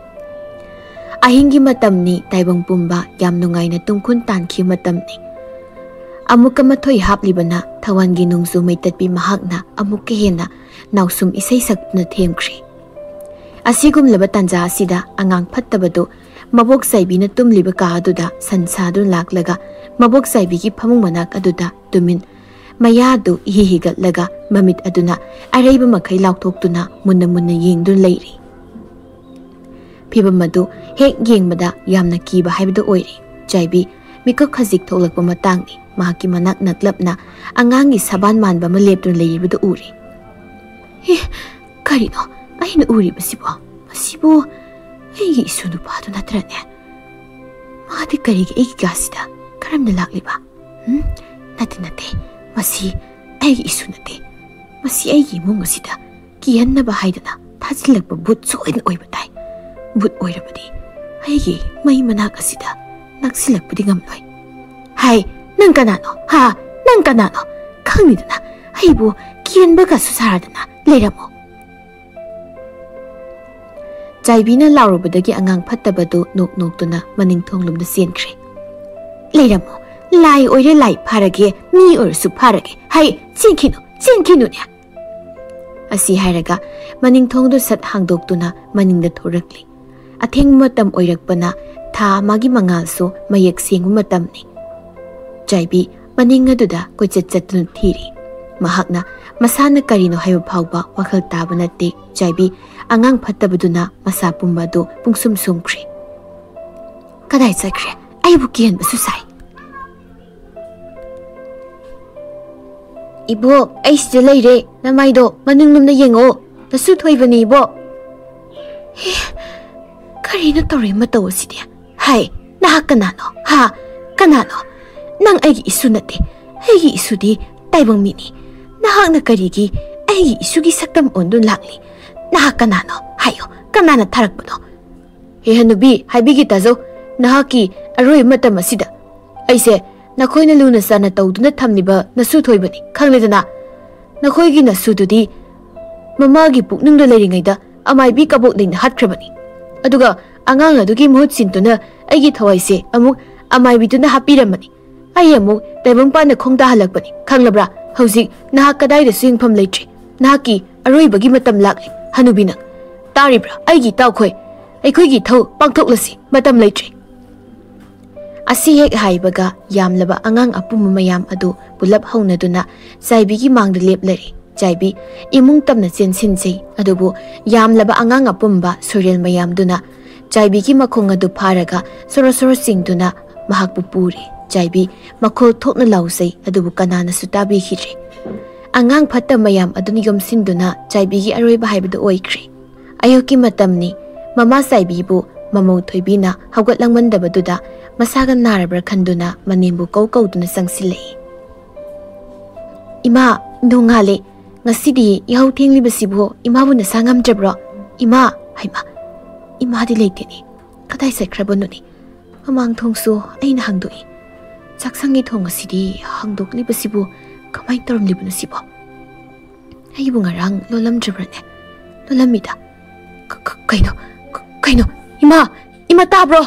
ꯑꯍꯤꯡꯒꯤ ꯃꯇꯝꯅꯤ, ꯇꯥꯏꯕꯪ ꯄꯨꯝꯕ ꯌꯥꯝ ꯅꯨꯡꯉꯥꯏꯅ ꯇꯨꯝꯈꯨꯟ ꯇꯥꯟꯈꯤꯕ ꯃꯇꯝꯅꯤ꯫ ꯑꯃꯨꯛꯀ ꯃꯊꯣꯏ ꯍꯥꯞꯂꯤꯕꯅ ꯊꯋꯥꯟꯒꯤ ꯅꯣꯡꯖꯨ ꯃꯩꯇꯠꯄꯤ ꯃꯍꯥꯛꯅ ꯑꯃꯨꯛꯀ ꯍꯦꯟꯅ ꯅꯥꯎꯁꯨꯝ ꯏꯁꯩ ꯁꯛꯇꯨꯅ ꯊꯦꯝꯈ꯭ꯔꯦ꯫ ꯑꯁꯤꯒꯨꯝꯂꯕ ꯇꯥꯟꯖꯥ ꯑꯁꯤꯗ ꯑꯉꯥꯡ ꯐꯠꯇꯕꯗꯨ ꯃꯕꯣꯛ ꯆꯥꯏꯕꯤꯅ ꯇꯨꯝꯂꯤꯕ ꯀꯥ ꯑꯗꯨꯗ ꯁꯟ ꯁꯥꯗꯨꯅ ꯂꯥꯛꯂꯒ ꯃꯕꯣꯛ ꯆꯥꯏꯕꯤꯒꯤ ꯐꯃꯨꯡ ꯃꯅꯥꯛ ꯑꯗꯨꯗ ꯇꯨꯃꯤꯟ ꯃꯌꯥꯗꯨ ꯏꯍꯤ ꯍꯤꯒꯠꯂꯒ ꯃꯃꯤꯠ ꯑꯗꯨꯅ ꯑꯔꯩꯕ ꯃꯈꯩ ꯂꯥꯎꯊꯣꯛꯇꯨꯅ ꯃꯨꯟꯅ ꯃꯨꯟꯅ ꯌꯦꯡꯗꯨꯅ ꯂꯩꯔꯤ꯫ ꯐꯤꯚꯝ ꯑꯗꯨ ꯍꯦꯛ ꯌꯦꯡꯕꯗ ꯌꯥꯝꯅ ꯀꯤꯕ ꯍꯥꯏꯕꯗꯨ ꯑꯣꯏꯔꯦ꯫ ꯆꯥꯏꯕꯤ ꯃꯤꯀꯞ ꯈꯖꯤꯛ ꯊꯣꯛꯂꯛꯄ ꯃꯇꯥꯡꯅꯤ꯫ ꯃꯍꯥꯛꯀꯤ ꯃꯅꯥꯛ ꯅꯛꯂꯞꯅ ꯑꯉꯥꯡꯒꯤ ꯁꯕꯥꯟ ꯃꯥꯟꯕ ꯑꯃ ꯂꯦꯞꯇꯨꯅ ꯂꯩꯔꯤꯕꯗꯨ ꯎꯔꯦ꯫ "ꯑꯦ, ꯀꯔꯤꯅꯣ ꯑꯩꯅ ꯎꯔꯤꯕꯁꯤꯕꯣ? ꯃꯁꯤꯕꯨ ꯑꯩꯒꯤ ꯏꯁꯨ ꯅꯨꯄꯥꯗꯨ ꯅꯠꯇ꯭ꯔꯅꯦ? ꯃꯥꯗꯤ ꯀꯔꯤꯒꯤ ꯑꯩꯒꯤ ꯀꯥꯁꯤꯗ ꯀꯔꯝꯅ ꯂꯥꯛꯂꯤꯕ? ꯎꯝ? ꯅꯠꯇꯦ, ꯅꯠꯇꯦ, ꯃꯁꯤ ꯑꯩꯒꯤ ꯏꯁꯨ ꯅꯠꯇꯦ꯫ ꯃꯁꯤ ꯑꯩꯒꯤ ꯏꯃꯨꯡ ꯑꯁꯤꯗ ꯀꯤꯍꯟꯅꯕ ꯍꯥꯏꯗꯅ ꯊꯥꯖꯤꯜꯂꯛꯄ ꯚꯨꯠ ꯁꯣꯏꯗꯅ ꯑꯣꯏꯕ ꯇꯥꯏ꯫ ꯚꯨꯠ ꯑꯣꯏꯔꯕꯗꯤ ꯑꯩꯒꯤ ꯃꯩ ꯃꯅꯥꯛ ꯑꯁꯤꯗ ꯅꯛꯁꯤꯜꯂꯛꯄꯗꯤ ꯉꯝꯂꯣꯏ꯫ ꯍꯥꯏ, ꯅꯪ ꯀꯅꯥꯅꯣ? ꯍꯥ? ꯅꯪ ꯀꯅꯥꯅꯣ? ꯈꯪꯅꯤꯗꯅ ꯑꯩꯕꯨ ꯀꯤꯍꯟꯕꯒꯁꯨ ꯁꯥꯔꯗꯅ ꯂꯩꯔꯝꯃꯣ!" ꯆꯥꯏꯕꯤꯅ ꯂꯥꯎꯔꯨꯕꯗꯒꯤ ꯑꯉꯥꯡ ꯐꯠꯇꯕꯗꯨ ꯅꯣꯛ ꯅꯣꯛꯇꯨꯅ ꯃꯅꯤꯡ ꯊꯣꯡꯂꯣꯝꯗ ꯆꯦꯟꯈ꯭ꯔꯦ꯫ "ꯂꯩꯔꯝꯃꯣ, ꯂꯥꯏ ꯑꯣꯏꯔꯦ ꯂꯥꯏ ꯐꯥꯔꯒꯦ, ꯃꯤ ꯑꯣꯏꯔꯁꯨ ꯐꯥꯔꯒꯦ꯫ ꯍꯩ, ꯆꯦꯟꯈꯤꯅꯨ, ꯆꯦꯟꯈꯤꯅꯨꯅꯦ!" ꯑꯁꯤ ꯍꯥꯏꯔꯒ ꯃꯅꯤꯡ ꯊꯣꯡꯗꯨ ꯁꯠ ꯍꯥꯡꯗꯣꯛꯇꯨꯅ ꯃꯅꯤꯡꯗ ꯊꯣꯔꯛꯂꯤ꯫ ꯑꯊꯦꯡꯕ ꯃꯇꯝ ꯑꯣꯏꯔꯛꯄꯅ ꯊꯥ ꯑꯃꯒꯤ ꯃꯉꯥꯜꯁꯨ ꯃꯌꯦꯛ ꯁꯦꯡꯕ ꯃꯇꯝꯅꯤ꯫ ꯆꯥꯏꯕꯤ ꯃꯅꯤꯡ ꯑꯗꯨꯗ ꯀꯣꯏꯆꯠ ꯆꯠꯇꯨꯅ ꯊꯤꯔꯤ꯫ ꯃꯍꯥꯛꯅ ꯃꯁꯥꯅ ꯀꯔꯤꯅꯣ ꯍꯥꯏꯕ ꯐꯥꯎꯕ ꯋꯥꯈꯜ ꯇꯥꯕ ꯅꯠꯇꯦ꯫ ꯆꯥꯏꯕꯤ ꯑꯉꯥꯡ ꯐꯠꯇꯕꯗꯨꯅ ꯃꯁꯥ ꯄꯨꯝꯕ ꯑꯗꯨ ꯄꯨꯡꯁꯨꯝ ꯁꯨꯝꯈ꯭ꯔꯦ꯫ "ꯀꯗꯥꯏ ꯆꯠꯈ꯭ꯔꯦ? ꯑꯩꯕꯨ ꯀꯤꯍꯟꯕꯁꯨ ꯁꯥꯏ꯫ ꯏꯕꯣꯛ, ꯑꯩ ꯁꯤꯗ ꯂꯩꯔꯦ꯫ ꯅꯃꯥꯏꯗꯣ ꯃꯅꯤꯡꯂꯣꯝꯗ ꯌꯦꯡꯉꯛꯑꯣ꯫ ꯅꯁꯨ ꯊꯣꯏꯕꯅꯤ, ꯏꯕꯣꯛ꯫" "ꯍꯦ, ꯀꯔꯤꯅꯣ ꯇꯧꯔꯤ ꯃꯇꯧ ꯑꯁꯤꯗꯤ? ꯍꯥꯏ, ꯅꯍꯥꯛ ꯀꯅꯥꯅꯣ? ꯍꯥ? ꯀꯅꯥꯅꯣ? ꯅꯪ ꯑꯩꯒꯤ ꯏꯁꯨ ꯅꯠꯇꯦ꯫ ꯑꯩꯒꯤ ꯏꯁꯨꯗꯤ ꯇꯥꯏꯕꯪ ꯃꯤꯅꯤ꯫ ꯅꯍꯥꯛꯅ ꯀꯔꯤꯒꯤ ꯑꯩꯒꯤ ꯏꯁꯨꯒꯤ ꯁꯛꯇꯝ ꯑꯣꯟꯗꯨꯅ ꯂꯥꯛꯂꯤ? ꯅꯍꯥꯛ ꯀꯅꯥꯅꯣ? ꯍꯥꯏꯌꯨ, ꯀꯅꯥꯅ ꯊꯥꯔꯛꯄꯅꯣ?" "ꯍꯦ ꯍꯅꯨꯕꯤ, ꯍꯥꯏꯕꯤꯒꯦ ꯇꯥꯖꯧ, ꯅꯍꯥꯛꯀꯤ ꯑꯔꯣꯏꯕ ꯃꯇꯝ ꯑꯁꯤꯗ ꯑꯩꯁꯦ ꯅꯈꯣꯏꯅ ꯂꯨꯅ ꯆꯥꯟꯅ ꯇꯧꯗꯨꯅ ꯊꯝꯂꯤꯕ ꯅꯁꯨ ꯊꯣꯏꯕꯅꯤ, ꯈꯪꯂꯦꯗꯅ? ꯅꯈꯣꯏꯒꯤ ꯅꯁꯨꯗꯨꯗꯤ ꯃꯃꯥꯒꯤ ꯄꯨꯛꯅꯨꯡꯗ ꯂꯩꯔꯤꯉꯩꯗ ꯑꯃꯥꯏꯕꯤ ꯀꯕꯣꯛ ꯂꯩꯅ ꯍꯥꯠꯈ꯭ꯔꯕꯅꯤ꯫ ꯑꯗꯨꯒ ꯑꯉꯥꯡ ꯑꯗꯨꯒꯤ ꯃꯍꯨꯠ ꯁꯤꯟꯗꯨꯅ ꯑꯩꯒꯤ ꯊꯋꯥꯏꯁꯦ ꯑꯃꯨꯛ ꯑꯃꯥꯏꯕꯤꯗꯨꯅ ꯍꯥꯠꯄꯤꯔꯝꯃꯅꯤ꯫ ꯑꯩ ꯑꯃꯨꯛ ꯇꯥꯏꯕꯪꯄꯥꯟꯗ ꯈꯣꯡꯗꯥꯍꯜꯂꯛꯄꯅꯤ, ꯈꯪꯂꯕ꯭ꯔꯥ? ꯍꯧꯖꯤꯛ ꯅꯍꯥꯛ ꯀꯗꯥꯏꯗꯁꯨ ꯌꯦꯡꯐꯝ ꯂꯩꯇ꯭ꯔꯦ꯫ ꯅꯍꯥꯛꯀꯤ ꯑꯔꯣꯏꯕꯒꯤ ꯃꯇꯝ ꯂꯥꯛꯂꯦ, ꯍꯅꯨꯕꯤ ꯅꯪ꯫ ꯇꯥꯔꯤꯕ꯭ꯔꯥ? ꯑꯩꯒꯤ ꯏꯇꯥꯎꯈꯣꯏ, ꯑꯩꯈꯣꯏꯒꯤ ꯏꯊꯧ ꯄꯥꯡꯊꯣꯛꯂꯁꯤ, ꯃꯇꯝ ꯂꯩꯇ꯭ꯔꯦ꯫ ꯑꯁꯤ ꯍꯦꯛ ꯍꯥꯏꯕꯒ ꯌꯥꯝꯂꯕ ꯑꯉꯥꯡ ꯑꯄꯨꯝꯕ ꯃꯌꯥꯝ ꯑꯗꯨ ꯄꯨꯂꯞ ꯍꯧꯅꯗꯨꯅ ꯆꯥꯏꯕꯤꯒꯤ ꯃꯥꯡꯗ ꯂꯦꯞꯂꯔꯦ꯫ ꯆꯥꯏꯕꯤ ꯏꯃꯨꯡ ꯇꯝꯅ ꯆꯦꯟꯁꯤꯟꯖꯩ, ꯑꯗꯨꯕꯨ ꯌꯥꯝꯂꯕ ꯑꯉꯥꯡ ꯑꯄꯨꯝꯕ ꯁꯣꯔꯦꯜ ꯃꯌꯥꯝꯗꯨꯅ ꯆꯥꯏꯕꯤꯒꯤ ꯃꯈꯣꯡ ꯑꯗꯨ ꯐꯥꯔꯒ ꯁꯣꯔꯣ ꯁꯣꯔꯣ ꯆꯤꯡꯗꯨꯅ ꯃꯍꯥꯛꯄꯨ ꯄꯨꯔꯦ꯫ ꯆꯥꯏꯕꯤ ꯃꯈꯣꯜ ꯊꯣꯛꯅ ꯂꯥꯎꯖꯩ, ꯑꯗꯨꯕꯨ ꯀꯅꯥꯅꯁꯨ ꯇꯥꯕꯤꯈꯤꯗ꯭ꯔꯦ꯫ ꯑꯉꯥꯡ ꯐꯠꯇ ꯃꯌꯥꯝ ꯑꯗꯨꯅ ꯌꯣꯝꯁꯤꯟꯗꯨꯅ ꯆꯥꯏꯕꯤꯒꯤ ꯑꯔꯣꯏꯕ ꯍꯥꯏꯕꯗꯨ ꯑꯣꯏꯈ꯭ꯔꯦ꯫ ꯑꯌꯨꯛꯀꯤ ꯃꯇꯝꯅꯤ꯫ ꯃꯃꯥ ꯆꯥꯏꯕꯤꯕꯨ ꯃꯃꯧ ꯊꯣꯏꯕꯤꯅ ꯍꯧꯒꯠꯂꯥꯡꯃꯟꯗꯕꯗꯨꯗ ꯃꯁꯥꯒ ꯅꯥꯔꯕ꯭ꯔꯥ ꯈꯟꯗꯨꯅ ꯃꯅꯦꯝꯕꯨ ꯀꯧ ꯀꯧꯗꯨꯅ ꯆꯪꯁꯤꯜꯂꯛꯏ꯫ "ꯏꯃꯥ, ꯅꯣꯡꯉꯥꯜꯂꯦ꯫ ꯉꯁꯤꯗꯤ ꯌꯥꯍꯧ ꯊꯦꯡꯂꯤꯕꯁꯤꯕꯨ ꯏꯃꯥꯕꯨ ꯅꯁꯥ ꯉꯝꯗ꯭ꯔꯕ꯭ꯔꯣ? ꯏꯃꯥ!" ꯍꯩꯃꯥ, ꯏꯃꯥꯗꯤ ꯂꯩꯇꯦꯅꯦ꯫ ꯀꯗꯥꯏ ꯆꯠꯈ꯭ꯔꯕꯅꯣꯅꯦ? ꯃꯃꯥꯡ ꯊꯣꯡꯁꯨ ꯑꯩꯅ ꯍꯥꯡꯗꯣꯛꯏ꯫ ꯆꯥꯛꯁꯪꯒꯤ ꯊꯣꯡ ꯑꯁꯤꯗꯤ ꯍꯥꯡꯗꯣꯛꯂꯤꯕꯁꯤꯕꯨ ꯀꯃꯥꯏꯅ ꯇꯧꯔꯝꯂꯤꯕꯅꯣ ꯁꯤꯕꯣ? ꯑꯩꯕꯨ ꯉꯔꯥꯡ ꯂꯣꯜꯂꯝꯗ꯭ꯔꯕ꯭ꯔꯅꯦ? ꯂꯣꯜꯂꯝꯃꯤꯗ꯫ ꯀ-, ꯀ-, ꯀꯩꯅꯣ? ꯀ-, ꯀꯩꯅꯣ? ꯏꯃꯥ! ꯏꯃꯥ ꯇꯥꯕ꯭ꯔꯣ?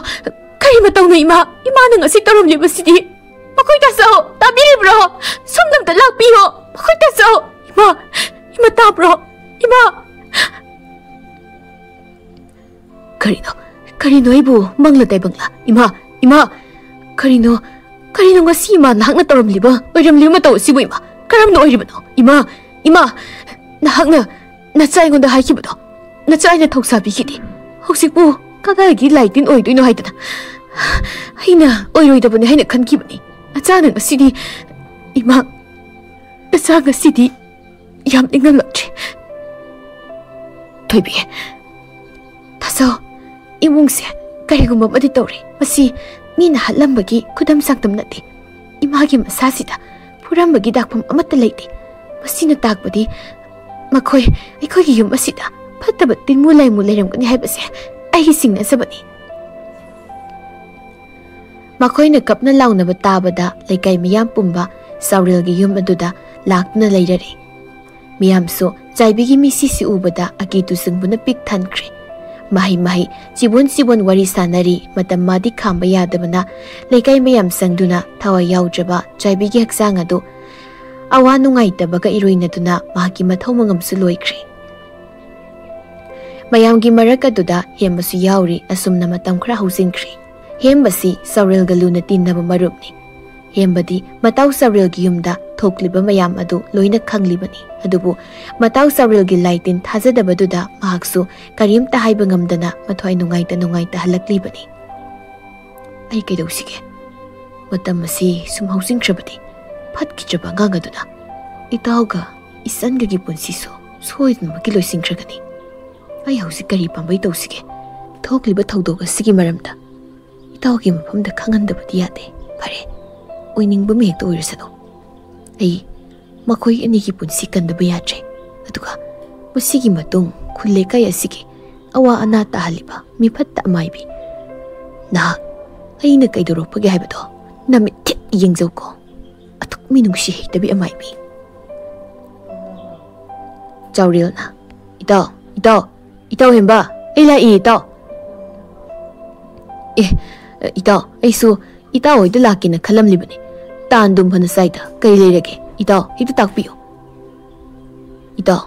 ꯀꯔꯤ ꯃꯇꯧꯅꯣ ꯏꯃꯥ? ꯏꯃꯥꯅ ꯉꯁꯤ ꯇꯧꯔꯝꯂꯤꯕꯁꯤꯗꯤ? ꯃꯈꯣꯏ ꯇꯥꯆꯧ! ꯇꯥꯕꯤꯔꯤꯕ꯭ꯔꯣ? ꯁꯣꯝꯗ ꯑꯝꯇ ꯂꯥꯛꯄꯤꯌꯣ! ꯃꯈꯣꯏ ꯇꯥꯆꯧ! ꯏꯃꯥ! ꯏꯃꯥ ꯇꯥꯕ꯭ꯔꯣ? ꯏꯃꯥ! ꯀꯔꯤꯅꯣ? ꯀꯔꯤꯅꯣ ꯑꯩꯕꯨ ꯃꯪꯂ ꯇꯥꯏꯕꯪꯂ? ꯏꯃꯥ! ꯏꯃꯥ! ꯀꯔꯤꯅꯣ? ꯀꯔꯤꯅꯣ ꯉꯁꯤ ꯏꯃꯥ ꯅꯍꯥꯛꯅ ꯇꯧꯔꯝꯂꯤꯕ, ꯑꯣꯏꯔꯝꯂꯤꯕ ꯃꯇꯧ ꯑꯁꯤꯕꯨ ꯏꯃꯥ? ꯀꯔꯝꯅ ꯑꯣꯏꯔꯤꯕꯅꯣ? ꯏꯃꯥ! ꯏꯃꯥ! ꯅꯍꯥꯛꯅ ꯅꯆꯥ ꯑꯩꯉꯣꯟꯗ ꯍꯥꯏꯈꯤꯕꯗꯣ, ꯅꯆꯥ ꯑꯩꯅ ꯊꯧꯁꯥꯕꯤꯈꯤꯗꯦ꯫ ꯍꯧꯖꯤꯛꯄꯨ ꯀꯗꯥꯏꯒꯤ ꯂꯥꯏ ꯇꯤꯟ ꯑꯣꯏꯗꯣꯏꯅꯣ ꯍꯥꯏꯗꯅ ꯑꯩꯅ ꯑꯣꯏꯔꯣꯏꯗꯕꯅꯤ ꯍꯥꯏꯅ ꯈꯟꯈꯤꯕꯅꯤ꯫ ꯅꯆꯥꯅ ꯉꯁꯤꯗꯤ, ꯏꯃꯥ, ꯅꯆꯥ ꯉꯁꯤꯗꯤ ꯌꯥꯝ ꯅꯤꯡꯍꯜꯂꯛꯇ꯭ꯔꯦ꯫ ꯊꯣꯏꯕꯤ, ꯇꯥꯆꯧ, ꯏꯃꯨꯡꯁꯦ ꯀꯔꯤꯒꯨꯝꯕ ꯑꯃꯗꯤ ꯇꯧꯔꯦ꯫ ꯃꯁꯤ ꯃꯤꯅ ꯍꯥꯠꯂꯝꯕꯒꯤ ꯈꯨꯗꯝ ꯆꯥꯡꯗꯝ ꯅꯠꯇꯦ꯫ ꯏꯃꯥꯒꯤ ꯃꯁꯥꯁꯤꯗ ꯐꯨꯔꯝꯕꯒꯤ ꯗꯥꯛꯐꯝ ꯑꯃꯠꯇ ꯂꯩꯇꯦ꯫ ꯃꯁꯤꯅ ꯇꯥꯛꯄꯗꯤ ꯃꯈꯣꯏ ꯑꯩꯈꯣꯏꯒꯤ ꯌꯨꯝ ꯑꯁꯤꯗ ꯐꯠꯇꯕ ꯇꯤꯟꯃꯨ ꯂꯥꯏꯃꯨ ꯂꯩꯔꯝꯒꯅꯤ ꯍꯥꯏꯕꯁꯦ ꯑꯩꯒꯤ ꯆꯤꯡꯅꯖꯕꯅꯤ꯫ ꯃꯈꯣꯏꯅ ꯀꯞꯅ ꯂꯥꯎꯅꯕ ꯇꯥꯕꯗ ꯂꯩꯀꯥꯏ ꯃꯤꯌꯥꯝ ꯄꯨꯝꯕ ꯆꯥꯎꯔꯦꯜꯒꯤ ꯌꯨꯝ ꯑꯗꯨꯗ ꯂꯥꯛꯇꯨꯅ ꯂꯩꯔꯔꯦ꯫ ꯃꯤꯌꯥꯝꯁꯨ ꯆꯥꯏꯕꯤꯒꯤ ꯃꯤꯁꯤꯁꯤ ꯎꯕꯗ ꯑꯀꯤ ꯇꯨꯖꯨꯡꯕꯅ ꯄꯤꯛ ꯊꯟꯈ꯭ꯔꯦ꯫ ꯃꯍꯩ ꯃꯍꯩ, ꯆꯤꯕꯣꯟ ꯆꯤꯕꯣꯟ ꯋꯥꯔꯤ ꯁꯥꯟꯅꯔꯤ꯫ ꯃꯇꯝ ꯃꯥꯗꯤ ꯈꯥꯝꯕ ꯌꯥꯗꯕꯅ ꯂꯩꯀꯥꯏ ꯃꯌꯥꯝ ꯆꯪꯗꯨꯅ ꯊꯋꯥꯏ ꯌꯥꯎꯗ꯭ꯔꯕ ꯆꯥꯏꯕꯤꯒꯤ ꯍꯛꯆꯥꯡ ꯑꯗꯨ ꯑꯋꯥ ꯅꯨꯡꯉꯥꯏꯇꯕꯒ ꯏꯔꯣꯏꯅꯗꯨꯅ ꯃꯍꯥꯛꯀꯤ ꯃꯊꯧ ꯃꯉꯝꯁꯨ ꯂꯣꯏꯈ꯭ꯔꯦ꯫ ꯃꯌꯥꯝꯒꯤ ꯃꯔꯛ ꯑꯗꯨꯗ ꯍꯦꯝꯕꯁꯨ ꯌꯥꯎꯔꯤ꯫ ꯑꯁꯨꯝꯅ ꯃꯇꯝ ꯈꯔ ꯍꯧꯖꯤꯟꯈ꯭ꯔꯦ꯫ ꯍꯦꯝꯕꯁꯤ ꯆꯥꯎꯔꯦꯜꯒ ꯂꯨꯅ ꯇꯤꯟꯅꯕ ꯃꯔꯨꯞꯅꯤ꯫ ꯍꯦꯝꯕꯗꯤ ꯃꯇꯥꯎ ꯆꯥꯎꯔꯦꯜꯒꯤ ꯌꯨꯝꯗ ꯊꯣꯛꯂꯤꯕ ꯃꯌꯥꯝ ꯑꯗꯨ ꯂꯣꯏꯅ ꯈꯪꯂꯤꯕꯅꯤ꯫ ꯑꯗꯨꯕꯨ ꯃꯇꯥꯎ ꯆꯥꯎꯔꯦꯜꯒꯤ ꯂꯥꯏ ꯇꯤꯟ ꯊꯥꯖꯗꯕꯗꯨꯗ ꯃꯍꯥꯛꯁꯨ ꯀꯔꯤꯝꯇ ꯍꯥꯏꯕ ꯉꯝꯗꯅ ꯃꯊ꯭ꯋꯥꯏ ꯅꯨꯡꯉꯥꯏꯇ ꯅꯨꯡꯉꯥꯏꯇ ꯍꯜꯂꯛꯂꯤꯕꯅꯤ꯫ ꯑꯩ ꯀꯩꯗꯧꯁꯤꯒꯦ? ꯃꯇꯝ ꯑꯁꯤ ꯁꯨꯝ ꯍꯧꯖꯤꯟꯈ꯭ꯔꯕꯗꯤ ꯐꯠꯈꯤꯗ꯭ꯔꯕ ꯑꯉꯥꯡ ꯑꯗꯨꯅ ꯏꯇꯥꯎꯒ ꯏꯆꯟꯒꯒꯤ ꯄꯨꯟꯁꯤꯁꯨ ꯁꯣꯏꯗꯅꯃꯛꯀꯤ ꯂꯣꯏꯁꯤꯟꯈ꯭ꯔꯒꯅꯤ꯫ ꯑꯩ ꯍꯧꯖꯤꯛ ꯀꯔꯤ ꯄꯥꯝꯕꯩ ꯇꯧꯁꯤꯒꯦ? ꯊꯣꯛꯂꯤꯕ ꯊꯧꯗꯣꯛ ꯑꯁꯤꯒꯤ ꯃꯔꯝꯗ ꯏꯇꯥꯎꯒꯤ ꯃꯐꯝꯗ ꯈꯪꯍꯟꯗꯕꯗꯤ ꯌꯥꯗꯦ꯫ ꯐꯔꯦ, ꯑꯣꯏꯅꯤꯡꯕ ꯑꯃ ꯍꯦꯛꯇ ꯑꯣꯏꯔꯁꯅꯨ꯫ ꯑꯩ ꯃꯈꯣꯏ ꯑꯅꯤꯒꯤ ꯄꯨꯟꯁꯤ ꯀꯟꯗꯕ ꯌꯥꯗ꯭ꯔꯦ꯫ ꯑꯗꯨꯒ ꯃꯁꯤꯒꯤ ꯃꯇꯨꯡ ꯈꯨꯜ ꯂꯩꯀꯥꯏ ꯑꯁꯤꯒꯤ ꯑꯋꯥ ꯑꯅꯥ ꯇꯥꯍꯜꯂꯤꯕ ꯃꯤꯐꯠꯇ ꯑꯃꯥꯏꯕꯤ ꯅꯍꯥꯛ ꯑꯩꯅ ꯀꯩꯗꯧꯔꯛꯄꯒꯦ ꯍꯥꯏꯕꯗꯣ ꯅꯃꯤꯠ ꯊꯤꯠ ꯌꯦꯡꯖꯧꯀꯣ꯫ ꯑꯗꯨꯛ ꯃꯤꯅꯨꯡꯁꯤ ꯍꯩꯇꯕꯤ ꯑꯃꯥꯏꯕꯤ꯫ ꯆꯥꯎꯔꯦꯜꯅ, "ꯏꯇꯥꯎ, ꯏꯇꯥꯎ, ꯏꯇꯥꯎ ꯍꯦꯝꯕ, ꯑꯩ ꯂꯥꯛꯏ, ꯏꯇꯥꯎ꯫ ꯑꯦ, ꯏꯇꯥꯎ, ꯑꯩꯁꯨ ꯏꯇꯥꯎ ꯍꯣꯏꯗ ꯂꯥꯛꯀꯦꯅ ꯈꯜꯂꯝꯂꯤꯕꯅꯤ꯫ ꯇꯥꯟꯗꯨꯝ ꯐꯅ ꯆꯥꯏꯗ, ꯀꯔꯤ ꯂꯩꯔꯒꯦ? ꯏꯇꯥꯎ, ꯍꯦꯛꯇ ꯇꯥꯛꯄꯤꯌꯨ꯫" "ꯏꯇꯥꯎ,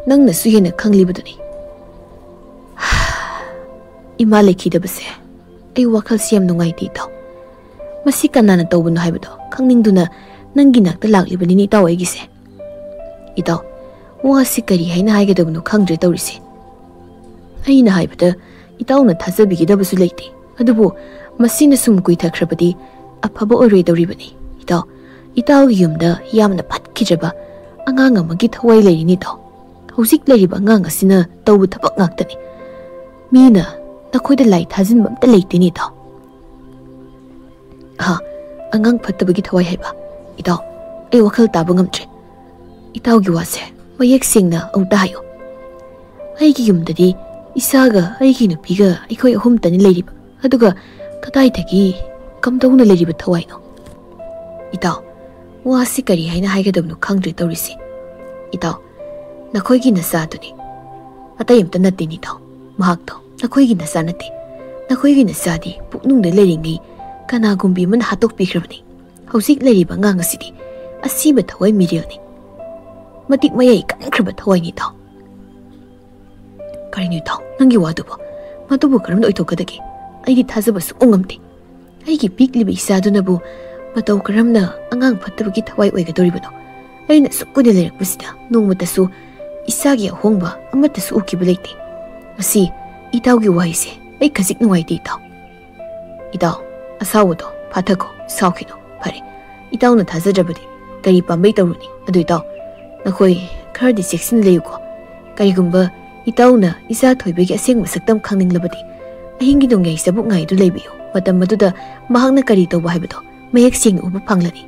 ꯅꯪꯅꯁꯨ ꯍꯦꯟꯅ ꯈꯪꯂꯤꯕꯗꯨꯅꯤ꯫" ꯏꯃꯥ ꯂꯩꯈꯤꯗꯕꯁꯦ ꯑꯩ ꯋꯥꯈꯜꯁꯤ ꯌꯥꯝ ꯅꯨꯡꯉꯥꯏꯇꯦ, ꯏꯇꯥꯎ꯫ ꯃꯁꯤ ꯀꯅꯥꯅ ꯇꯧꯕꯅꯣ ꯍꯥꯏꯕꯗꯣ ꯈꯪꯅꯤꯡꯗꯨꯅ ꯅꯪꯒꯤ ꯅꯥꯛꯇ ꯂꯥꯛꯂꯤꯕꯅꯤꯅꯦ, ꯏꯇꯥꯎ ꯑꯩꯒꯤꯁꯦ꯫ ꯏꯇꯥꯎ, ꯋꯥꯁꯤ ꯀꯔꯤ ꯍꯥꯏꯅ ꯍꯥꯏꯒꯗꯕꯅꯣ ꯈꯪꯗ꯭ꯔꯦ ꯇꯧꯔꯤꯁꯦ꯫ ꯑꯩꯅ ꯍꯥꯏꯕꯗ ꯏꯇꯥꯎꯅ ꯊꯥꯖꯕꯤꯒꯗꯕꯁꯨ ꯂꯩꯇꯦ꯫ ꯑꯗꯨꯕꯨ ꯃꯁꯤꯅ ꯁꯨꯝ ꯀꯨꯏꯊꯈ꯭ꯔꯕꯗꯤ ꯑꯐꯕ ꯑꯣꯏꯔꯣꯏꯗꯧꯔꯤꯕꯅꯤ꯫ ꯏꯇꯥꯎ, ꯏꯇꯥꯎꯒꯤ ꯌꯨꯝꯗ ꯌꯥꯝꯅ ꯐꯠꯈꯤꯗ꯭ꯔꯕ ꯑꯉꯥꯡ ꯑꯃꯒꯤ ꯊꯋꯥꯏ ꯂꯩꯔꯤꯅꯤ, ꯏꯇꯥꯎ꯫ ꯍꯧꯖꯤꯛ ꯂꯩꯔꯤꯕ ꯑꯉꯥꯡ ꯑꯁꯤꯅ ꯇꯧꯕ ꯊꯕꯛ ꯉꯥꯛꯇꯅꯤ꯫ ꯃꯤꯅ ꯅꯈꯣꯏꯗ ꯂꯥꯏ ꯊꯥꯖꯤꯟꯕ ꯑꯝꯇ ꯂꯩꯇꯦꯅꯦ, ꯏꯇꯥꯎ꯫ ꯍꯥ, ꯑꯉꯥꯡ ꯐꯠꯇꯕꯒꯤ ꯊꯋꯥꯏ ꯍꯥꯏꯕ? ꯏꯇꯥꯎ, ꯑꯩ ꯋꯥꯈꯜ ꯇꯥꯕ ꯉꯝꯗ꯭ꯔꯦ꯫ ꯏꯇꯥꯎꯒꯤ ꯋꯥꯁꯦ ꯃꯌꯦꯛ ꯁꯦꯡꯅ ꯑꯃꯨꯛꯇ ꯍꯥꯏꯌꯨ꯫ ꯑꯩꯒꯤ ꯌꯨꯝꯗꯗꯤ ꯏꯆꯥꯒ ꯑꯩꯒꯤ ꯅꯨꯄꯤꯒ ꯑꯩꯈꯣꯏ ꯑꯍꯨꯝꯇꯅꯤ ꯂꯩꯔꯤꯕ꯫ ꯑꯗꯨꯒ ꯀꯗꯥꯏꯗꯒꯤ ꯀꯝꯗꯧꯅ ꯂꯩꯔꯤꯕ ꯊꯋꯥꯏꯅꯣ? ꯏꯇꯥꯎ, ꯋꯥꯁꯤ ꯀꯔꯤ ꯍꯥꯏꯅ ꯍꯥꯏꯒꯗꯕꯅꯣ ꯈꯪꯗ꯭ꯔꯦ ꯇꯧꯔꯤꯁꯦ꯫ ꯏꯇꯥꯎ, ꯅꯈꯣꯏꯒꯤ ꯅꯆꯥꯗꯨꯅꯤ꯫ ꯑꯇꯩ ꯑꯝꯇ ꯅꯠꯇꯦꯅꯦ, ꯏꯇꯥꯎ꯫ ꯃꯍꯥꯛꯇꯣ ꯅꯈꯣꯏꯒꯤ ꯅꯆꯥ ꯅꯠꯇꯦ꯫ ꯅꯈꯣꯏꯒꯤ ꯅꯆꯥꯗꯤ ꯄꯨꯛꯅꯨꯡꯗ ꯂꯩꯔꯤꯉꯩ ꯀꯅꯥꯒꯨꯝꯕꯤ ꯑꯃꯅ ꯍꯥꯠꯇꯣꯛꯄꯤꯈ꯭ꯔꯕꯅꯤ꯫ ꯍꯧꯖꯤꯛ ꯂꯩꯔꯤꯕ ꯑꯉꯥꯡ ꯑꯁꯤꯗꯤ ꯑꯁꯤꯕ ꯊꯋꯥꯏ ꯃꯤꯔꯦꯜꯅꯤ꯫ ꯃꯇꯤꯛ ꯃꯌꯥꯏ ꯀꯟꯈ꯭ꯔꯕ ꯊꯋꯥꯏꯅꯤ ꯏꯇꯥꯎ꯫ ꯀꯔꯤꯅꯣ ꯏꯇꯥꯎ, ꯅꯪꯒꯤ ꯋꯥꯗꯨꯕꯣ? ꯃꯗꯨꯕꯨ ꯀꯔꯝꯅ ꯑꯣꯏꯊꯣꯛꯀꯗꯒꯦ? ꯑꯩꯗꯤ ꯊꯥꯖꯕ ꯁꯨꯛꯉꯝ ꯉꯝꯗꯦ꯫ ꯑꯩꯒꯤ ꯄꯤꯛꯂꯤꯕ ꯏꯆꯥꯗꯨꯅꯕꯨ ꯃꯇꯧ ꯀꯔꯝꯅ ꯑꯉꯥꯡ ꯐꯠꯇꯕꯒꯤ ꯊꯋꯥꯏ ꯑꯣꯏꯒꯗꯧꯔꯤꯕꯅꯣ? ꯑꯩꯅ ꯑꯁꯨꯛ ꯀꯨꯏꯅ ꯂꯩꯔꯛꯄꯁꯤꯗ ꯅꯣꯡꯃꯇꯁꯨ ꯏꯆꯥꯒꯤ ꯑꯍꯣꯡꯕ ꯑꯃꯠꯇꯁꯨ ꯎꯈꯤꯕ ꯂꯩꯇꯦ꯫ ꯃꯁꯤ ꯏꯇꯥꯎꯒꯤ ꯋꯥꯍꯩꯁꯦ ꯑꯩ ꯈꯖꯤꯛ ꯅꯨꯡꯉꯥꯏꯇꯦ ꯏꯇꯥꯎ꯫ ꯏꯇꯥꯎ, ꯑꯁꯥꯎꯕꯗꯣ ꯐꯥꯊꯈꯣ, ꯁꯥꯎꯈꯤꯅꯨ꯫ ꯐꯔꯦ, ꯏꯇꯥꯎꯅ ꯊꯥꯖꯗ꯭ꯔꯕꯗꯤ ꯀꯔꯤ ꯄꯥꯝꯕꯩ ꯇꯧꯔꯨꯅꯤ? ꯑꯗꯨ ꯏꯇꯥꯎ, ꯅꯈꯣꯏ ꯈꯔꯗꯤ ꯆꯦꯛꯁꯤꯟꯅ ꯂꯩꯌꯨꯀꯣ꯫ ꯀꯔꯤꯒꯨꯝꯕ ꯏꯇꯥꯎꯅ ꯏꯆꯥ ꯊꯣꯏꯕꯒꯤ ꯑꯁꯦꯡꯕ ꯁꯛꯇꯝ ꯈꯪꯅꯤꯡꯂꯕꯗꯤ ꯑꯍꯤꯡꯒꯤ ꯅꯣꯡꯌꯥꯏ ꯆꯕꯨꯛ ꯉꯥꯏꯗꯨ ꯂꯩꯕꯤꯌꯨ꯫ ꯃꯇꯝ ꯑꯗꯨꯗ ꯃꯍꯥꯛꯅ ꯀꯔꯤ ꯇꯧꯕ ꯍꯥꯏꯕꯗꯣ ꯃꯌꯦꯛ ꯁꯦꯡꯅ ꯎꯕ ꯐꯪꯂꯅꯤ꯫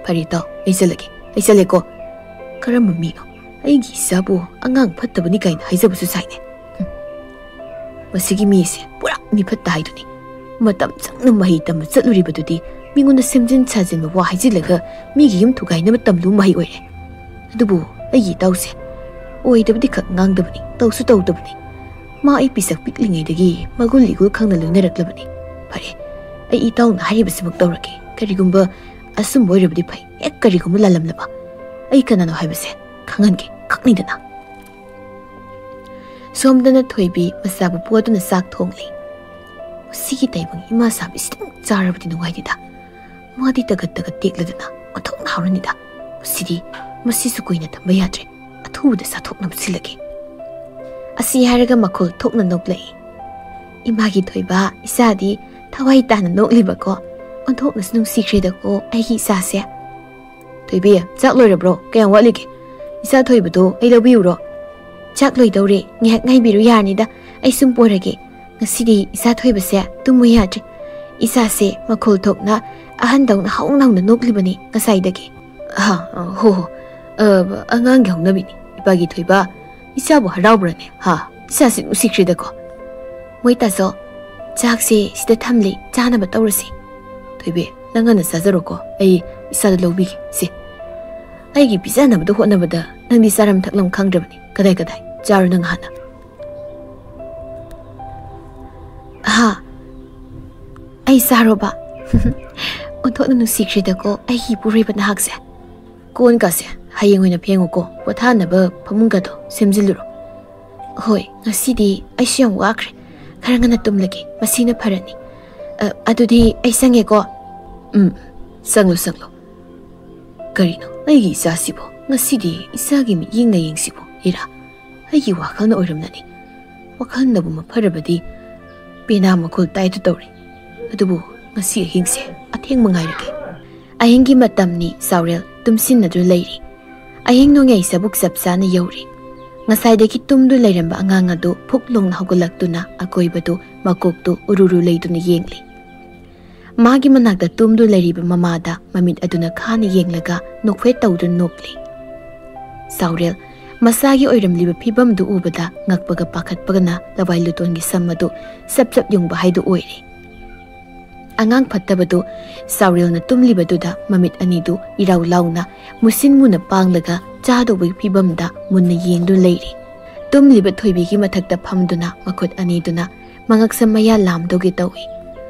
ꯐꯔꯦ ꯏꯇꯥꯎ, ꯑꯩ ꯆꯠꯂꯒꯦ, ꯑꯩ ꯆꯠꯂꯦꯀꯣ꯫ ꯀꯔꯝꯕ ꯃꯤꯅꯣ? ꯑꯩꯒꯤ ꯏꯆꯥꯕꯨ ꯑꯉꯥꯡ ꯐꯠꯇꯕꯅꯤ ꯀꯥꯏꯅ ꯍꯥꯏꯖꯕꯁꯨ ꯁꯥꯏꯅꯦ꯫ ꯍꯨꯝ꯫ ꯃꯁꯤꯒꯤ ꯃꯤꯁꯦ ꯄꯨꯔꯥ ꯃꯤ ꯐꯠꯇ ꯍꯥꯏꯗꯨꯅꯤ꯫ ꯃꯇꯝ ꯆꯪꯅ ꯃꯍꯩ ꯇꯝꯕ ꯆꯠꯂꯨꯔꯤꯕꯗꯨꯗꯤ ꯃꯤꯉꯣꯟꯗ ꯁꯦꯝꯖꯤꯟ ꯁꯥꯖꯤꯟꯕ ꯋꯥ ꯍꯥꯏꯖꯤꯜꯂꯒ ꯃꯤꯒꯤ ꯌꯨꯝ ꯊꯨꯒꯥꯏꯅꯕ ꯇꯝꯂꯨ ꯃꯍꯩ ꯑꯣꯏꯔꯦ꯫ ꯑꯗꯨꯕꯨ ꯑꯩꯒꯤ ꯏꯇꯥꯎꯁꯦ ꯑꯣꯏꯗꯕꯗꯤ ꯈꯛ ꯉꯥꯡꯗꯕꯅꯤ, ꯇꯧꯁꯨ ꯇꯧꯗꯕꯅꯤ꯫ ꯃꯥ ꯑꯩ ꯄꯤꯁꯛ ꯄꯤꯛꯂꯤꯉꯩꯗꯒꯤ ꯃꯒꯨꯟ ꯏꯒꯨꯜ ꯈꯪꯅ ꯂꯣꯏꯅꯔꯛꯂꯕꯅꯤ꯫ ꯐꯔꯦ, ꯑꯩ ꯏꯇꯥꯎꯅ ꯍꯥꯏꯔꯤꯕꯁꯤꯃꯛ ꯇꯧꯔꯒꯦ꯫ ꯀꯔꯤꯒꯨꯝꯕ ꯑꯆꯨꯝꯕ ꯑꯣꯏꯔꯕꯗꯤ ꯐꯩ, ꯍꯦꯛ ꯀꯔꯤꯒꯨꯝꯕ ꯂꯥꯜꯂꯝꯂꯕ ꯑꯩ ꯀꯅꯥꯅꯣ ꯍꯥꯏꯕꯁꯦ ꯈꯪꯍꯟꯒꯦ ꯈꯛꯅꯤꯗꯅ꯫ ꯁꯣꯝꯗꯅ ꯊꯣꯏꯕꯤ ꯃꯆꯥꯕꯨ ꯄꯣꯠꯇꯨꯅ ꯆꯥꯛ ꯊꯣꯡꯂꯤ꯫ ꯃꯁꯤꯒꯤ ꯇꯥꯏꯕꯪ ꯏꯃꯥ ꯁꯥꯕꯤꯁꯤꯗꯪ ꯆꯥꯔꯕꯗꯤ ꯅꯨꯡꯉꯥꯏꯅꯤꯗ꯫ ꯃꯥꯗꯤ ꯇꯒꯠ ꯇꯒꯠ ꯇꯦꯛꯂꯗꯅ ꯑꯣꯟꯊꯣꯛꯅ ꯍꯥꯎꯔꯅꯤꯗ꯫ ꯃꯁꯤꯗꯤ, ꯃꯁꯤꯁꯨ ꯀꯨꯏꯅ ꯊꯝꯕ ꯌꯥꯗ꯭ꯔꯦ꯫ ꯑꯊꯨꯕꯗ ꯆꯥꯊꯣꯛꯅꯕ ꯁꯤꯜꯂꯒꯦ꯫ ꯑꯁꯤ ꯍꯥꯏꯔꯒ ꯃꯈꯣꯜ ꯊꯣꯛꯅ ꯅꯣꯛꯂꯛꯏ꯫ ꯏꯃꯥꯒꯤ ꯊꯣꯏꯕ, ꯏꯆꯥꯗꯤ ꯊꯋꯥꯏ ꯇꯥꯅ ꯅꯣꯛꯂꯤꯕꯀꯣ꯫ ꯑꯣꯟꯊꯣꯛꯅꯁꯨ ꯅꯨꯡꯁꯤꯈ꯭ꯔꯦꯗꯀꯣ ꯑꯩꯒꯤ ꯏꯆꯥꯁꯦ꯫ ꯊꯣꯏꯕꯤ, ꯆꯥꯛ ꯂꯣꯏꯔꯕ꯭ꯔꯣ? ꯀꯌꯥꯝ ꯋꯥꯠꯂꯤꯒꯦ? ꯏꯆꯥ ꯊꯣꯏꯕꯗꯣ ꯑꯩ ꯂꯧꯕꯤꯌꯨꯔꯣ? ꯆꯥꯛ ꯂꯣꯏꯗꯧꯔꯦ, ꯉꯥꯏꯍꯥꯛ ꯉꯥꯏꯕꯤꯔꯨ ꯌꯥꯔꯅꯤꯗ꯫ ꯑꯩ ꯁꯨꯝ ꯄꯣꯔꯒꯦ꯫ ꯉꯁꯤꯗꯤ ꯏꯆꯥ ꯊꯣꯏꯕꯁꯦ ꯇꯨꯝꯃꯨ ꯌꯥꯗ꯭ꯔꯦ꯫ ꯏꯆꯥꯁꯦ ꯃꯈꯣꯜ ꯊꯣꯛꯅ ꯑꯍꯟꯗꯧꯅ ꯍꯧꯅ ꯍꯧꯅ ꯅꯣꯛꯂꯤꯕꯅꯤ ꯉꯁꯥꯏꯗꯒꯤ꯫ ꯑꯍ, ꯑ, ꯍꯣ, ꯍꯣ꯫ ꯑ, ꯑꯉꯥꯡꯒꯤ ꯍꯧꯅꯕꯤꯅꯤ꯫ ꯏꯄꯥꯒꯤ ꯊꯣꯏꯕ, ꯏꯆꯥꯕꯨ ꯍꯔꯥꯎꯕ꯭ꯔꯅꯦ? ꯍꯥ? ꯏꯆꯥꯁꯤ ꯅꯨꯡꯁꯤꯈ꯭ꯔꯦꯗꯀꯣ꯫ ꯃꯣꯏ ꯇꯥꯆꯧ, ꯆꯥꯛꯁꯦ ꯁꯤꯗ ꯊꯝꯂꯤ, ꯆꯥꯅꯕ ꯇꯧꯔꯁꯤ꯫ ꯊꯣꯏꯕꯤ, ꯅꯪ ꯉꯟꯅ ꯆꯥꯖꯔꯣꯀꯣ꯫ ꯑꯩ ꯏꯆꯥꯗ ꯂꯧꯕꯤꯒꯦ꯫ ꯁꯦ꯫ ꯑꯩꯒꯤ ꯄꯤꯖꯅꯕꯗ ꯍꯣꯠꯅꯕꯗ ꯅꯪꯗꯤ ꯆꯥꯔꯝ ꯊꯛꯂꯝ ꯈꯪꯗ꯭ꯔꯕꯅꯤ꯫ ꯀꯗꯥꯏ, ꯀꯗꯥꯏ? ꯆꯥꯔꯣ ꯅꯪ ꯍꯥꯟꯅ꯫ ꯏꯆꯥꯔꯣꯕ? ꯑꯣꯟꯊꯣꯛꯅ ꯅꯨꯡꯁꯤꯈ꯭ꯔꯦꯗꯀꯣ ꯑꯩꯒꯤ ꯏꯄꯨꯔꯣꯏꯕ ꯅꯍꯥꯛꯁꯦ꯫ ꯀꯣꯟꯒꯁꯦ ꯍꯌꯦꯡ ꯑꯣꯏꯅ ꯐꯦꯡꯉꯨꯀꯣ, ꯄꯣꯊꯥꯅꯕ ꯐꯃꯨꯡꯒꯗꯣ ꯁꯦꯝꯖꯤꯜꯂꯨꯔꯣ꯫ ꯍꯣꯏ, ꯉꯁꯤꯗꯤ ꯑꯩꯁꯨ ꯌꯥꯝ ꯋꯥꯈ꯭ꯔꯦ, ꯈꯔ ꯉꯟꯅ ꯇꯨꯝꯂꯒꯦ, ꯃꯁꯤꯅ ꯐꯔꯅꯤ꯫ ꯑ, ꯑꯗꯨꯗꯤ ꯑꯩ ꯆꯪꯉꯦꯀꯣ꯫ ꯎꯝ, ꯆꯪꯂꯣ, ꯆꯪꯂꯣ꯫ ꯀꯔꯤꯅꯣ ꯑꯩꯒꯤ ꯏꯆꯥꯁꯤꯕꯨ? ꯉꯁꯤꯗꯤ ꯏꯆꯥꯒꯤ ꯃꯤꯠꯌꯦꯡ ꯅꯌꯦꯡꯁꯤꯕꯨ ꯏꯔꯥ? ꯑꯩꯒꯤ ꯋꯥꯈꯜꯅ ꯑꯣꯏꯔꯝꯂꯅꯤ꯫ ꯋꯥꯈꯜꯅꯕꯨ ꯃꯐꯔꯕꯗꯤ ꯄꯦꯅꯥ ꯃꯈꯣꯜ ꯇꯥꯏꯗꯨ ꯇꯧꯔꯤ꯫ ꯑꯗꯨꯕꯨ ꯉꯁꯤ ꯑꯍꯤꯡꯁꯦ ꯑꯊꯦꯡꯕ ꯉꯥꯏꯔꯒꯦ꯫ ꯑꯍꯤꯡꯒꯤ ꯃꯇꯝꯅꯤ, ꯆꯥꯎꯔꯦꯜ ꯇꯨꯝꯁꯤꯟꯅꯗꯨꯅ ꯂꯩꯔꯤ꯫ ꯑꯍꯤꯡ ꯅꯣꯡꯌꯥꯏ ꯆꯕꯨꯛ ꯆꯞ ꯆꯥꯅ ꯌꯧꯔꯤ꯫ ꯉꯁꯥꯏꯗꯒꯤ ꯇꯨꯝꯗꯨ ꯂꯩꯔꯝꯕ ꯑꯉꯥꯡ ꯑꯗꯨ ꯐꯨꯛ ꯂꯣꯡꯅ ꯍꯧꯒꯠꯂꯛꯇꯨꯅ ꯑꯀꯣꯏꯕꯗꯨ ꯃꯀꯣꯛꯇꯨ ꯎꯔꯨꯔꯨ ꯂꯩꯗꯨꯅ ꯌꯦꯡꯂꯤ꯫ ꯃꯥꯒꯤ ꯃꯅꯥꯛꯇ ꯇꯨꯝꯗꯨ ꯂꯩꯔꯤꯕ ꯃꯃꯥꯗ ꯃꯃꯤꯠ ꯑꯗꯨꯅ ꯈꯥꯅ ꯌꯦꯡꯂꯒ ꯅꯣꯛꯐꯦꯠ ꯇꯧꯗꯨꯅ ꯅꯣꯛꯂꯤ꯫ ꯆꯥꯎꯔꯦꯜ ꯃꯁꯥꯒꯤ ꯑꯣꯏꯔꯝꯂꯤꯕ ꯐꯤꯕꯝꯗꯨ ꯎꯕꯗ ꯉꯛꯄꯒ ꯄꯥꯈꯠꯄꯒꯅ ꯂꯋꯥꯏ ꯂꯨꯇꯣꯟꯒꯤ ꯁꯝ ꯑꯗꯨ ꯆꯞ ꯆꯞ ꯌꯨꯡꯕ ꯍꯥꯏꯗꯨ ꯑꯣꯏꯔꯦ꯫ ꯑꯉꯥꯡ ꯐꯠꯇꯕꯗꯨ ꯆꯥꯎꯔꯦꯜꯅ ꯇꯨꯝꯂꯤꯕꯗꯨꯗ ꯃꯃꯤꯠ ꯑꯅꯤꯗꯨ ꯏꯔꯥꯎ ꯂꯥꯎꯅ ꯃꯨꯁꯤꯟ ꯃꯨꯅ ꯄꯥꯡꯂꯒ ꯆꯥꯗꯧꯕꯒꯤ ꯐꯤꯕꯝꯗ ꯃꯨꯟꯅ ꯌꯦꯡꯗꯨꯅ ꯂꯩꯔꯤ꯫ ꯇꯨꯝꯂꯤꯕ ꯊꯣꯏꯕꯤꯒꯤ ꯃꯊꯛꯇ ꯐꯝꯗꯨꯅ ꯃꯈꯨꯠ ꯑꯅꯤꯗꯨꯅ ꯃꯉꯛꯁꯝ ꯃꯌꯥ ꯂꯥꯝꯗꯧꯒꯦ ꯇꯧꯏ꯫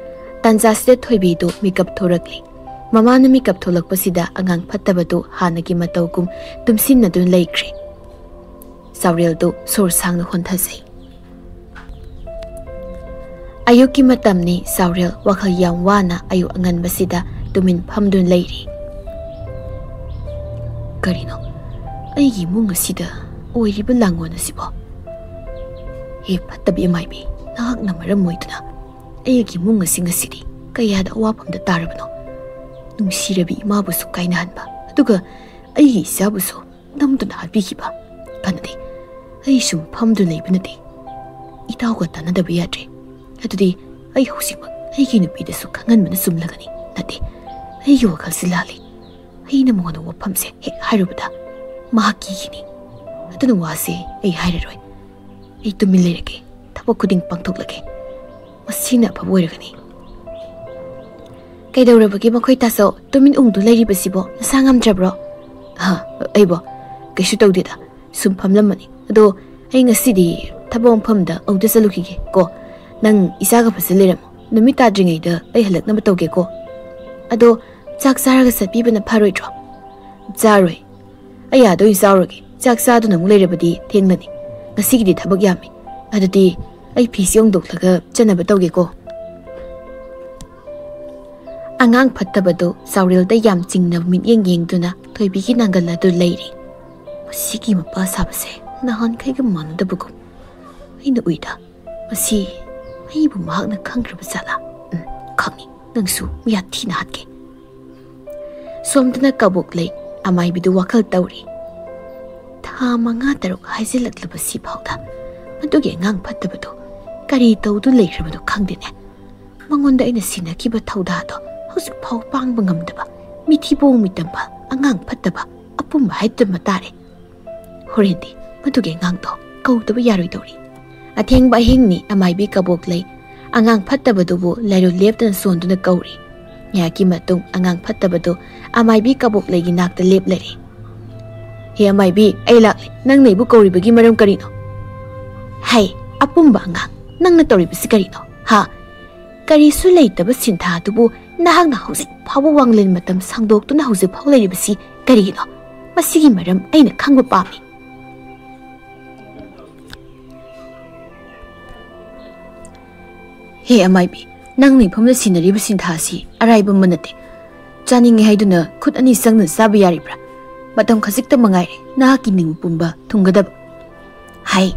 ꯇꯥꯟꯖꯥꯁꯤꯗ ꯊꯣꯏꯕꯤꯗꯨ ꯃꯤꯀꯞ ꯊꯣꯔꯛꯂꯤ꯫ ꯃꯃꯥꯅ ꯃꯤꯀꯞ ꯊꯣꯛꯂꯛꯄꯁꯤꯗ ꯑꯉꯥꯡ ꯐꯠꯇꯕꯗꯨ ꯍꯥꯟꯅꯒꯤ ꯃꯇꯧꯒꯨꯝ ꯇꯨꯝꯁꯤꯟꯅꯗꯨꯅ ꯂꯩꯈ꯭ꯔꯦ꯫ ꯆꯥꯎꯔꯦꯜꯗꯨ ꯁꯣꯔ ꯁꯥꯡꯅ ꯍꯣꯟꯊꯖꯩ꯫ ꯑꯌꯨꯛꯀꯤ ꯃꯇꯝꯅꯤ꯫ ꯆꯥꯎꯔꯦꯜ ꯋꯥꯈꯜ ꯌꯥꯝ ꯋꯥꯅ ꯑꯌꯨꯛ ꯑꯉꯟꯕꯁꯤꯗ ꯇꯨꯃꯤꯟ ꯐꯝꯗꯨꯅ ꯂꯩꯔꯤ꯫ ꯀꯔꯤꯅꯣ ꯑꯩꯒꯤ ꯏꯃꯨꯡ ꯑꯁꯤꯗ ꯑꯣꯏꯔꯤꯕ ꯂꯥꯡꯑꯣꯟ ꯑꯁꯤꯕꯣ? ꯍꯦ ꯐꯠꯇꯕꯤ ꯑꯃꯥꯏꯕꯤ, ꯅꯍꯥꯛꯅ ꯃꯔꯝ ꯑꯣꯏꯗꯨꯅ ꯑꯩꯒꯤ ꯏꯃꯨꯡ ꯑꯁꯤ ꯉꯁꯤꯗꯤ ꯀꯌꯥꯗ ꯑꯋꯥꯐꯝꯗ ꯇꯥꯔꯕꯅꯣ? ꯅꯨꯡꯁꯤꯔꯕꯤ ꯏꯃꯥꯕꯨꯁꯨ ꯀꯥꯏꯅꯍꯟꯕ, ꯑꯗꯨꯒ ꯑꯩꯒꯤ ꯏꯆꯥꯕꯨꯁꯨ ꯅꯝꯗꯨꯅ ꯍꯥꯠꯄꯤꯈꯤꯕ꯫ ꯀꯥꯟꯅꯗꯦ, ꯑꯩ ꯁꯨꯝ ꯐꯝꯗꯨꯅ ꯂꯩꯕ ꯅꯠꯇꯦ꯫ ꯏꯇꯥꯎꯒ ꯇꯥꯟꯅꯗꯕ ꯌꯥꯗ꯭ꯔꯦ꯫ ꯑꯗꯨꯗꯤ ꯑꯩ ꯍꯧꯖꯤꯛꯃꯛ ꯑꯩꯒꯤ ꯅꯨꯄꯤꯗꯁꯨ ꯈꯪꯍꯟꯕꯅ ꯆꯨꯝꯂꯒꯅꯤ꯫ ꯅꯠꯇꯦ, ꯑꯩꯒꯤ ꯋꯥꯈꯜꯁꯤ ꯂꯥꯜꯂꯤ꯫ ꯑꯩꯅ ꯃꯉꯣꯟꯗ ꯋꯥꯐꯝꯁꯦ ꯍꯦꯛ ꯍꯥꯏꯔꯨꯕꯗ ꯃꯍꯥꯛ ꯀꯤꯈꯤꯅꯤ꯫ ꯑꯗꯨꯅ ꯋꯥꯁꯦ ꯑꯩ ꯍꯥꯏꯔꯔꯣꯏ꯫ ꯑꯩ ꯇꯨꯃꯤꯟ ꯂꯩꯔꯒꯦ꯫ ꯊꯕꯛ ꯈꯨꯗꯤꯡ ꯄꯥꯡꯊꯣꯛꯂꯒꯦ꯫ ꯃꯁꯤꯅ ꯑꯐꯕ ꯑꯣꯏꯔꯒꯅꯤ꯫ ꯀꯩꯗꯧꯔꯕꯒꯦ ꯃꯈꯣꯏ ꯇꯥꯆꯧ? ꯇꯨꯃꯤꯟ ꯎꯪꯗꯨ ꯂꯩꯔꯤꯕꯁꯤꯕꯣ? ꯅꯁꯥ ꯉꯝꯗ꯭ꯔꯕ꯭ꯔꯣ? ꯍꯥ, ꯑꯩꯕꯣ? ꯀꯩꯁꯨ ꯇꯧꯗꯦꯗ꯫ ꯁꯨꯝ ꯐꯝꯂꯝꯕꯅꯤ꯫ ꯑꯗꯣ ꯑꯩ ꯉꯁꯤꯗꯤ ꯊꯕꯛ ꯃꯐꯝꯗ ꯑꯃꯨꯛꯇ ꯆꯠꯂꯨꯈꯤꯒꯦ ꯀꯣ꯫ ꯅꯪ ꯏꯆꯥꯒ ꯐꯖꯅ ꯂꯩꯔꯝꯃꯣ꯫ ꯅꯨꯃꯤꯠ ꯇꯥꯗ꯭ꯔꯤꯉꯩꯗ ꯑꯩ ꯍꯜꯂꯛꯅꯕ ꯇꯧꯒꯦꯀꯣ꯫ ꯑꯗꯣ ꯆꯥꯛ ꯆꯥꯔꯒ ꯆꯠꯄꯤꯕꯅ ꯐꯔꯣꯏꯗ꯭ꯔꯣ? ꯆꯥꯔꯣꯏ꯫ ꯑꯩ ꯑꯥꯗ ꯑꯣꯏꯅ ꯆꯥꯎꯔꯒꯦ꯫ ꯆꯥꯛ ꯆꯥꯗꯨꯅ ꯑꯃꯨꯛ ꯂꯩꯔꯕꯗꯤ ꯊꯦꯡꯂꯅꯤ꯫ ꯉꯁꯤꯒꯤꯗꯤ ꯊꯕꯛ ꯌꯥꯝꯃꯤ꯫ ꯑꯗꯨꯗꯤ ꯑꯩ ꯐꯤꯁꯤ ꯍꯣꯡꯗꯣꯛꯂꯒ ꯆꯠꯅꯕ ꯇꯧꯒꯦꯀꯣ꯫ ꯑꯉꯥꯡ ꯐꯠꯇꯕꯗꯣ ꯆꯥꯎꯔꯦꯜꯗ ꯌꯥꯝ ꯆꯤꯡꯅꯕ ꯃꯤꯠꯌꯦꯡ ꯌꯦꯡꯗꯨꯅ ꯊꯣꯏꯕꯤꯒꯤ ꯅꯥꯒꯜ ꯑꯗꯨ ꯂꯩꯔꯤ꯫ ꯃꯁꯤꯒꯤ ꯃꯄꯥ ꯁꯥꯕꯁꯦ ꯅꯍꯥꯟꯈꯩꯒ ꯃꯥꯟꯅꯗꯕꯒꯨꯝ꯫ ꯑꯩꯅ ꯎꯏꯗ꯫ ꯃꯁꯤ ꯑꯩꯕꯨ ꯃꯍꯥꯛꯅ ꯈꯪꯈ꯭ꯔꯕ ꯖꯥꯠꯂꯥ? ꯎꯝ, ꯈꯪꯉꯤ꯫ ꯅꯪꯁꯨ ꯌꯥꯊꯤꯅ ꯍꯥꯠꯀꯦ꯫ ꯁꯣꯝꯗꯅ ꯀꯕꯣꯛ ꯂꯩ ꯑꯃꯥꯏꯕꯤꯗꯨ ꯋꯥꯈꯜ ꯇꯧꯔꯤ꯫ ꯊꯥ ꯃꯉꯥ ꯇꯔꯨꯛ ꯍꯥꯏꯖꯤꯜꯂꯛꯂꯕꯁꯤ ꯐꯥꯎꯗ ꯃꯗꯨꯒꯤ ꯑꯉꯥꯡ ꯐꯠꯇꯕꯗꯣ ꯀꯔꯤ ꯇꯧꯗꯨ ꯂꯩꯈ꯭ꯔꯕꯅꯣ ꯈꯪꯗꯦꯅꯦ꯫ ꯃꯉꯣꯟꯗ ꯑꯩꯅ ꯁꯤꯟꯅꯈꯤꯕ ꯊꯧꯗꯥꯗꯣ ꯍꯧꯖꯤꯛ ꯐꯥꯎ ꯄꯥꯡꯕ ꯉꯝꯗꯕ ꯃꯤꯊꯤꯕꯣꯡ ꯃꯤꯇꯝꯕ ꯑꯉꯥꯡ ꯐꯠꯇꯕ ꯑꯄꯨꯝꯕ ꯍꯥꯏꯗꯨꯃ ꯇꯥꯔꯦ꯫ ꯍꯣꯔꯦꯟꯗꯤ ꯃꯗꯨꯒꯤ ꯑꯉꯥꯡꯗꯣ ꯀꯧꯗꯕ ꯌꯥꯔꯣꯏꯗꯧꯔꯤ꯫ ꯑꯊꯦꯡꯕ ꯑꯍꯤꯡꯅꯤ ꯑꯃꯥꯏꯕꯤ ꯀꯕꯣꯛ ꯂꯩ꯫ ꯑꯉꯥꯡ ꯐꯠꯇꯕꯗꯨꯕꯨ ꯂꯥꯏꯔꯨ ꯂꯦꯞꯇꯅ ꯁꯣꯟꯗꯨꯅ ꯀꯧꯔꯤ꯫ ꯉꯥꯏꯍꯥꯛꯀꯤ ꯃꯇꯨꯡ ꯑꯉꯥꯡ ꯐꯠꯇꯕꯗꯨ ꯑꯃꯥꯏꯕꯤ ꯀꯕꯣꯛ ꯂꯩꯒꯤ ꯅꯥꯛꯇ ꯂꯦꯞꯂꯔꯦ꯫ "ꯍꯦ ꯑꯃꯥꯏꯕꯤ, ꯑꯩ ꯂꯥꯛꯂꯦ꯫ ꯅꯪꯅ ꯑꯩꯕꯨ ꯀꯧꯔꯤꯕꯒꯤ ꯃꯔꯝ ꯀꯔꯤꯅꯣ?" "ꯍꯩ, ꯑꯄꯨꯝꯕ ꯑꯉꯥꯡ, ꯅꯪꯅ ꯇꯧꯔꯤꯕꯁꯤ ꯀꯔꯤꯅꯣ? ꯍꯥ? ꯀꯔꯤꯁꯨ ꯂꯩꯇꯕ ꯁꯤꯟꯊꯥ ꯑꯗꯨꯕꯨ ꯅꯍꯥꯛꯅ ꯍꯧꯖꯤꯛ ꯐꯥꯎꯕ ꯋꯥꯡꯂꯦꯟ ꯃꯇꯝ ꯁꯥꯡꯗꯣꯛꯇꯨꯅ ꯍꯧꯖꯤꯛ ꯐꯥꯎ ꯂꯩꯔꯤꯕꯁꯤ ꯀꯔꯤꯒꯤꯅꯣ? ꯃꯁꯤꯒꯤ ꯃꯔꯝ ꯑꯩꯅ ꯈꯪꯕ ꯄꯥꯝꯃꯤ꯫" "ꯍꯦ ꯑꯃꯥꯏꯕꯤ, ꯅꯪ ꯃꯤꯐꯝꯗ ꯁꯤꯟꯅꯔꯤꯕ ꯁꯤꯟꯊꯥ ꯑꯁꯤ ꯑꯔꯥꯏꯕ ꯑꯃ ꯅꯠꯇꯦ꯫ ꯆꯥꯅꯤꯡꯉꯦ ꯍꯥꯏꯗꯨꯅ ꯈꯨꯠ ꯑꯅꯤ ꯆꯪꯅ ꯆꯥꯕ ꯌꯥꯔꯤꯕ꯭ꯔꯥ? ꯃꯇꯝ ꯈꯖꯤꯛꯇ ꯃꯉꯥꯏꯔꯦ ꯅꯍꯥꯛꯀꯤ ꯅꯤꯡꯕ ꯄꯨꯝꯕ ꯊꯨꯡꯒꯗꯕ꯫" "ꯍꯥꯏ,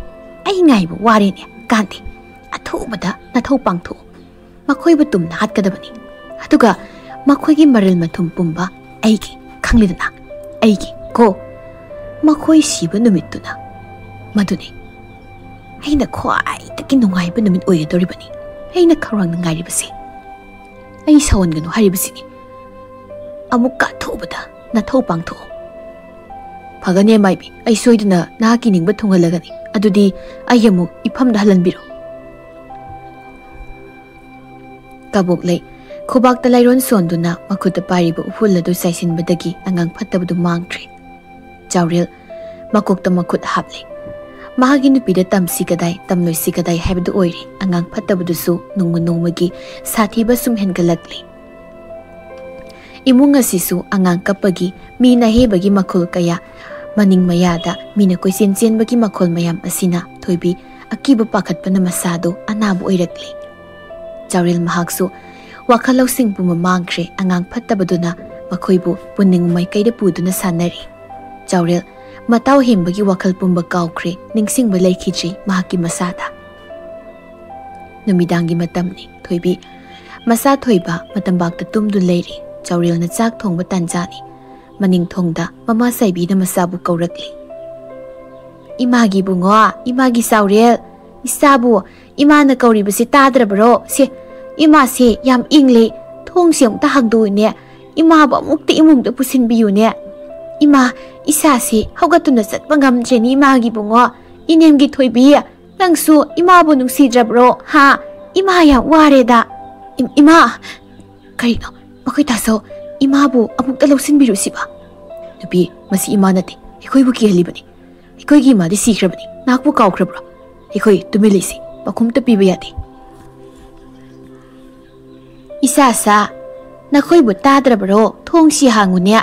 ꯑꯩ ꯉꯥꯏꯕ ꯋꯥꯔꯦꯅꯦ, ꯀꯥꯟꯗꯦ꯫ ꯑꯊꯨꯕꯗ ꯅꯊꯧ ꯄꯥꯡꯊꯣꯛꯎ꯫ ꯃꯈꯣꯏꯕꯨ ꯇꯨꯝꯅ ꯍꯥꯠꯀꯗꯕꯅꯤ꯫ ꯑꯗꯨꯒ ꯃꯈꯣꯏꯒꯤ ꯃꯔꯜ ꯃꯊꯨꯝ ꯄꯨꯝꯕ ꯑꯩꯒꯤ, ꯈꯪꯂꯤꯗꯅ? ꯑꯩꯒꯤ ꯀꯣ꯫ ꯃꯈꯣꯏ ꯁꯤꯕ ꯅꯨꯃꯤꯠꯇꯨꯅ ꯃꯗꯨꯅꯤ꯫ ꯑꯩꯅ ꯈ꯭ꯋꯥꯏꯗꯒꯤ ꯅꯨꯡꯉꯥꯏꯕ ꯅꯨꯃꯤꯠ ꯑꯣꯏꯒꯗꯧꯔꯤꯕꯅꯤ꯫ ꯑꯩꯅ ꯈꯧꯔꯥꯡꯅ ꯉꯥꯏꯔꯤꯕꯁꯤ꯫ ꯑꯩ ꯁꯥꯎꯍꯟꯒꯅꯨ ꯍꯥꯏꯔꯤꯕꯁꯤꯅꯤ꯫ ꯑꯃꯨꯛ ꯀꯥꯊꯣꯛꯎꯕꯗ ꯅꯊꯧ ꯄꯥꯡꯊꯣꯛꯎ꯫" "ꯐꯒꯅꯤ ꯑꯃꯥꯏꯕꯤ, ꯑꯩ ꯁꯣꯏꯗꯅ ꯅꯍꯥꯛꯀꯤ ꯅꯤꯡꯕ ꯊꯨꯡꯍꯜꯂꯒꯅꯤ꯫ ꯑꯗꯨꯗꯤ ꯑꯩ ꯑꯃꯨꯛ ꯏꯐꯝꯗ ꯍꯜꯍꯟꯕꯤꯔꯣ꯫" ꯀꯕꯣꯛ ꯂꯩ ꯈꯨꯕꯥꯛꯇ ꯂꯥꯏꯔꯣꯟ ꯁꯣꯟꯗꯨꯅ ꯃꯈꯨꯠꯇ ꯄꯥꯏꯔꯤꯕ ꯎꯐꯨꯜ ꯑꯗꯨ ꯆꯥꯏꯁꯤꯟꯕꯗꯒꯤ ꯑꯉꯥꯡ ꯐꯠꯇꯕꯗꯨ ꯃꯥꯡꯈ꯭ꯔꯦ꯫ ꯆꯥꯎꯔꯦꯜ ꯃꯀꯣꯛꯇ ꯃꯈꯨꯠ ꯍꯥꯞꯂꯦ꯫ ꯃꯍꯥꯛꯀꯤ ꯅꯨꯄꯤꯗ ꯇꯝꯁꯤ ꯀꯗꯥꯏ, ꯇꯝꯂꯣꯏꯁꯤ ꯀꯗꯥꯏ ꯍꯥꯏꯕꯗꯨ ꯑꯣꯏꯔꯦ꯫ ꯑꯉꯥꯡ ꯐꯠꯇꯕꯗꯨꯁꯨ ꯅꯣꯡꯃ ꯅꯣꯡꯃꯒꯤ ꯁꯥꯊꯤꯕ ꯁꯨꯝ ꯍꯦꯟꯒꯠꯂꯛꯂꯤ꯫ ꯏꯃꯨꯡ ꯑꯁꯤꯁꯨ ꯑꯉꯥꯡ ꯀꯞꯄꯒꯤ, ꯃꯤ ꯅꯍꯦꯕꯒꯤ ꯃꯈꯣꯜ ꯀꯌꯥ, ꯃꯅꯤꯡ ꯃꯌꯥꯗ ꯃꯤꯅ ꯀꯣꯏꯆꯦꯟ ꯆꯦꯟꯕꯒꯤ ꯃꯈꯣꯜ ꯃꯌꯥꯝ ꯑꯁꯤꯅ ꯊꯣꯏꯕꯤ ꯑꯀꯤꯕ ꯄꯥꯈꯠꯄꯅ ꯃꯁꯥꯗꯨ ꯑꯅꯥꯕ ꯑꯣꯏꯔꯛꯂꯤ꯫ ꯆꯥꯎꯔꯦꯜ ꯃꯍꯥꯛꯁꯨ ꯋꯥꯈꯜ ꯂꯧꯁꯤꯡ ꯄꯨꯝꯕ ꯃꯥꯡꯈ꯭ꯔꯦ꯫ ꯑꯉꯥꯡ ꯐꯠꯇꯕꯗꯨꯅ ꯃꯈꯣꯏꯕꯨ ꯄꯨꯟꯅꯤꯡ ꯃꯥꯏꯀꯩꯗ ꯄꯨꯗꯨꯅ ꯁꯥꯟꯅꯔꯤ꯫ ꯆꯥꯎꯔꯦꯜ ꯃꯇꯥꯎ ꯍꯦꯟꯕꯒꯤ ꯋꯥꯈꯜ ꯄꯨꯝꯕ ꯀꯥꯎꯈ꯭ꯔꯦ꯫ ꯅꯤꯡꯁꯤꯡꯕ ꯂꯩꯈꯤꯗ꯭ꯔꯤ ꯃꯍꯥꯛꯀꯤ ꯃꯁꯥꯗ꯫ ꯅꯨꯃꯤꯗꯥꯡꯒꯤ ꯃꯇꯝꯅꯤ꯫ ꯊꯣꯏꯕꯤ ꯃꯁꯥ ꯊꯣꯏꯕ ꯃꯇꯝꯕꯥꯛꯇ ꯇꯨꯝꯗꯨ ꯂꯩꯔꯤ꯫ ꯆꯥꯎꯔꯦꯜꯅ ꯆꯥꯛ ꯊꯣꯡꯕ ꯇꯥꯟꯖꯥꯅꯤ꯫ ꯃꯅꯤꯡ ꯊꯣꯡꯗ ꯃꯃꯥ ꯆꯥꯏꯕꯤꯅ ꯃꯆꯥꯕꯨ ꯀꯧꯔꯛꯂꯤ꯫ "ꯏꯃꯥꯒꯤ ꯏꯕꯨꯡꯉꯣ, ꯏꯃꯥꯒꯤ ꯆꯥꯎꯔꯦꯜ, ꯏꯆꯥꯕꯨ ꯏꯃꯥꯅ ꯀꯧꯔꯤꯕꯁꯤ ꯇꯥꯗ꯭ꯔꯕꯔꯣ? ꯁꯦ, ꯏꯃꯥꯁꯦ ꯌꯥꯝ ꯏꯪꯂꯦ꯫ ꯊꯣꯡꯁꯦ ꯑꯃꯨꯛꯇ ꯍꯥꯡꯗꯣꯛꯎꯅꯦ꯫ ꯏꯃꯥꯕꯨ ꯑꯃꯨꯛꯇ ꯏꯃꯨꯡꯗ ꯄꯨꯁꯤꯟꯕꯤꯌꯨꯅꯦ꯫ ꯏꯃꯥ, ꯏꯆꯥꯁꯦ ꯍꯧꯒꯠꯇꯨꯅ ꯆꯠꯄ ꯉꯝꯗ꯭ꯔꯦꯅꯦ, ꯏꯃꯥꯒꯤ ꯏꯕꯨꯡꯉꯣ꯫ ꯏꯅꯦꯝꯒꯤ ꯊꯣꯏꯕꯤ, ꯅꯪꯁꯨ ꯏꯃꯥꯕꯨ ꯅꯨꯡꯁꯤꯗ꯭ꯔꯕ꯭ꯔꯣ? ꯍꯥ? ꯏꯃꯥ ꯌꯥꯝ ꯋꯥꯔꯦꯗ꯫ ꯏꯝ-, ꯏꯃꯥ!" "ꯀꯔꯤꯅꯣ? ꯃꯈꯣꯏ ꯇꯥꯆꯧ, ꯏꯃꯥꯕꯨ ꯑꯃꯨꯛꯇ ꯂꯧꯁꯤꯟꯕꯤꯔꯨꯁꯤꯕ?" "ꯅꯨꯄꯤ, ꯃꯁꯤ ꯏꯃꯥ ꯅꯠꯇꯦ, ꯑꯩꯈꯣꯏꯕꯨ ꯀꯤꯍꯜꯂꯤꯕꯅꯤ꯫ ꯑꯩꯈꯣꯏꯒꯤ ꯏꯃꯥꯗꯤ ꯁꯤꯈ꯭ꯔꯕꯅꯤ, ꯅꯍꯥꯛꯄꯨ ꯀꯥꯎꯈ꯭ꯔꯕ꯭ꯔꯣ? ꯑꯩꯈꯣꯏ ꯇꯨꯃꯤꯟ ꯂꯩꯁꯤ, ꯄꯥꯎꯈꯨꯝꯇ ꯄꯤꯕ ꯌꯥꯗꯦ꯫" "ꯏꯆꯥ ꯁꯥ, ꯅꯈꯣꯏꯕꯨ ꯇꯥꯗ꯭ꯔꯕꯔꯣ? ꯊꯣꯡꯁꯤ ꯍꯥꯡꯉꯨꯅꯦ꯫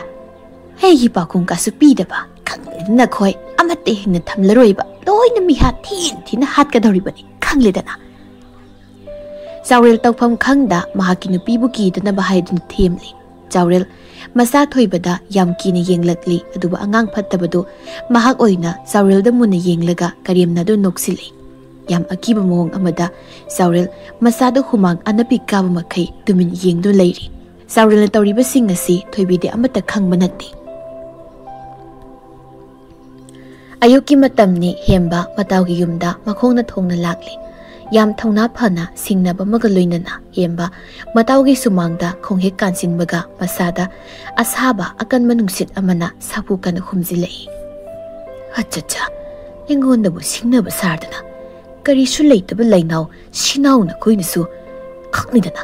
ꯑꯩꯒꯤ ꯄꯥꯎꯈꯨꯝ ꯀꯥꯁꯨ ꯄꯤꯗꯕ꯫ ꯈꯪꯂꯦꯗ ꯅꯈꯣꯏ, ꯑꯃꯠꯇ ꯍꯤꯡꯅ ꯊꯝꯂꯔꯣꯏꯕ, ꯂꯣꯏꯅ ꯃꯤꯍꯥꯠ ꯊꯤꯅ ꯊꯤꯅ ꯍꯥꯠꯀꯗꯧꯔꯤꯕꯅꯤ, ꯈꯪꯂꯦꯗꯅ꯫" ꯆꯥꯎꯔꯦꯜ ꯇꯧꯐꯝ ꯈꯪꯗ ꯃꯍꯥꯛꯀꯤ ꯅꯨꯄꯤꯕꯨ ꯀꯤꯗꯅꯕ ꯍꯥꯏꯗꯨꯅ ꯊꯦꯝꯂꯤ꯫ ꯆꯥꯎꯔꯦꯜ ꯃꯆꯥ ꯊꯣꯏꯕꯗ ꯌꯥꯝ ꯀꯤꯅ ꯌꯦꯡꯂꯛꯂꯤ, ꯑꯗꯨꯕꯨ ꯑꯉꯥꯡ ꯐꯠꯇꯕꯗꯨ ꯃꯍꯥꯛ ꯑꯣꯏꯅ ꯆꯥꯎꯔꯦꯜꯗ ꯃꯨꯟꯅ ꯌꯦꯡꯂꯒ ꯀꯔꯦꯝꯅꯗꯨꯅ ꯅꯣꯛꯁꯤꯜꯂꯤ꯫ ꯌꯥꯝ ꯑꯀꯤꯕ ꯃꯑꯣꯡ ꯑꯃꯗ ꯆꯥꯎꯔꯦꯜ ꯃꯆꯥꯗ ꯍꯨꯃꯥꯡ ꯑꯅꯞꯄꯤ ꯀꯥꯕ ꯃꯈꯩ ꯇꯨꯃꯤꯟ ꯌꯦꯡꯗꯨꯅ ꯂꯩꯔꯤ꯫ ꯆꯥꯎꯔꯦꯜꯅ ꯇꯧꯔꯤꯕꯁꯤꯡ ꯑꯁꯤ ꯊꯣꯏꯕꯤꯗꯤ ꯑꯃꯠꯇ ꯈꯪꯕ ꯅꯠꯇꯦ꯫ ꯑꯌꯨꯛꯀꯤ ꯃꯇꯝꯅꯤ꯫ ꯍꯦꯝꯕ ꯃꯇꯥꯎꯒꯤ ꯌꯨꯝꯗ ꯃꯈꯣꯡꯅ ꯊꯣꯡꯅ ꯂꯥꯛꯂꯤ꯫ ꯌꯥꯝ ꯊꯧꯅꯥ ꯐꯅ ꯁꯤꯡꯅꯕ ꯑꯃꯒ ꯂꯣꯏꯅꯅ ꯍꯦꯝꯕ ꯃꯇꯥꯎꯒꯤ ꯁꯨꯃꯥꯡꯗ ꯈꯣꯡꯍꯦꯛ ꯀꯥꯟꯁꯤꯟꯕꯒ ꯃꯁꯥꯗ ꯑꯁꯥꯕ ꯑꯀꯟꯕ ꯅꯨꯡꯁꯤꯠ ꯑꯃꯅ ꯁꯥꯐꯨ ꯀꯟꯅ ꯍꯨꯝꯖꯤꯜꯂꯛꯏ꯫ "ꯑꯠꯆꯥ, ꯑꯩꯉꯣꯟꯗꯕꯨ ꯁꯤꯡꯅꯕ ꯁꯥꯗꯅ, ꯀꯔꯤꯁꯨ ꯂꯩꯇꯕ ꯂꯩꯅꯥꯎ ꯁꯤꯅꯥꯎ ꯅꯈꯣꯏꯅꯁꯨ꯫ ꯈꯪꯂꯤꯗꯅ,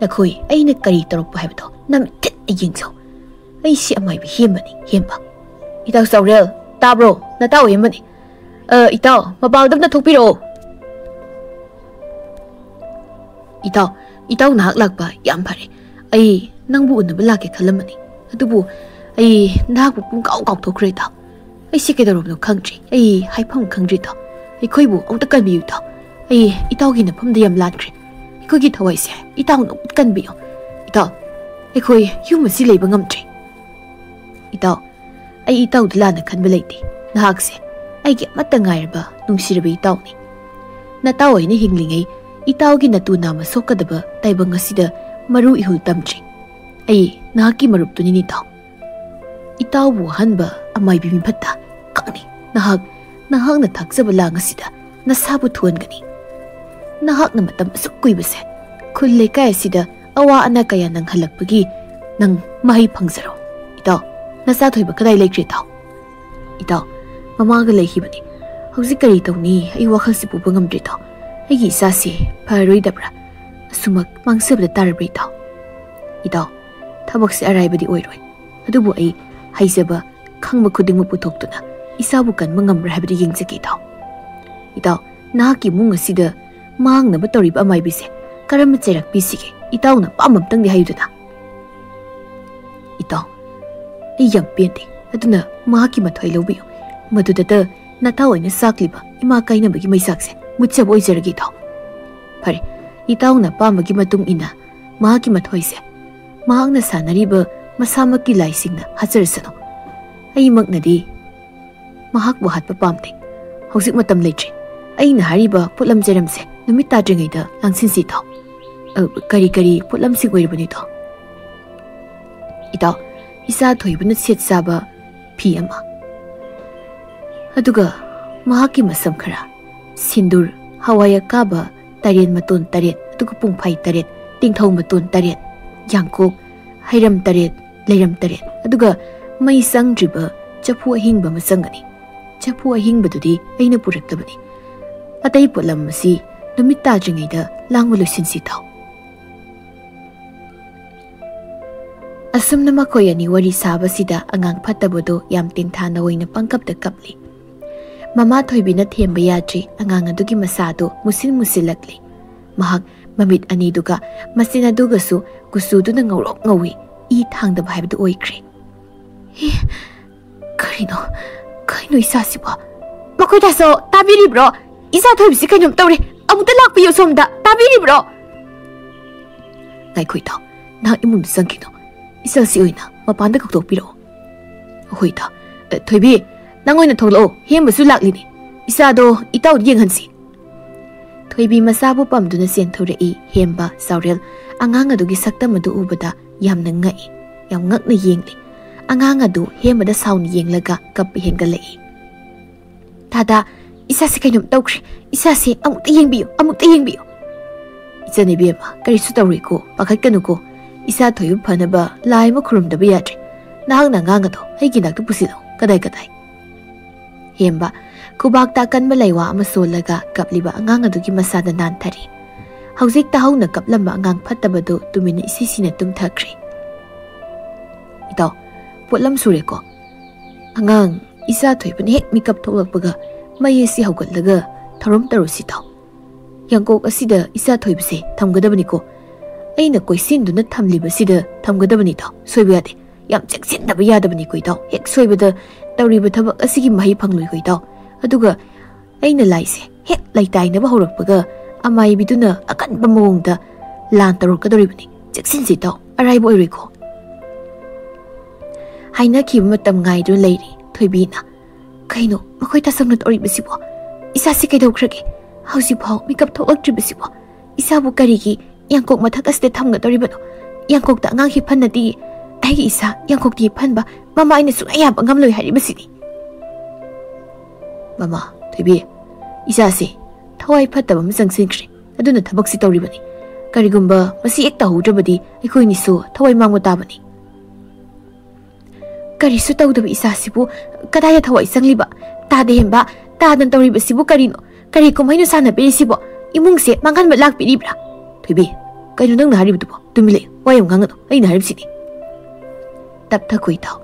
ꯅꯈꯣꯏ ꯑꯩꯅ ꯀꯔꯤ ꯇꯧꯔꯛꯄ ꯍꯥꯏꯕꯗꯣ ꯅꯃꯤꯠ ꯊꯤꯠꯅ ꯌꯦꯡꯖꯧ꯫ ꯑꯩꯁꯤ ꯑꯃꯥꯏꯕꯤ ꯍꯦꯝꯕꯅꯤ, ꯍꯦꯝꯕ꯫ ꯏꯇꯥꯎ ꯆꯥꯎꯔꯦꯜ, ꯇꯥꯕ꯭ꯔꯣ? ꯅꯇꯥꯎ ꯍꯦꯝꯕꯅꯤ꯫ ꯑ, ꯏꯇꯥꯎ, ꯃꯄꯥꯟꯗ ꯑꯝꯇ ꯊꯣꯛꯄꯤꯔꯛꯑꯣ꯫ ꯏꯇꯥꯎ, ꯏꯇꯥꯎ ꯅꯍꯥꯛ ꯂꯥꯛꯄ ꯌꯥꯝ ꯐꯔꯦ꯫ ꯑꯩ ꯅꯪꯕꯨ ꯎꯅꯕ ꯂꯥꯛꯀꯦ ꯈꯜꯂꯝꯕꯅꯤ꯫ ꯑꯗꯨꯕꯨ ꯑꯩ ꯅꯍꯥꯛꯄꯨ ꯄꯨꯡꯀꯥꯎ ꯀꯥꯎꯊꯣꯛꯈ꯭ꯔꯦ, ꯏꯇꯥꯎ꯫ ꯑꯩꯁꯦ ꯀꯩꯗꯧꯔꯕꯅꯣ ꯈꯪꯗ꯭ꯔꯦ꯫ ꯑꯩ ꯍꯥꯏꯐꯝ ꯈꯪꯗ꯭ꯔꯦ, ꯏꯇꯥꯎ꯫ ꯑꯩꯈꯣꯏꯕꯨ ꯑꯃꯨꯛꯇ ꯀꯟꯕꯤꯌꯨ, ꯏꯇꯥꯎ꯫ ꯑꯩ ꯏꯇꯥꯎꯒꯤ ꯅꯐꯝꯗ ꯌꯥꯝ ꯂꯥꯟꯈ꯭ꯔꯦ꯫ ꯑꯩꯈꯣꯏꯒꯤ ꯊꯋꯥꯏꯁꯦ ꯏꯇꯥꯎꯅ ꯑꯃꯨꯛꯇ ꯀꯟꯕꯤꯌꯨ꯫ ꯏꯇꯥꯎ, ꯑꯩꯈꯣꯏ ꯌꯨꯝ ꯑꯁꯤ ꯂꯩꯕ ꯉꯝꯗ꯭ꯔꯦ꯫ ꯏꯇꯥꯎ, ꯑꯩ ꯏꯇꯥꯎꯗ ꯂꯥꯟꯅ ꯈꯟꯕ ꯂꯩꯇꯦ꯫ ꯅꯍꯥꯛꯁꯦ ꯑꯩꯒꯤ ꯑꯃꯠꯇ ꯉꯥꯏꯔꯕ ꯅꯨꯡꯁꯤꯔꯕ ꯏꯇꯥꯎꯅꯤ꯫ ꯅꯇꯥꯎ ꯑꯩꯅ ꯍꯤꯡꯂꯤꯉꯩ ꯏꯇꯥꯎꯒꯤ ꯅꯇꯨ ꯅꯥꯝꯃ ꯁꯣꯛꯀꯗꯕ ꯇꯥꯏꯕꯪ ꯑꯁꯤꯗ ꯃꯔꯨ ꯏꯍꯨꯜ ꯇꯝꯗ꯭ꯔꯤ꯫ ꯑꯩ ꯅꯍꯥꯛꯀꯤ ꯃꯔꯨꯞꯇꯨꯅꯤꯅꯦ, ꯏꯇꯥꯎ꯫ ꯏꯇꯥꯎꯕꯨ ꯋꯥꯍꯟꯕ ꯑꯃꯥꯏꯕꯤ ꯃꯤꯐꯠꯇ ꯈꯛꯅꯤ꯫ ꯅꯍꯥꯛ, ꯅꯍꯥꯛꯅ ꯊꯥꯛꯆꯕ ꯂꯥꯡ ꯑꯁꯤꯗ ꯅꯁꯥꯕꯨ ꯊꯨꯍꯟꯒꯅꯤ꯫ ꯅꯍꯥꯛꯅ ꯃꯇꯝ ꯑꯁꯨꯛ ꯀꯨꯏꯕꯁꯦ ꯈꯨꯜ ꯂꯩꯀꯥꯏ ꯑꯁꯤꯗ ꯑꯋꯥ ꯑꯅꯥ ꯀꯌꯥ ꯅꯪꯍꯜꯂꯛꯄꯒꯤ ꯅꯪ ꯃꯍꯩ ꯐꯪꯖꯔꯣ꯫ ꯏꯇꯥꯎ, ꯅꯆꯥ ꯊꯣꯏꯕ ꯀꯗꯥꯏ ꯂꯩꯈ꯭ꯔꯦ, ꯏꯇꯥꯎ? ꯏꯇꯥꯎ, ꯃꯃꯥꯒ ꯂꯩꯈꯤꯕꯅꯤ꯫ ꯍꯧꯖꯤꯛ ꯀꯔꯤ ꯇꯧꯅꯤ? ꯑꯩ ꯋꯥꯈꯜꯁꯤ ꯄꯨꯕ ꯉꯝꯗ꯭ꯔꯦ, ꯏꯇꯥꯎ꯫ ꯑꯩꯒꯤ ꯏꯆꯥꯁꯤ ꯐꯔꯔꯣꯏꯗꯕ꯭ꯔꯥ? ꯑꯁꯨꯃꯛ ꯃꯥꯡꯖꯕꯗ ꯇꯥꯔꯕ꯭ꯔꯥ, ꯏꯇꯥꯎ? ꯏꯇꯥꯎ, ꯊꯕꯛꯁꯤ ꯑꯔꯥꯏꯕꯗꯤ ꯑꯣꯏꯔꯣꯏ꯫ ꯑꯗꯨꯕꯨ ꯑꯩ ꯍꯩꯖꯕ, ꯈꯪꯕ ꯈꯨꯗꯤꯡꯃꯛ ꯄꯨꯊꯣꯛꯇꯨꯅ ꯏꯆꯥꯕꯨ ꯀꯟꯕ ꯉꯝꯕ꯭ꯔꯥ ꯍꯥꯏꯕꯗꯨ ꯌꯦꯡꯖꯒꯦ, ꯏꯇꯥꯎ꯫ ꯏꯇꯥꯎ, ꯅꯍꯥꯛꯀꯤ ꯏꯃꯨꯡ ꯑꯁꯤꯗ ꯃꯥꯡꯅꯕ ꯇꯧꯔꯤꯕ ꯑꯃꯥꯏꯕꯤꯁꯦ ꯀꯔꯝꯕ ꯆꯩꯔꯥꯛ ꯄꯤꯁꯤꯒꯦ? ꯏꯇꯥꯎꯅ ꯑꯄꯥꯝꯕ ꯑꯝꯇꯪꯗꯤ ꯍꯥꯏꯌꯨꯗꯅ꯫ ꯏꯇꯥꯎ, ꯑꯩ ꯌꯥꯝ ꯄꯦꯟꯗꯦ, ꯑꯗꯨꯅ ꯃꯍꯥꯛꯀꯤ ꯃꯊ꯭ꯋꯥꯏ ꯂꯧꯕꯤꯌꯨ꯫ ꯃꯗꯨꯗꯇ ꯅꯇꯥꯎ ꯑꯣꯏꯅ ꯆꯥꯛꯂꯤꯕ ꯏꯃꯥ ꯀꯥꯏꯅꯕꯒꯤ ꯃꯩꯆꯥꯛꯁꯦ ꯃꯨꯠꯆꯕ ꯑꯣꯏꯖꯔꯒꯦ, ꯏꯇꯥꯎ꯫ ꯐꯔꯦ, ꯏꯇꯥꯎꯅ ꯑꯄꯥꯝꯕꯒꯤ ꯃꯇꯨꯡ ꯏꯟꯅ ꯃꯍꯥꯛꯀꯤ ꯃꯊ꯭ꯋꯥꯏꯁꯦ ꯃꯍꯥꯛꯅ ꯁꯥꯟꯅꯔꯤꯕ ꯃꯁꯥꯃꯛꯀꯤ ꯂꯥꯏꯁꯤꯡꯅ ꯍꯥꯠꯆꯔꯁꯅꯨ꯫ ꯑꯩꯃꯛꯅꯗꯤ ꯃꯍꯥꯛꯄꯨ ꯍꯥꯠꯄ ꯄꯥꯝꯗꯦ꯫ ꯍꯧꯖꯤꯛ ꯃꯇꯝ ꯂꯩꯇ꯭ꯔꯦ꯫ ꯑꯩꯅ ꯍꯥꯏꯔꯤꯕ ꯄꯣꯠꯂꯝ ꯆꯩꯔꯝꯁꯦ ꯅꯨꯃꯤꯠ ꯇꯥꯗ꯭ꯔꯤꯉꯩꯗ ꯂꯥꯡꯁꯤꯟꯁꯤ, ꯏꯇꯥꯎ꯫ ꯑ, ꯀꯔꯤ ꯀꯔꯤ ꯄꯣꯠꯂꯝꯁꯤꯡ ꯑꯣꯏꯔꯤꯕꯅꯣ, ꯏꯇꯥꯎ? ꯏꯇꯥꯎ, ꯏꯆꯥ ꯊꯣꯏꯕꯅ ꯁꯦꯠ ꯆꯥꯕ ꯐꯤ ꯑꯃ, ꯑꯗꯨꯒ ꯃꯍꯥꯛꯀꯤ ꯃꯁꯝ ꯈꯔ, ꯁꯤꯟꯗꯨꯔ, ꯍꯋꯥꯏ ꯑꯀꯥꯕ, ꯇꯔꯦꯟ ꯃꯇꯣꯟ ꯇꯔꯦꯠ, ꯑꯗꯨꯒ ꯄꯨꯡꯐꯥꯏ ꯇꯔꯦꯠ, ꯇꯤꯡꯊꯧ ꯃꯇꯣꯟ ꯇꯔꯦꯠ, ꯌꯥꯡꯀꯣꯛ, ꯍꯩꯔꯝ ꯇꯔꯦꯠ, ꯂꯩꯔꯝ ꯇꯔꯦꯠ, ꯑꯗꯨꯒ ꯃꯩ ꯆꯪꯗ꯭ꯔꯤꯕ ꯆꯐꯨ ꯑꯍꯤꯡꯕ ꯑꯃ ꯆꯪꯒꯅꯤ꯫ ꯆꯐꯨ ꯑꯍꯤꯡꯕꯗꯨꯗꯤ ꯑꯩꯅ ꯄꯨꯔꯛꯇꯕꯅꯤ꯫ ꯑꯇꯩ ꯄꯣꯠꯂꯝ ꯑꯁꯤ ꯅꯨꯃꯤꯠ ꯇꯥꯗ꯭ꯔꯤꯉꯩꯗ ꯂꯥꯡꯕ ꯂꯣꯏꯁꯤꯟꯁꯤ, ꯏꯇꯥꯎ꯫ ꯑꯁꯨꯝꯅ ꯃꯈꯣꯏ ꯑꯅꯤ ꯋꯥꯔꯤ ꯁꯥꯕꯁꯤꯗ ꯑꯉꯥꯡ ꯐꯠꯇꯕꯗꯣ ꯌꯥꯝ ꯇꯦꯡꯊꯥꯅ ꯑꯣꯏꯅ ꯄꯪꯀꯞꯇ ꯀꯞꯂꯤ꯫ ꯃꯃꯥ ꯊꯣꯏꯕꯤꯅ ꯊꯦꯝꯕ ꯌꯥꯗ꯭ꯔꯤ ꯑꯉꯥꯡ ꯑꯗꯨꯒꯤ ꯃꯁꯥꯗꯨ ꯃꯨꯁꯤꯟ ꯃꯨꯁꯤꯜꯂꯛꯂꯤ꯫ ꯃꯍꯥꯛ ꯃꯃꯤꯠ ꯑꯅꯤꯗꯨꯒ ꯃꯆꯤꯟ ꯑꯗꯨꯒꯁꯨ ꯀꯨꯆꯨꯗꯨꯅ ꯉꯧꯔꯣꯛ ꯉꯧꯏ, ꯏ ꯊꯥꯡꯗꯕ ꯍꯥꯏꯕꯗꯨ ꯑꯣꯏꯈ꯭ꯔꯦ꯫ "ꯏ, ꯀꯔꯤꯅꯣ? ꯀꯩꯅꯣ ꯏꯆꯥꯁꯤꯕꯣ? ꯃꯈꯣꯏ ꯇꯥꯁꯣ, ꯇꯥꯕꯤꯔꯤꯕ꯭ꯔꯣ? ꯏꯆꯥ ꯊꯣꯏꯕꯤꯁꯤ ꯀꯩꯅꯣꯝ ꯇꯧꯔꯦ꯫ ꯑꯃꯨꯛꯇ ꯂꯥꯛꯄꯤꯌꯨ ꯁꯣꯝꯗ꯫ ꯇꯥꯕꯤꯔꯤꯕ꯭ꯔꯣ?" "ꯉꯥꯏꯈꯣ ꯏꯇꯥꯎ, ꯅꯍꯥꯛ ꯏꯃꯨꯡꯗ ꯆꯪꯈꯤꯅꯨ꯫ ꯏꯆꯥꯁꯤ ꯑꯣꯏꯅ ꯃꯄꯥꯟꯗ ꯀꯧꯊꯣꯛꯄꯤꯔꯛꯑꯣ꯫" "ꯍꯣꯏ ꯏꯇꯥꯎ꯫ ꯑ, ꯊꯣꯏꯕꯤ, ꯅꯪ ꯑꯣꯏꯅ ꯊꯣꯛꯂꯛꯑꯣ꯫ ꯍꯦꯝꯕꯁꯨ ꯂꯥꯛꯂꯤꯅꯤ꯫ ꯏꯆꯥꯗꯣ ꯏꯇꯥꯎꯗ ꯌꯦꯡꯍꯟꯁꯤ꯫" ꯊꯣꯏꯕꯤ ꯃꯆꯥꯕꯨ ꯄꯝꯗꯨꯅ ꯆꯦꯟꯊꯣꯔꯛꯏ꯫ ꯍꯦꯝꯕ, ꯆꯥꯎꯔꯦꯜ, ꯑꯉꯥꯡ ꯑꯗꯨꯒꯤ ꯁꯛꯇꯝ ꯑꯗꯨ ꯎꯕꯗ ꯌꯥꯝꯅ ꯉꯛꯏ꯫ ꯌꯥꯝ ꯉꯛꯅ ꯌꯦꯡꯂꯤ꯫ ꯑꯉꯥꯡ ꯑꯗꯨ ꯍꯦꯝꯕꯗ ꯁꯥꯎꯅ ꯌꯦꯡꯂꯒ ꯀꯞꯄ ꯍꯦꯟꯒꯠꯂꯛꯏ꯫ "ꯗꯥꯗꯥ, ꯏꯆꯥꯁꯤ ꯀꯩꯅꯣꯝ ꯇꯧꯈ꯭ꯔꯦ꯫ ꯏꯆꯥꯁꯤ ꯑꯃꯨꯛꯇ ꯌꯦꯡꯕꯤꯌꯨ, ꯑꯃꯨꯛꯇ ꯌꯦꯡꯕꯤꯌꯨ꯫" "ꯏꯆꯟ ꯏꯕꯦꯝꯃ, ꯀꯔꯤꯁꯨ ꯇꯧꯔꯣꯏꯀꯣ, ꯄꯥꯈꯠꯀꯅꯨꯀꯣ꯫ ꯏꯆꯥ ꯊꯣꯏꯕ ꯐꯅꯕ ꯂꯥꯏ ꯑꯃ ꯈꯨꯔꯨꯝꯗꯕ ꯌꯥꯗ꯭ꯔꯦ꯫ ꯅꯍꯥꯛꯅ ꯑꯉꯥꯡ ꯑꯗꯣ ꯑꯩꯒꯤ ꯅꯥꯛꯇ ꯄꯨꯁꯤꯜꯂꯣ꯫ ꯀꯗꯥꯏ, ꯀꯗꯥꯏ?" ꯍꯦꯝꯕ, ꯈꯨꯕꯥꯛꯇ ꯑꯀꯟꯕ ꯂꯩꯋꯥ ꯑꯃ ꯁꯣꯜꯂꯒ ꯀꯞꯂꯤꯕ ꯑꯉꯥꯡ ꯑꯗꯨꯒꯤ ꯃꯁꯥꯗ ꯅꯥꯟꯊꯔꯤ꯫ ꯍꯧꯖꯤꯛ ꯇꯥꯍꯧꯅ ꯀꯞꯂꯝꯕ ꯑꯉꯥꯡ ꯐꯠꯇꯕꯗꯨ ꯇꯨꯃꯤꯟꯅ ꯏꯁꯤ ꯁꯤꯅ ꯇꯨꯝꯊꯈ꯭ꯔꯦ꯫ "ꯏꯇꯥꯎ, ꯄꯣꯠꯂꯝ ꯁꯨꯔꯦꯀꯣ꯫ ꯑꯉꯥꯡ ꯏꯆꯥ ꯊꯣꯏꯕꯅ ꯍꯦꯛ ꯃꯤꯀꯞ ꯊꯣꯛꯂꯛꯄꯒ ꯃꯩ ꯑꯁꯤ ꯍꯧꯒꯠꯂꯒ ꯊꯧꯔꯝ ꯇꯧꯔꯨꯁꯤ ꯇꯥꯎ꯫ ꯌꯥꯡꯀꯣꯛ ꯑꯁꯤꯗ ꯏꯆꯥ ꯊꯣꯏꯕꯁꯦ ꯊꯝꯒꯗꯕꯅꯤꯀꯣ꯫ ꯑꯩꯅ ꯀꯣꯏꯁꯤꯟꯗꯨꯅ ꯊꯝꯂꯤꯕꯁꯤꯗ ꯊꯝꯒꯗꯕꯅꯤ ꯇꯥꯎ꯫ ꯁꯣꯏꯕ ꯌꯥꯗꯦ꯫ ꯌꯥꯝ ꯆꯦꯛꯁꯤꯟꯗꯕ ꯌꯥꯗꯕꯅꯤꯀꯣ ꯏꯇꯥꯎ꯫ ꯍꯦꯛ ꯁꯣꯏꯕꯗ ꯇꯧꯔꯤꯕ ꯊꯕꯛ ꯑꯁꯤꯒꯤ ꯃꯍꯩ ꯐꯪꯂꯣꯏꯀꯣ ꯏꯇꯥꯎ꯫ ꯑꯗꯨꯒ ꯑꯩꯅ ꯂꯥꯏꯁꯦ ꯍꯦꯛ ꯂꯩꯇꯥꯏꯅꯕ ꯍꯧꯔꯛꯄꯒ ꯑꯃꯥꯏꯕꯤꯗꯨꯅ ꯑꯀꯟꯕ ꯃꯑꯣꯡꯗ ꯂꯥꯟ ꯇꯧꯔꯛꯀꯗꯧꯔꯤꯕꯅꯤ꯫ ꯆꯦꯛꯁꯤꯟꯁꯤ ꯏꯇꯥꯎ, ꯑꯔꯥꯏꯕ ꯑꯣꯏꯔꯣꯏꯀꯣ꯫" ꯍꯥꯏꯅꯈꯤꯕ ꯃꯇꯝ ꯉꯥꯏꯗꯨꯅ ꯂꯩꯔꯤ ꯊꯣꯏꯕꯤꯅ꯫ "ꯀꯩꯅꯣ ꯃꯈꯣꯏ ꯇꯥꯁꯪꯅ ꯇꯧꯔꯤꯕꯁꯤꯕꯣ? ꯏꯆꯥꯁꯤ ꯀꯩꯗꯧꯈ꯭ꯔꯒꯦ? ꯍꯧꯖꯤꯛꯐꯥꯎ ꯃꯤꯀꯞ ꯊꯣꯛꯂꯛꯇ꯭ꯔꯤꯕꯁꯤꯕꯣ? ꯏꯆꯥꯕꯨ ꯀꯔꯤꯒꯤ ꯌꯥꯡꯀꯣꯛ ꯃꯊꯛ ꯑꯁꯤꯗ ꯊꯝꯒꯗꯧꯔꯤꯕꯅꯣ? ꯌꯥꯡꯀꯣꯛꯇ ꯑꯉꯥꯡ ꯍꯤꯞꯍꯟꯅꯗꯤ ꯑꯩꯒꯤ ꯏꯆꯥ ꯌꯥꯡꯀꯣꯛꯇ ꯍꯤꯞꯍꯟꯕ ꯃꯃꯥ ꯑꯩꯅ ꯁꯨꯡꯌꯥ ꯌꯥꯕ ꯉꯝꯂꯣꯏ ꯍꯥꯏꯔꯤꯕꯁꯤꯅꯤ꯫" "ꯃꯃꯥ, ꯊꯣꯏꯕꯤ, ꯏꯆꯥꯁꯤ ꯊꯋꯥꯏ ꯐꯠꯇꯕ ꯑꯃ ꯆꯪꯁꯤꯟꯈ꯭ꯔꯦ꯫ ꯑꯗꯨꯅ ꯊꯕꯛꯁꯤ ꯇꯧꯔꯤꯕꯅꯤ꯫ ꯀꯔꯤꯒꯨꯝꯕ ꯃꯁꯤ ꯍꯦꯛ ꯇꯧꯍꯧꯗ꯭ꯔꯕꯗꯤ ꯑꯩꯈꯣꯏꯅꯤꯁꯨ ꯊꯋꯥꯏ ꯃꯥꯡꯕ ꯇꯥꯕꯅꯤ꯫" "ꯀꯔꯤꯁꯨ ꯇꯧꯗꯕ ꯏꯆꯥꯁꯤꯕꯨ ꯀꯗꯥꯏꯗ ꯊꯋꯥꯏ ꯆꯪꯂꯤꯕ? ꯇꯥꯗ ꯍꯦꯟꯕ, ꯇꯥꯗꯅ ꯇꯧꯔꯤꯕꯁꯤꯕꯨ ꯀꯔꯤꯅꯣ? ꯀꯔꯤ ꯀꯨꯝꯍꯩꯅꯣ ꯁꯥꯟꯅꯕꯤꯔꯤꯁꯤꯕꯣ? ꯏꯃꯨꯡꯁꯦ ꯃꯥꯡꯍꯟꯕ ꯂꯥꯛꯄꯤꯔꯤꯕ꯭ꯔꯥ?" "ꯊꯣꯏꯕꯤ, ꯀꯩꯅꯣ ꯅꯪꯅ ꯍꯥꯏꯔꯤꯕꯗꯨꯕꯣ? ꯇꯨꯃꯤꯟ ꯂꯩꯌꯨ, ꯋꯥ ꯌꯥꯝ ꯉꯥꯡꯒꯅꯨ, ꯑꯩꯅ ꯍꯥꯏꯔꯤꯕꯁꯤꯗꯤ꯫" "ꯇꯞꯊꯈꯣ ꯏꯇꯥꯎ,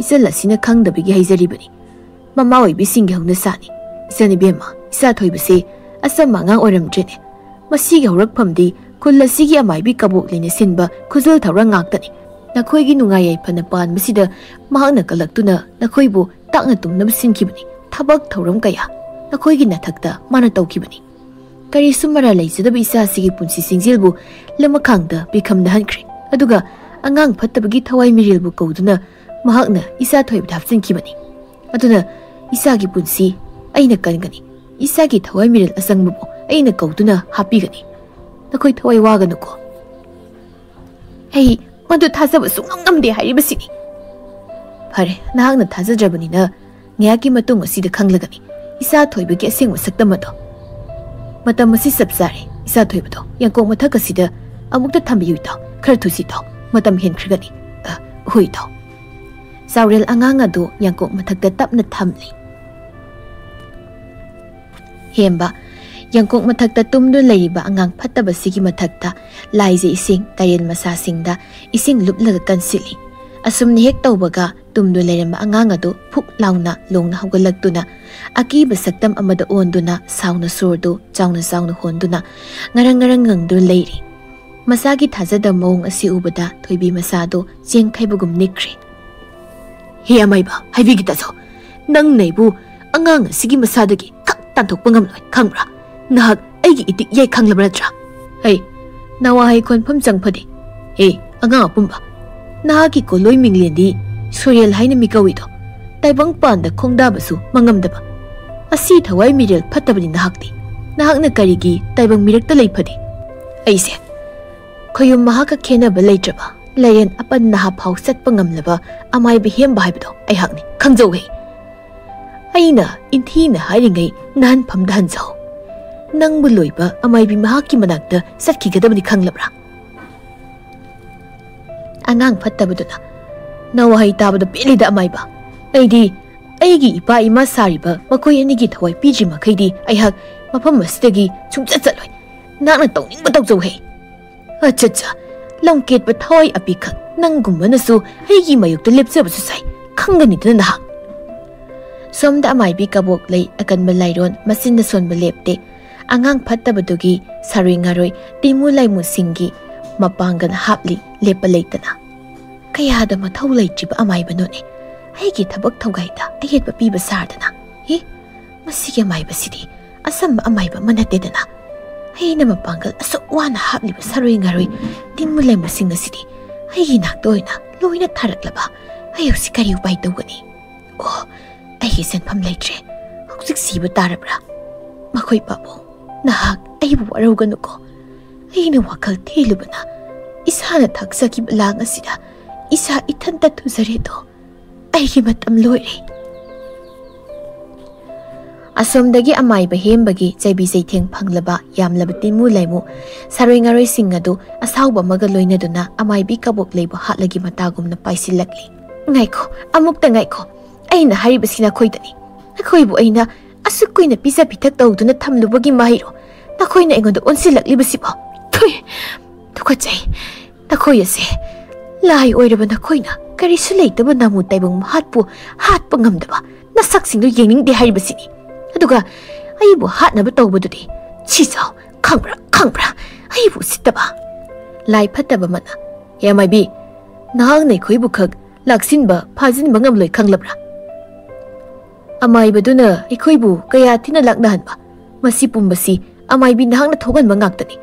ꯏꯆꯜ ꯑꯁꯤꯅ ꯈꯪꯗꯕꯒꯤ ꯍꯥꯏꯖꯔꯤꯕꯅꯤ꯫ ꯃꯃꯥ ꯑꯣꯏꯕꯤꯁꯤꯡꯒꯤ ꯍꯧꯅꯁꯥꯅꯤ꯫ ꯏꯆꯟ ꯏꯕꯦꯝꯃ, ꯏꯆꯥ ꯊꯣꯏꯕꯁꯤ ꯑꯆꯝꯕ ꯑꯉꯥꯡ ꯑꯣꯏꯔꯝꯗ꯭ꯔꯦꯅꯦ꯫ ꯃꯁꯤꯒꯤ ꯍꯧꯔꯛꯐꯝꯗꯤ ꯈꯨꯜ ꯑꯁꯤꯒꯤ ꯑꯃꯥꯏꯕꯤ ꯀꯕꯣꯛꯂꯤꯅ ꯁꯤꯟꯕ ꯈꯨꯖꯜ ꯊꯧꯔꯥꯡ ꯉꯥꯛꯇꯅꯤ꯫ ꯅꯈꯣꯏꯒꯤ ꯅꯨꯡꯉꯥꯏ ꯌꯥꯏꯐꯅ ꯄꯥꯟꯕꯁꯤꯗ ꯃꯍꯥꯛꯅ ꯀꯜꯂꯛꯇꯨꯅ ꯅꯈꯣꯏꯕꯨ ꯇꯥꯛꯅ ꯇꯨꯝꯅꯕ ꯁꯤꯟꯈꯤꯕꯅꯤ꯫ ꯊꯕꯛ ꯊꯧꯔꯝ ꯀꯌꯥ ꯅꯈꯣꯏꯒꯤ ꯅꯊꯛꯇ ꯃꯥꯅ ꯇꯧꯈꯤꯕꯅꯤ꯫ ꯀꯔꯤꯁꯨ ꯃꯔꯥ ꯂꯩꯖꯗꯕ ꯏꯆꯥꯁꯤꯒꯤ ꯄꯨꯟꯁꯤ ꯁꯤꯡꯖꯦꯜꯕꯨ ꯂꯃꯈꯥꯡꯗ ꯄꯤꯈꯝꯅꯍꯟꯈ꯭ꯔꯦ꯫ ꯑꯗꯨꯒ ꯑꯉꯥꯡ ꯐꯠꯇꯕꯒꯤ ꯊꯋꯥꯏ ꯃꯤꯔꯦꯜꯕꯨ ꯀꯧꯗꯨꯅ ꯃꯍꯥꯛꯅ ꯏꯆꯥ ꯊꯣꯏꯕꯗ ꯍꯥꯞꯆꯤꯟꯈꯤꯕꯅꯤ꯫ ꯑꯗꯨꯅ ꯏꯆꯥꯒꯤ ꯄꯨꯟꯁꯤ ꯑꯩꯅ ꯀꯟꯒꯅꯤ꯫ ꯏꯆꯥꯒꯤ ꯊꯋꯥꯏ ꯃꯤꯔꯦꯜ ꯑꯆꯪꯕꯕꯨ ꯑꯩꯅ ꯀꯧꯗꯨꯅ ꯍꯥꯞꯄꯤꯒꯅꯤ꯫ ꯅꯈꯣꯏ ꯊꯋꯥꯏ ꯋꯥꯒꯅꯨꯀꯣ꯫ ꯑꯩ ꯃꯗꯨ ꯊꯥꯖꯕ ꯁꯨꯡꯉꯝ ꯉꯝꯗꯦ ꯍꯥꯏꯔꯤꯕꯁꯤꯅꯤ꯫ ꯐꯔꯦ, ꯅꯍꯥꯛꯅ ꯊꯥꯖꯗ꯭ꯔꯕꯅꯤꯅ ꯉꯥꯏꯍꯥꯛꯀꯤ ꯃꯇꯨꯡ ꯑꯁꯤꯗ ꯈꯪꯂꯒꯅꯤ ꯏꯆꯥ ꯊꯣꯏꯕꯒꯤ ꯑꯁꯦꯡꯕ ꯁꯛꯇꯝ ꯑꯗꯣ꯫ ꯃꯇꯝ ꯑꯁꯤ ꯆꯞ ꯆꯥꯔꯦ꯫ ꯏꯆꯥ ꯊꯣꯏꯕꯗꯣ ꯌꯥꯡꯀꯣꯛ ꯃꯊꯛ ꯑꯁꯤꯗ ꯑꯃꯨꯛꯇ ꯊꯝꯕꯤꯌꯨ ꯏꯇꯥꯎ꯫ ꯈꯔ ꯊꯨꯁꯤ ꯏꯇꯥꯎ꯫ ꯃꯇꯝ ꯍꯦꯟꯈ꯭ꯔꯒꯅꯤ꯫ ꯑ, ꯍꯣꯏ ꯏꯇꯥꯎ꯫ ꯆꯥꯎꯔꯦꯜ ꯑꯉꯥꯡ ꯑꯗꯨ ꯌꯥꯡꯀꯣꯛ ꯃꯊꯛꯇ ꯇꯞꯅ ꯊꯝꯂꯤ꯫ ꯍꯦꯝꯕ, ꯌꯥꯡꯀꯣꯛ ꯃꯊꯛꯇ ꯇꯨꯝꯗꯨꯅ ꯂꯩꯔꯤꯕ ꯑꯉꯥꯡ ꯐꯠꯇꯕꯁꯤꯒꯤ ꯃꯊꯛꯇ ꯂꯥꯏꯖ ꯏꯁꯤꯡ ꯇꯔꯦꯜ ꯃꯁꯥꯁꯤꯡꯗ ꯏꯁꯤꯡ ꯂꯨꯞꯂꯒ ꯀꯟꯁꯤꯜꯂꯤ꯫ ꯑꯁꯨꯝꯅ ꯍꯦꯛ ꯇꯧꯕꯒ ꯇꯨꯝꯗꯨꯅ ꯂꯩꯔꯝꯕ ꯑꯉꯥꯡ ꯑꯗꯨ ꯐꯨꯛ ꯂꯥꯎꯅ ꯂꯣꯡꯅ ꯍꯧꯒꯠꯂꯛꯇꯨꯅ ꯑꯀꯤꯕ ꯁꯛꯇꯝ ꯑꯃꯗ ꯑꯣꯟꯗꯨꯅ ꯁꯥꯎꯅ ꯁꯣꯔꯗꯨ ꯆꯥꯎꯅ ꯆꯥꯎꯅ ꯍꯣꯟꯗꯨꯅ ꯉꯔꯪ ꯉꯔꯪ ꯉꯪꯗꯨꯅ ꯂꯩꯔꯤ꯫ ꯃꯆꯥꯒꯤ ꯊꯥꯖꯗꯕ ꯃꯑꯣꯡ ꯑꯁꯤ ꯎꯕꯗ ꯊꯣꯏꯕꯤ ꯃꯁꯥꯗꯨ ꯆꯦꯡꯈꯩꯕꯒꯨꯝ ꯅꯤꯛꯈ꯭ꯔꯦ꯫ ꯍꯦ ꯑꯃꯥꯏꯕ, ꯍꯥꯏꯕꯤꯒꯦ ꯇꯥꯖꯧ꯫ ꯅꯪꯅ ꯑꯩꯕꯨ ꯑꯉꯥꯡ ꯑꯁꯤꯒꯤ ꯃꯁꯥꯗꯒꯤ ꯈꯛ ꯇꯥꯟꯊꯣꯛꯄ ꯉꯝꯂꯣꯏ, ꯈꯪꯕ꯭ꯔꯥ? ꯅꯍꯥꯛ ꯑꯩꯒꯤ ꯏꯇꯤꯛ ꯌꯥꯏ ꯈꯪꯂꯕ ꯅꯠꯇ꯭ꯔꯥ? ꯍꯩ, ꯅꯋꯥꯍꯩ ꯈꯣꯟꯐꯝ ꯆꯪꯐꯗꯦ꯫ ꯍꯦ, ꯑꯉꯥꯡ ꯑꯄꯨꯝꯕ, ꯅꯍꯥꯛꯀꯤ ꯀꯣꯂꯣꯏ ꯃꯤꯡꯂꯦꯟꯗꯤ ꯁꯣꯔꯦꯜ ꯍꯥꯏꯅ ꯃꯤꯀꯧꯏꯗꯣ꯫ ꯇꯥꯏꯕꯪ ꯄꯥꯟꯗ ꯈꯣꯡꯗꯥꯕꯁꯨ ꯃꯉꯝꯗꯕ꯫ ꯑꯁꯤ ꯊꯋꯥꯏ ꯃꯤꯔꯦꯜ ꯐꯠꯇꯕꯅꯤ ꯅꯍꯥꯛꯇꯤ꯫ ꯅꯍꯥꯛꯅ ꯀꯔꯤꯒꯤ ꯇꯥꯏꯕꯪ ꯃꯤꯔꯛꯇ ꯂꯩꯐꯗꯦ? ꯑꯩꯁꯦ ꯈꯣꯌꯨꯝ ꯃꯍꯥꯛꯀ ꯈꯦꯟꯅꯕ ꯂꯩꯇ꯭ꯔꯕ ꯂꯥꯏꯔꯦꯟ ꯑꯄꯟ ꯅꯍꯥ ꯐꯥꯎ ꯆꯠꯄ ꯉꯝꯂꯕ ꯑꯃꯥꯏꯕ ꯍꯦꯝꯕ ꯍꯥꯏꯕꯗꯣ ꯑꯩꯍꯥꯛꯅꯤ꯫ ꯈꯪꯖꯧꯍꯦ꯫ ꯑꯩꯅ ꯏꯟꯊꯤꯅ ꯍꯥꯏꯔꯤꯉꯩ ꯅꯍꯟꯐꯝꯗ ꯍꯟꯖꯧ꯫ ꯅꯪꯕꯨ ꯂꯣꯏꯕ ꯑꯃꯥꯏꯕꯤ ꯃꯍꯥꯛꯀꯤ ꯃꯅꯥꯛꯇ ꯆꯠꯈꯤꯒꯗꯕꯅꯤ ꯈꯪꯂꯕ꯭ꯔꯥ? ꯑꯉꯥꯡ ꯐꯠꯇꯕꯗꯨꯅ, ꯅꯋꯥꯍꯩ ꯇꯥꯕꯗ ꯄꯦꯜꯂꯤꯗ ꯑꯃꯥꯏꯕ꯫ ꯑꯩꯗꯤ ꯑꯩꯒꯤ ꯏꯄꯥ ꯏꯃꯥ ꯁꯥꯔꯤꯕ ꯃꯈꯣꯏ ꯑꯅꯤꯒꯤ ꯊꯋꯥꯏ ꯄꯤꯗ꯭ꯔꯤ ꯃꯈꯩꯗꯤ ꯑꯩꯍꯥꯛ ꯃꯐꯝ ꯑꯁꯤꯗꯒꯤ ꯁꯨꯡꯆꯠ ꯆꯠꯂꯣꯏ꯫ ꯅꯍꯥꯛꯅ ꯇꯧꯅꯤꯡꯕ ꯇꯧꯖꯧꯍꯦ꯫ ꯑꯆꯠꯆꯥ, ꯂꯝꯀꯦꯠꯄ ꯊꯋꯥꯏ ꯑꯄꯤꯛꯈꯛ ꯅꯪꯒꯨꯝꯕꯅꯁꯨ ꯑꯩꯒꯤ ꯃꯥꯌꯣꯛꯇ ꯂꯦꯞꯆꯕꯁꯨ ꯁꯥꯏ꯫ ꯈꯪꯒꯅꯤꯗꯅ ꯅꯍꯥꯛ꯫ ꯁꯣꯝꯗ ꯑꯃꯥꯏꯕꯤ ꯀꯕꯣꯛ ꯂꯩ ꯑꯀꯟꯕ ꯂꯥꯏꯔꯣꯟ ꯃꯆꯤꯟꯗ ꯁꯣꯟꯕ ꯂꯦꯞꯇꯦ꯫ ꯑꯉꯥꯡ ꯐꯠꯇꯕꯗꯨꯒꯤ ꯁꯥꯔꯣꯏ ꯉꯥꯔꯣꯏ ꯇꯤꯃꯨ ꯂꯥꯏꯃꯨꯁꯤꯡꯒꯤ ꯃꯄꯥꯡꯒꯜ ꯍꯥꯞꯂꯤ ꯂꯦꯞꯄ ꯂꯩꯇꯅ꯫ ꯀꯌꯥꯗ ꯃꯊꯧ ꯂꯩꯇ꯭ꯔꯤꯕ ꯑꯃꯥꯏꯕꯅꯣꯅꯦ꯫ ꯑꯩꯒꯤ ꯊꯕꯛ ꯊꯧꯒꯥꯏꯗ ꯑꯌꯦꯠꯄ ꯄꯤꯕ ꯁꯥꯔꯗꯅ꯫ ꯍꯤ, ꯃꯁꯤꯒꯤ ꯑꯃꯥꯏꯕꯁꯤꯗꯤ ꯑꯆꯝꯕ ꯑꯃꯥꯏꯕ ꯑꯃ ꯅꯠꯇꯦꯗꯅ꯫ ꯑꯩꯅ ꯃꯄꯥꯡꯒꯜ ꯑꯁꯨꯛ ꯋꯥꯅ ꯍꯥꯞꯂꯤꯕ ꯁꯥꯔꯣꯏ ꯉꯥꯔꯣꯏ ꯇꯤꯃꯨ ꯂꯥꯏꯃꯨꯁꯤꯡ ꯑꯁꯤꯗꯤ ꯑꯩꯒꯤ ꯅꯥꯛꯇ ꯑꯣꯏꯅ ꯂꯣꯏꯅ ꯊꯥꯔꯛꯂꯕ꯫ ꯑꯩ ꯍꯧꯖꯤꯛ ꯀꯔꯤ ꯎꯄꯥꯏ ꯇꯧꯒꯅꯤ? ꯑꯣ, ꯑꯩꯒꯤ ꯁꯦꯟꯐꯝ ꯂꯩꯇ꯭ꯔꯦ꯫ ꯍꯧꯖꯤꯛ ꯁꯤꯕ ꯇꯥꯔꯕ꯭ꯔꯥ? ꯃꯈꯣꯏ ꯄꯥꯕꯨꯡ, ꯅꯍꯥꯛ ꯑꯩꯕꯨ ꯋꯥꯔꯧꯒꯅꯨꯀꯣ꯫ ꯑꯩꯅ ꯋꯥꯈꯜ ꯊꯤꯂꯨꯕꯅ ꯏꯁꯥꯅ ꯊꯥꯛꯆꯈꯤꯕ ꯂꯥꯡ ꯑꯁꯤꯗ ꯏꯁꯥ ꯏꯊꯟꯇ ꯊꯨꯖꯔꯦꯗꯣ꯫ ꯑꯩꯒꯤ ꯃꯇꯝ ꯂꯣꯏꯔꯦ꯫ ꯑꯁꯣꯝꯗꯒꯤ ꯑꯃꯥꯏꯕ ꯍꯦꯝꯕꯒꯤ ꯆꯩꯕꯤ ꯆꯩꯊꯦꯡ ꯐꯪꯂꯕ ꯌꯥꯝꯂꯕ ꯇꯤꯃꯨ ꯂꯩꯃꯨ ꯁꯥꯔꯣꯏ ꯉꯥꯔꯣꯏꯁꯤꯡ ꯑꯗꯨ ꯑꯁꯥꯎꯕ ꯑꯃꯒ ꯂꯣꯏꯅꯗꯨꯅ ꯑꯃꯥꯏꯕꯤ ꯀꯕꯣꯛ ꯂꯩꯕꯨ ꯍꯥꯠꯂꯒꯤ ꯃꯇꯥꯒꯨꯝꯅ ꯄꯥꯏꯁꯤꯜꯂꯛꯂꯤ꯫ ꯉꯥꯏꯈꯣ, ꯑꯃꯨꯛꯇ ꯉꯥꯏꯈꯣ꯫ ꯑꯩꯅ ꯍꯥꯏꯔꯤꯕꯁꯤ ꯅꯈꯣꯏꯗꯅꯤ꯫ ꯅꯈꯣꯏꯕꯨ ꯑꯩꯅ ꯑꯁꯨꯛ ꯀꯨꯏꯅ ꯄꯤꯖ ꯄꯤꯊꯛ ꯇꯧꯗꯨꯅ ꯊꯝꯂꯨꯕꯒꯤ ꯃꯍꯩꯔꯣ ꯅꯈꯣꯏꯅ ꯑꯩꯉꯣꯟꯗ ꯑꯣꯟꯁꯤꯜꯂꯛꯂꯤꯕꯁꯤꯕꯣ? ꯊꯨꯏ! ꯇꯨꯀꯠꯆꯩ꯫ ꯅꯈꯣꯏ ꯑꯁꯦ ꯂꯥꯏ ꯑꯣꯏꯔꯕ ꯅꯈꯣꯏꯅ ꯀꯔꯤꯁꯨ ꯂꯩꯇꯕ ꯅꯥꯃꯨ ꯇꯥꯏꯕꯪ ꯃꯍꯥꯠꯄꯨ ꯍꯥꯠꯄ ꯉꯝꯗꯕ ꯅꯁꯛꯁꯤꯡꯗꯨ ꯌꯦꯡꯅꯤꯡꯗꯦ ꯍꯥꯏꯔꯤꯕꯁꯤꯅꯤ꯫ ꯑꯗꯨꯒ ꯑꯩꯕꯨ ꯍꯥꯠꯅꯕ ꯇꯧꯕꯗꯨꯗꯤ, ꯁꯤ ꯆꯥꯎ, ꯈꯪꯕ꯭ꯔꯥ, ꯈꯪꯕ꯭ꯔꯥ? ꯑꯩꯕꯨ ꯎꯁꯤꯠꯇꯕ꯫ ꯂꯥꯏ ꯐꯠꯇꯕ ꯑꯃꯅ, "ꯍꯦ ꯃꯥꯏꯕꯤ, ꯅꯍꯥꯛꯅ ꯑꯩꯈꯣꯏꯕꯨ ꯈꯛ ꯂꯥꯛꯁꯤꯟꯕ ꯐꯥꯖꯤꯟꯕ ꯉꯝꯂꯣꯏ ꯈꯪꯂꯕ꯭ꯔꯥ? ꯑꯃꯥꯏꯕꯗꯨꯅ ꯑꯩꯈꯣꯏꯕꯨ ꯀꯌꯥ ꯊꯤꯅ ꯂꯥꯛꯅꯍꯟꯕ, ꯃꯁꯤ ꯄꯨꯝꯕꯁꯤ ꯑꯃꯥꯏꯕꯤ ꯅꯍꯥꯛꯅ ꯊꯣꯛꯍꯟꯕ ꯉꯥꯛꯇꯅꯤ꯫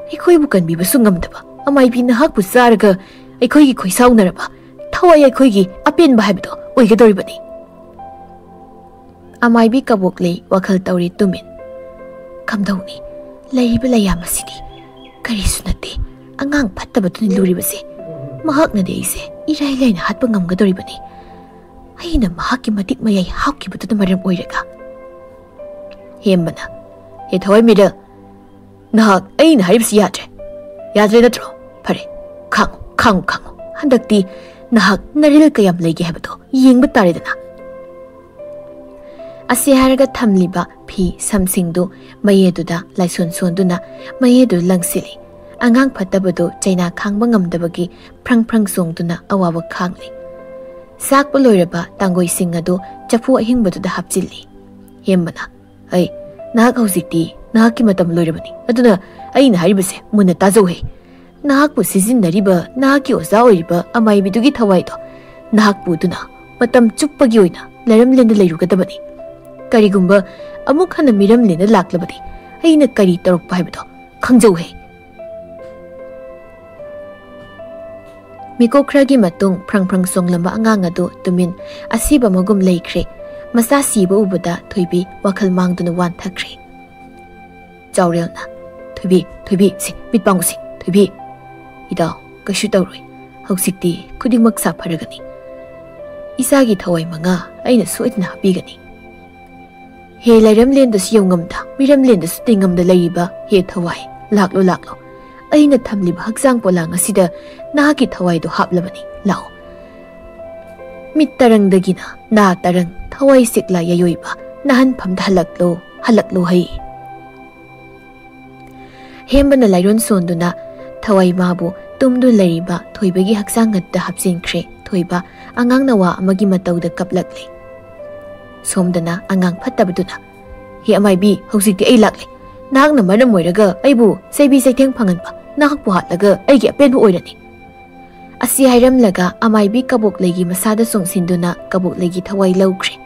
ꯑꯩꯈꯣꯏꯕꯨ ꯀꯟꯕꯤꯕꯁꯨ ꯉꯝꯗꯕ ꯑꯃꯥꯏꯕꯤ ꯅꯍꯥꯛꯄꯨ ꯆꯥꯔꯒ ꯑꯩꯈꯣꯏꯒꯤ ꯈꯣꯏꯁꯥꯎꯅꯔꯕ ꯊꯋꯥꯏ ꯑꯩꯈꯣꯏꯒꯤ ꯑꯄꯦꯟꯕ ꯍꯥꯏꯕꯗꯣ ꯑꯣꯏꯒꯗꯧꯔꯤꯕꯅꯤ꯫" ꯑꯃꯥꯏꯕꯤ ꯀꯕꯣꯛꯂꯩ ꯋꯥꯈꯜ ꯇꯧꯔꯤ ꯇꯨꯃꯤꯟ꯫ ꯀꯝꯗꯧꯅꯤ? ꯂꯩꯔꯤꯕ ꯂꯩꯌꯥꯝ ꯑꯁꯤꯗꯤ ꯀꯔꯤꯁꯨ ꯅꯠꯇꯦ, ꯑꯉꯥꯡ ꯐꯠꯇꯕꯗꯨꯅꯤ ꯂꯨꯔꯤꯕꯁꯦ꯫ ꯃꯍꯥꯛꯅꯗꯤ ꯑꯩꯁꯦ ꯏꯔꯥꯏ ꯂꯥꯏꯅ ꯍꯥꯠꯄ ꯉꯝꯒꯗꯧꯔꯤꯕꯅꯤ꯫ ꯑꯩꯅ ꯃꯍꯥꯛꯀꯤ ꯃꯇꯤꯛ ꯃꯌꯥꯏ ꯍꯥꯞꯈꯤꯕꯗꯨꯅ ꯃꯔꯝ ꯑꯣꯏꯔꯒ꯫ ꯍꯦꯝꯕꯅ, "ꯍꯦ ꯊꯋꯥꯏ ꯃꯤꯔꯦꯜ, ꯅꯍꯥꯛ ꯑꯩꯅ ꯍꯥꯏꯔꯤꯕꯁꯤ ꯌꯥꯗ꯭ꯔꯦ꯫ ꯌꯥꯗ꯭ꯔꯦ ꯅꯠꯇ꯭ꯔꯣ? ꯐꯔꯦ, ꯈꯥꯡꯉꯨ, ꯈꯥꯡꯉꯨ, ꯈꯥꯡꯉꯨ꯫ ꯍꯟꯗꯛꯇꯤ ꯅꯍꯥꯛ ꯅꯔꯤꯜ ꯀꯌꯥꯝ ꯂꯩꯒꯦ ꯍꯥꯏꯕꯗꯣ ꯌꯦꯡꯕ ꯇꯥꯔꯦꯗꯅ꯫" ꯑꯁꯤ ꯍꯥꯏꯔꯒ ꯊꯝꯂꯤꯕ ꯐꯤ ꯁꯝꯁꯤꯡꯗꯨ ꯃꯌꯦꯗꯨꯗ ꯂꯥꯏꯁꯣꯟ ꯁꯣꯟꯗꯨꯅ ꯃꯌꯦꯗꯨ ꯂꯪꯁꯤꯜꯂꯤ꯫ ꯑꯉꯥꯡ ꯐꯠꯇꯕꯗꯨ ꯆꯩꯅꯥ ꯈꯥꯡꯕ ꯉꯝꯗꯕꯒꯤ ꯐ꯭ꯔꯪ ꯐ꯭ꯔꯪ ꯆꯣꯡꯗꯨꯅ ꯑꯋꯥꯕ ꯈꯥꯡꯂꯤ꯫ ꯁꯥꯛꯄ ꯂꯣꯏꯔꯕ ꯇꯥꯡꯒꯣꯏꯁꯤꯡ ꯑꯗꯨ ꯆꯐꯨ ꯑꯍꯤꯡꯕꯗꯨꯗ ꯍꯥꯞꯆꯤꯜꯂꯤ꯫ ꯍꯦꯝꯕꯅ, "ꯑꯩ, ꯅꯍꯥꯛ ꯍꯧꯖꯤꯛꯇꯤ ꯅꯍꯥꯛꯀꯤ ꯃꯇꯝ ꯂꯣꯏꯔꯕꯅꯤ, ꯑꯗꯨꯅ ꯑꯩꯅ ꯍꯥꯏꯔꯤꯕꯁꯦ ꯃꯨꯟꯅ ꯇꯥꯖꯧ ꯍꯦ꯫ ꯅꯍꯥꯛꯄꯨ ꯁꯤꯖꯤꯟꯅꯔꯤꯕ ꯅꯍꯥꯛꯀꯤ ꯑꯣꯖꯥ ꯑꯣꯏꯔꯤꯕ ꯑꯃꯥꯏꯕꯤꯗꯨꯒꯤ ꯊꯋꯥꯏꯗꯣ ꯅꯍꯥꯛ ꯄꯨꯗꯨꯅ ꯃꯇꯝ ꯆꯨꯞꯄꯒꯤ ꯑꯣꯏꯅ ꯂꯩꯔꯝꯂꯦꯟꯗ ꯂꯩꯔꯨꯒꯗꯕꯅꯤ꯫ ꯀꯔꯤꯒꯨꯝꯕ ꯑꯃꯨꯛ ꯍꯟꯅ ꯃꯤꯔꯝꯂꯦꯟꯗ ꯂꯥꯛꯂꯕꯗꯤ ꯑꯩꯅ ꯀꯔꯤ ꯇꯧꯔꯛꯄ ꯍꯥꯏꯕꯗꯣ ꯈꯪꯖꯧ ꯍꯦ꯫" ꯃꯤꯀꯣꯛ ꯈꯔꯒꯤ ꯃꯇꯨꯡ ꯐ꯭ꯔꯪ ꯐ꯭ꯔꯪ ꯆꯣꯡꯂꯝꯕ ꯑꯉꯥꯡ ꯑꯗꯨ ꯇꯨꯃꯤꯟ ꯑꯁꯤꯕ ꯑꯃꯒꯨꯝ ꯂꯩꯈ꯭ꯔꯦ꯫ ꯃꯆꯥ ꯁꯤꯕ ꯎꯕꯗ ꯊꯣꯏꯕꯤ ꯋꯥꯈꯜ ꯃꯥꯡꯗꯨꯅ ꯋꯥꯟꯊꯈ꯭ꯔꯦ꯫ ꯆꯥꯎꯔꯦꯜꯅ, "ꯊꯣꯏꯕꯤ, ꯊꯣꯏꯕꯤ, ꯁꯤ ꯃꯤꯠ ꯄꯥꯡꯉꯨꯁꯤ, ꯊꯣꯏꯕꯤ꯫" "ꯏꯇꯥꯎ, ꯀꯩꯁꯨ ꯇꯧꯔꯣꯏ꯫ ꯍꯧꯖꯤꯛꯇꯤ ꯈꯨꯗꯤꯡꯃꯛ ꯁꯥꯐꯔꯒꯅꯤ꯫ ꯏꯆꯥꯒꯤ ꯊꯋꯥꯏ ꯃꯉꯥ ꯑꯩꯅ ꯁꯣꯏꯗꯅ ꯍꯥꯞꯄꯤꯒꯅꯤ꯫" "ꯍꯦ ꯂꯩꯔꯝꯂꯦꯟꯗꯁꯨ ꯌꯧꯉꯝꯗ, ꯃꯤꯔꯝꯂꯦꯟꯗꯁꯨ ꯇꯤꯡꯉꯝꯗ ꯂꯩꯔꯤꯕ ꯍꯦ ꯊꯋꯥꯏ, ꯂꯥꯛꯂꯣ, ꯂꯥꯛꯂꯣ꯫ ꯑꯩꯅ ꯊꯝꯂꯤꯕ ꯍꯛꯆꯥꯡ ꯄꯣꯂꯥꯡ ꯑꯁꯤꯗ ꯅꯍꯥꯛꯀꯤ ꯊꯋꯥꯏꯗꯣ ꯍꯥꯞꯂꯕꯅꯤ꯫ ꯂꯥꯛꯑꯣ꯫" ꯃꯤꯠ ꯇꯔꯪꯗꯒꯤꯅ ꯅꯥ ꯇꯔꯪ, ꯊꯋꯥꯏ ꯁꯤꯛꯂꯥ ꯌꯥꯏꯌꯣꯏꯕ, ꯅꯥꯍꯟꯐꯝꯗ ꯍꯜꯂꯛꯂꯣ, ꯍꯜꯂꯛꯂꯣ ꯍꯩ꯫ ꯍꯦꯝꯕꯅ ꯂꯥꯏꯔꯣꯟ ꯁꯣꯟꯗꯨꯅ ꯊꯋꯥꯏ ꯃꯥꯕꯨ ꯇꯨꯝꯗꯨꯅ ꯂꯩꯔꯤꯕ ꯊꯣꯏꯕꯒꯤ ꯍꯛꯆꯥꯡ ꯑꯗꯨꯗ ꯍꯥꯞꯆꯤꯟꯈ꯭ꯔꯦ꯫ ꯊꯣꯏꯕ ꯑꯉꯥꯡ ꯅꯋꯥ ꯑꯃꯒꯤ ꯃꯇꯧꯗ ꯀꯞꯂꯛꯂꯦ꯫ ꯁꯣꯝꯗꯅ ꯑꯉꯥꯡ ꯐꯠꯇꯕꯗꯨꯅ, "ꯍꯦ ꯑꯃꯥꯏꯕꯤ, ꯍꯧꯖꯤꯛꯇꯤ ꯑꯩ ꯂꯥꯛꯂꯦ꯫ ꯅꯍꯥꯛꯅ ꯃꯔꯝ ꯑꯣꯏꯔꯒ ꯑꯩꯕꯨ ꯆꯩꯕꯤ ꯆꯩꯊꯦꯡ ꯐꯪꯍꯟꯕ, ꯅꯍꯥꯛꯄꯨ ꯍꯥꯠꯂꯒ ꯑꯩꯒꯤ ꯑꯄꯦꯟꯕ ꯑꯣꯏꯔꯅꯤ꯫" ꯑꯁꯤ ꯍꯥꯏꯔꯝꯂꯒ ꯑꯃꯥꯏꯕꯤ ꯀꯕꯣꯛ ꯂꯩꯒꯤ ꯃꯁꯥꯗ ꯆꯣꯡꯁꯤꯟꯗꯨꯅ ꯀꯕꯣꯛ ꯂꯩꯒꯤ ꯊꯋꯥꯏ ꯂꯧꯈ꯭ꯔꯦ꯫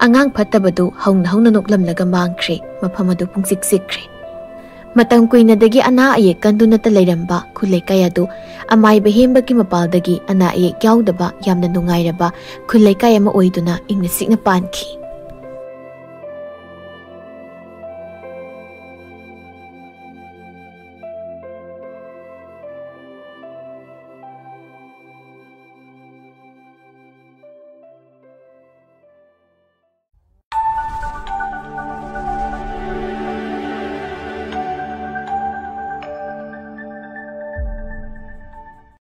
ꯑꯉꯥꯡ ꯐꯠꯇꯕꯗꯨ ꯍꯧꯅ ꯍꯧꯅ ꯅꯣꯛꯂꯝꯂꯒ ꯃꯥꯡꯈ꯭ꯔꯦ꯫ ꯃꯐꯝ ꯑꯗꯨ ꯄꯨꯡꯆꯤꯛ ꯆꯤꯛꯈ꯭ꯔꯦ꯫ ꯃꯇꯝ ꯀꯨꯏꯅꯗꯒꯤ ꯑꯅꯥ ꯑꯌꯦꯛ ꯀꯟꯗꯨꯅꯇ ꯂꯩꯔꯝꯕ ꯈꯨꯜ ꯂꯩꯀꯥꯏ ꯑꯗꯨ ꯑꯃꯥꯏꯕ ꯍꯦꯝꯕꯒꯤ ꯃꯄꯥꯜꯗꯒꯤ ꯑꯅꯥ ꯑꯌꯦꯛ ꯌꯥꯎꯗꯕ ꯌꯥꯝꯅ ꯅꯨꯡꯉꯥꯏꯔꯕ ꯈꯨꯜ ꯂꯩꯀꯥꯏ ꯑꯃ ꯑꯣꯏꯗꯨꯅ ꯏꯪꯅ ꯆꯤꯛꯅ ꯄꯥꯟꯈꯤ꯫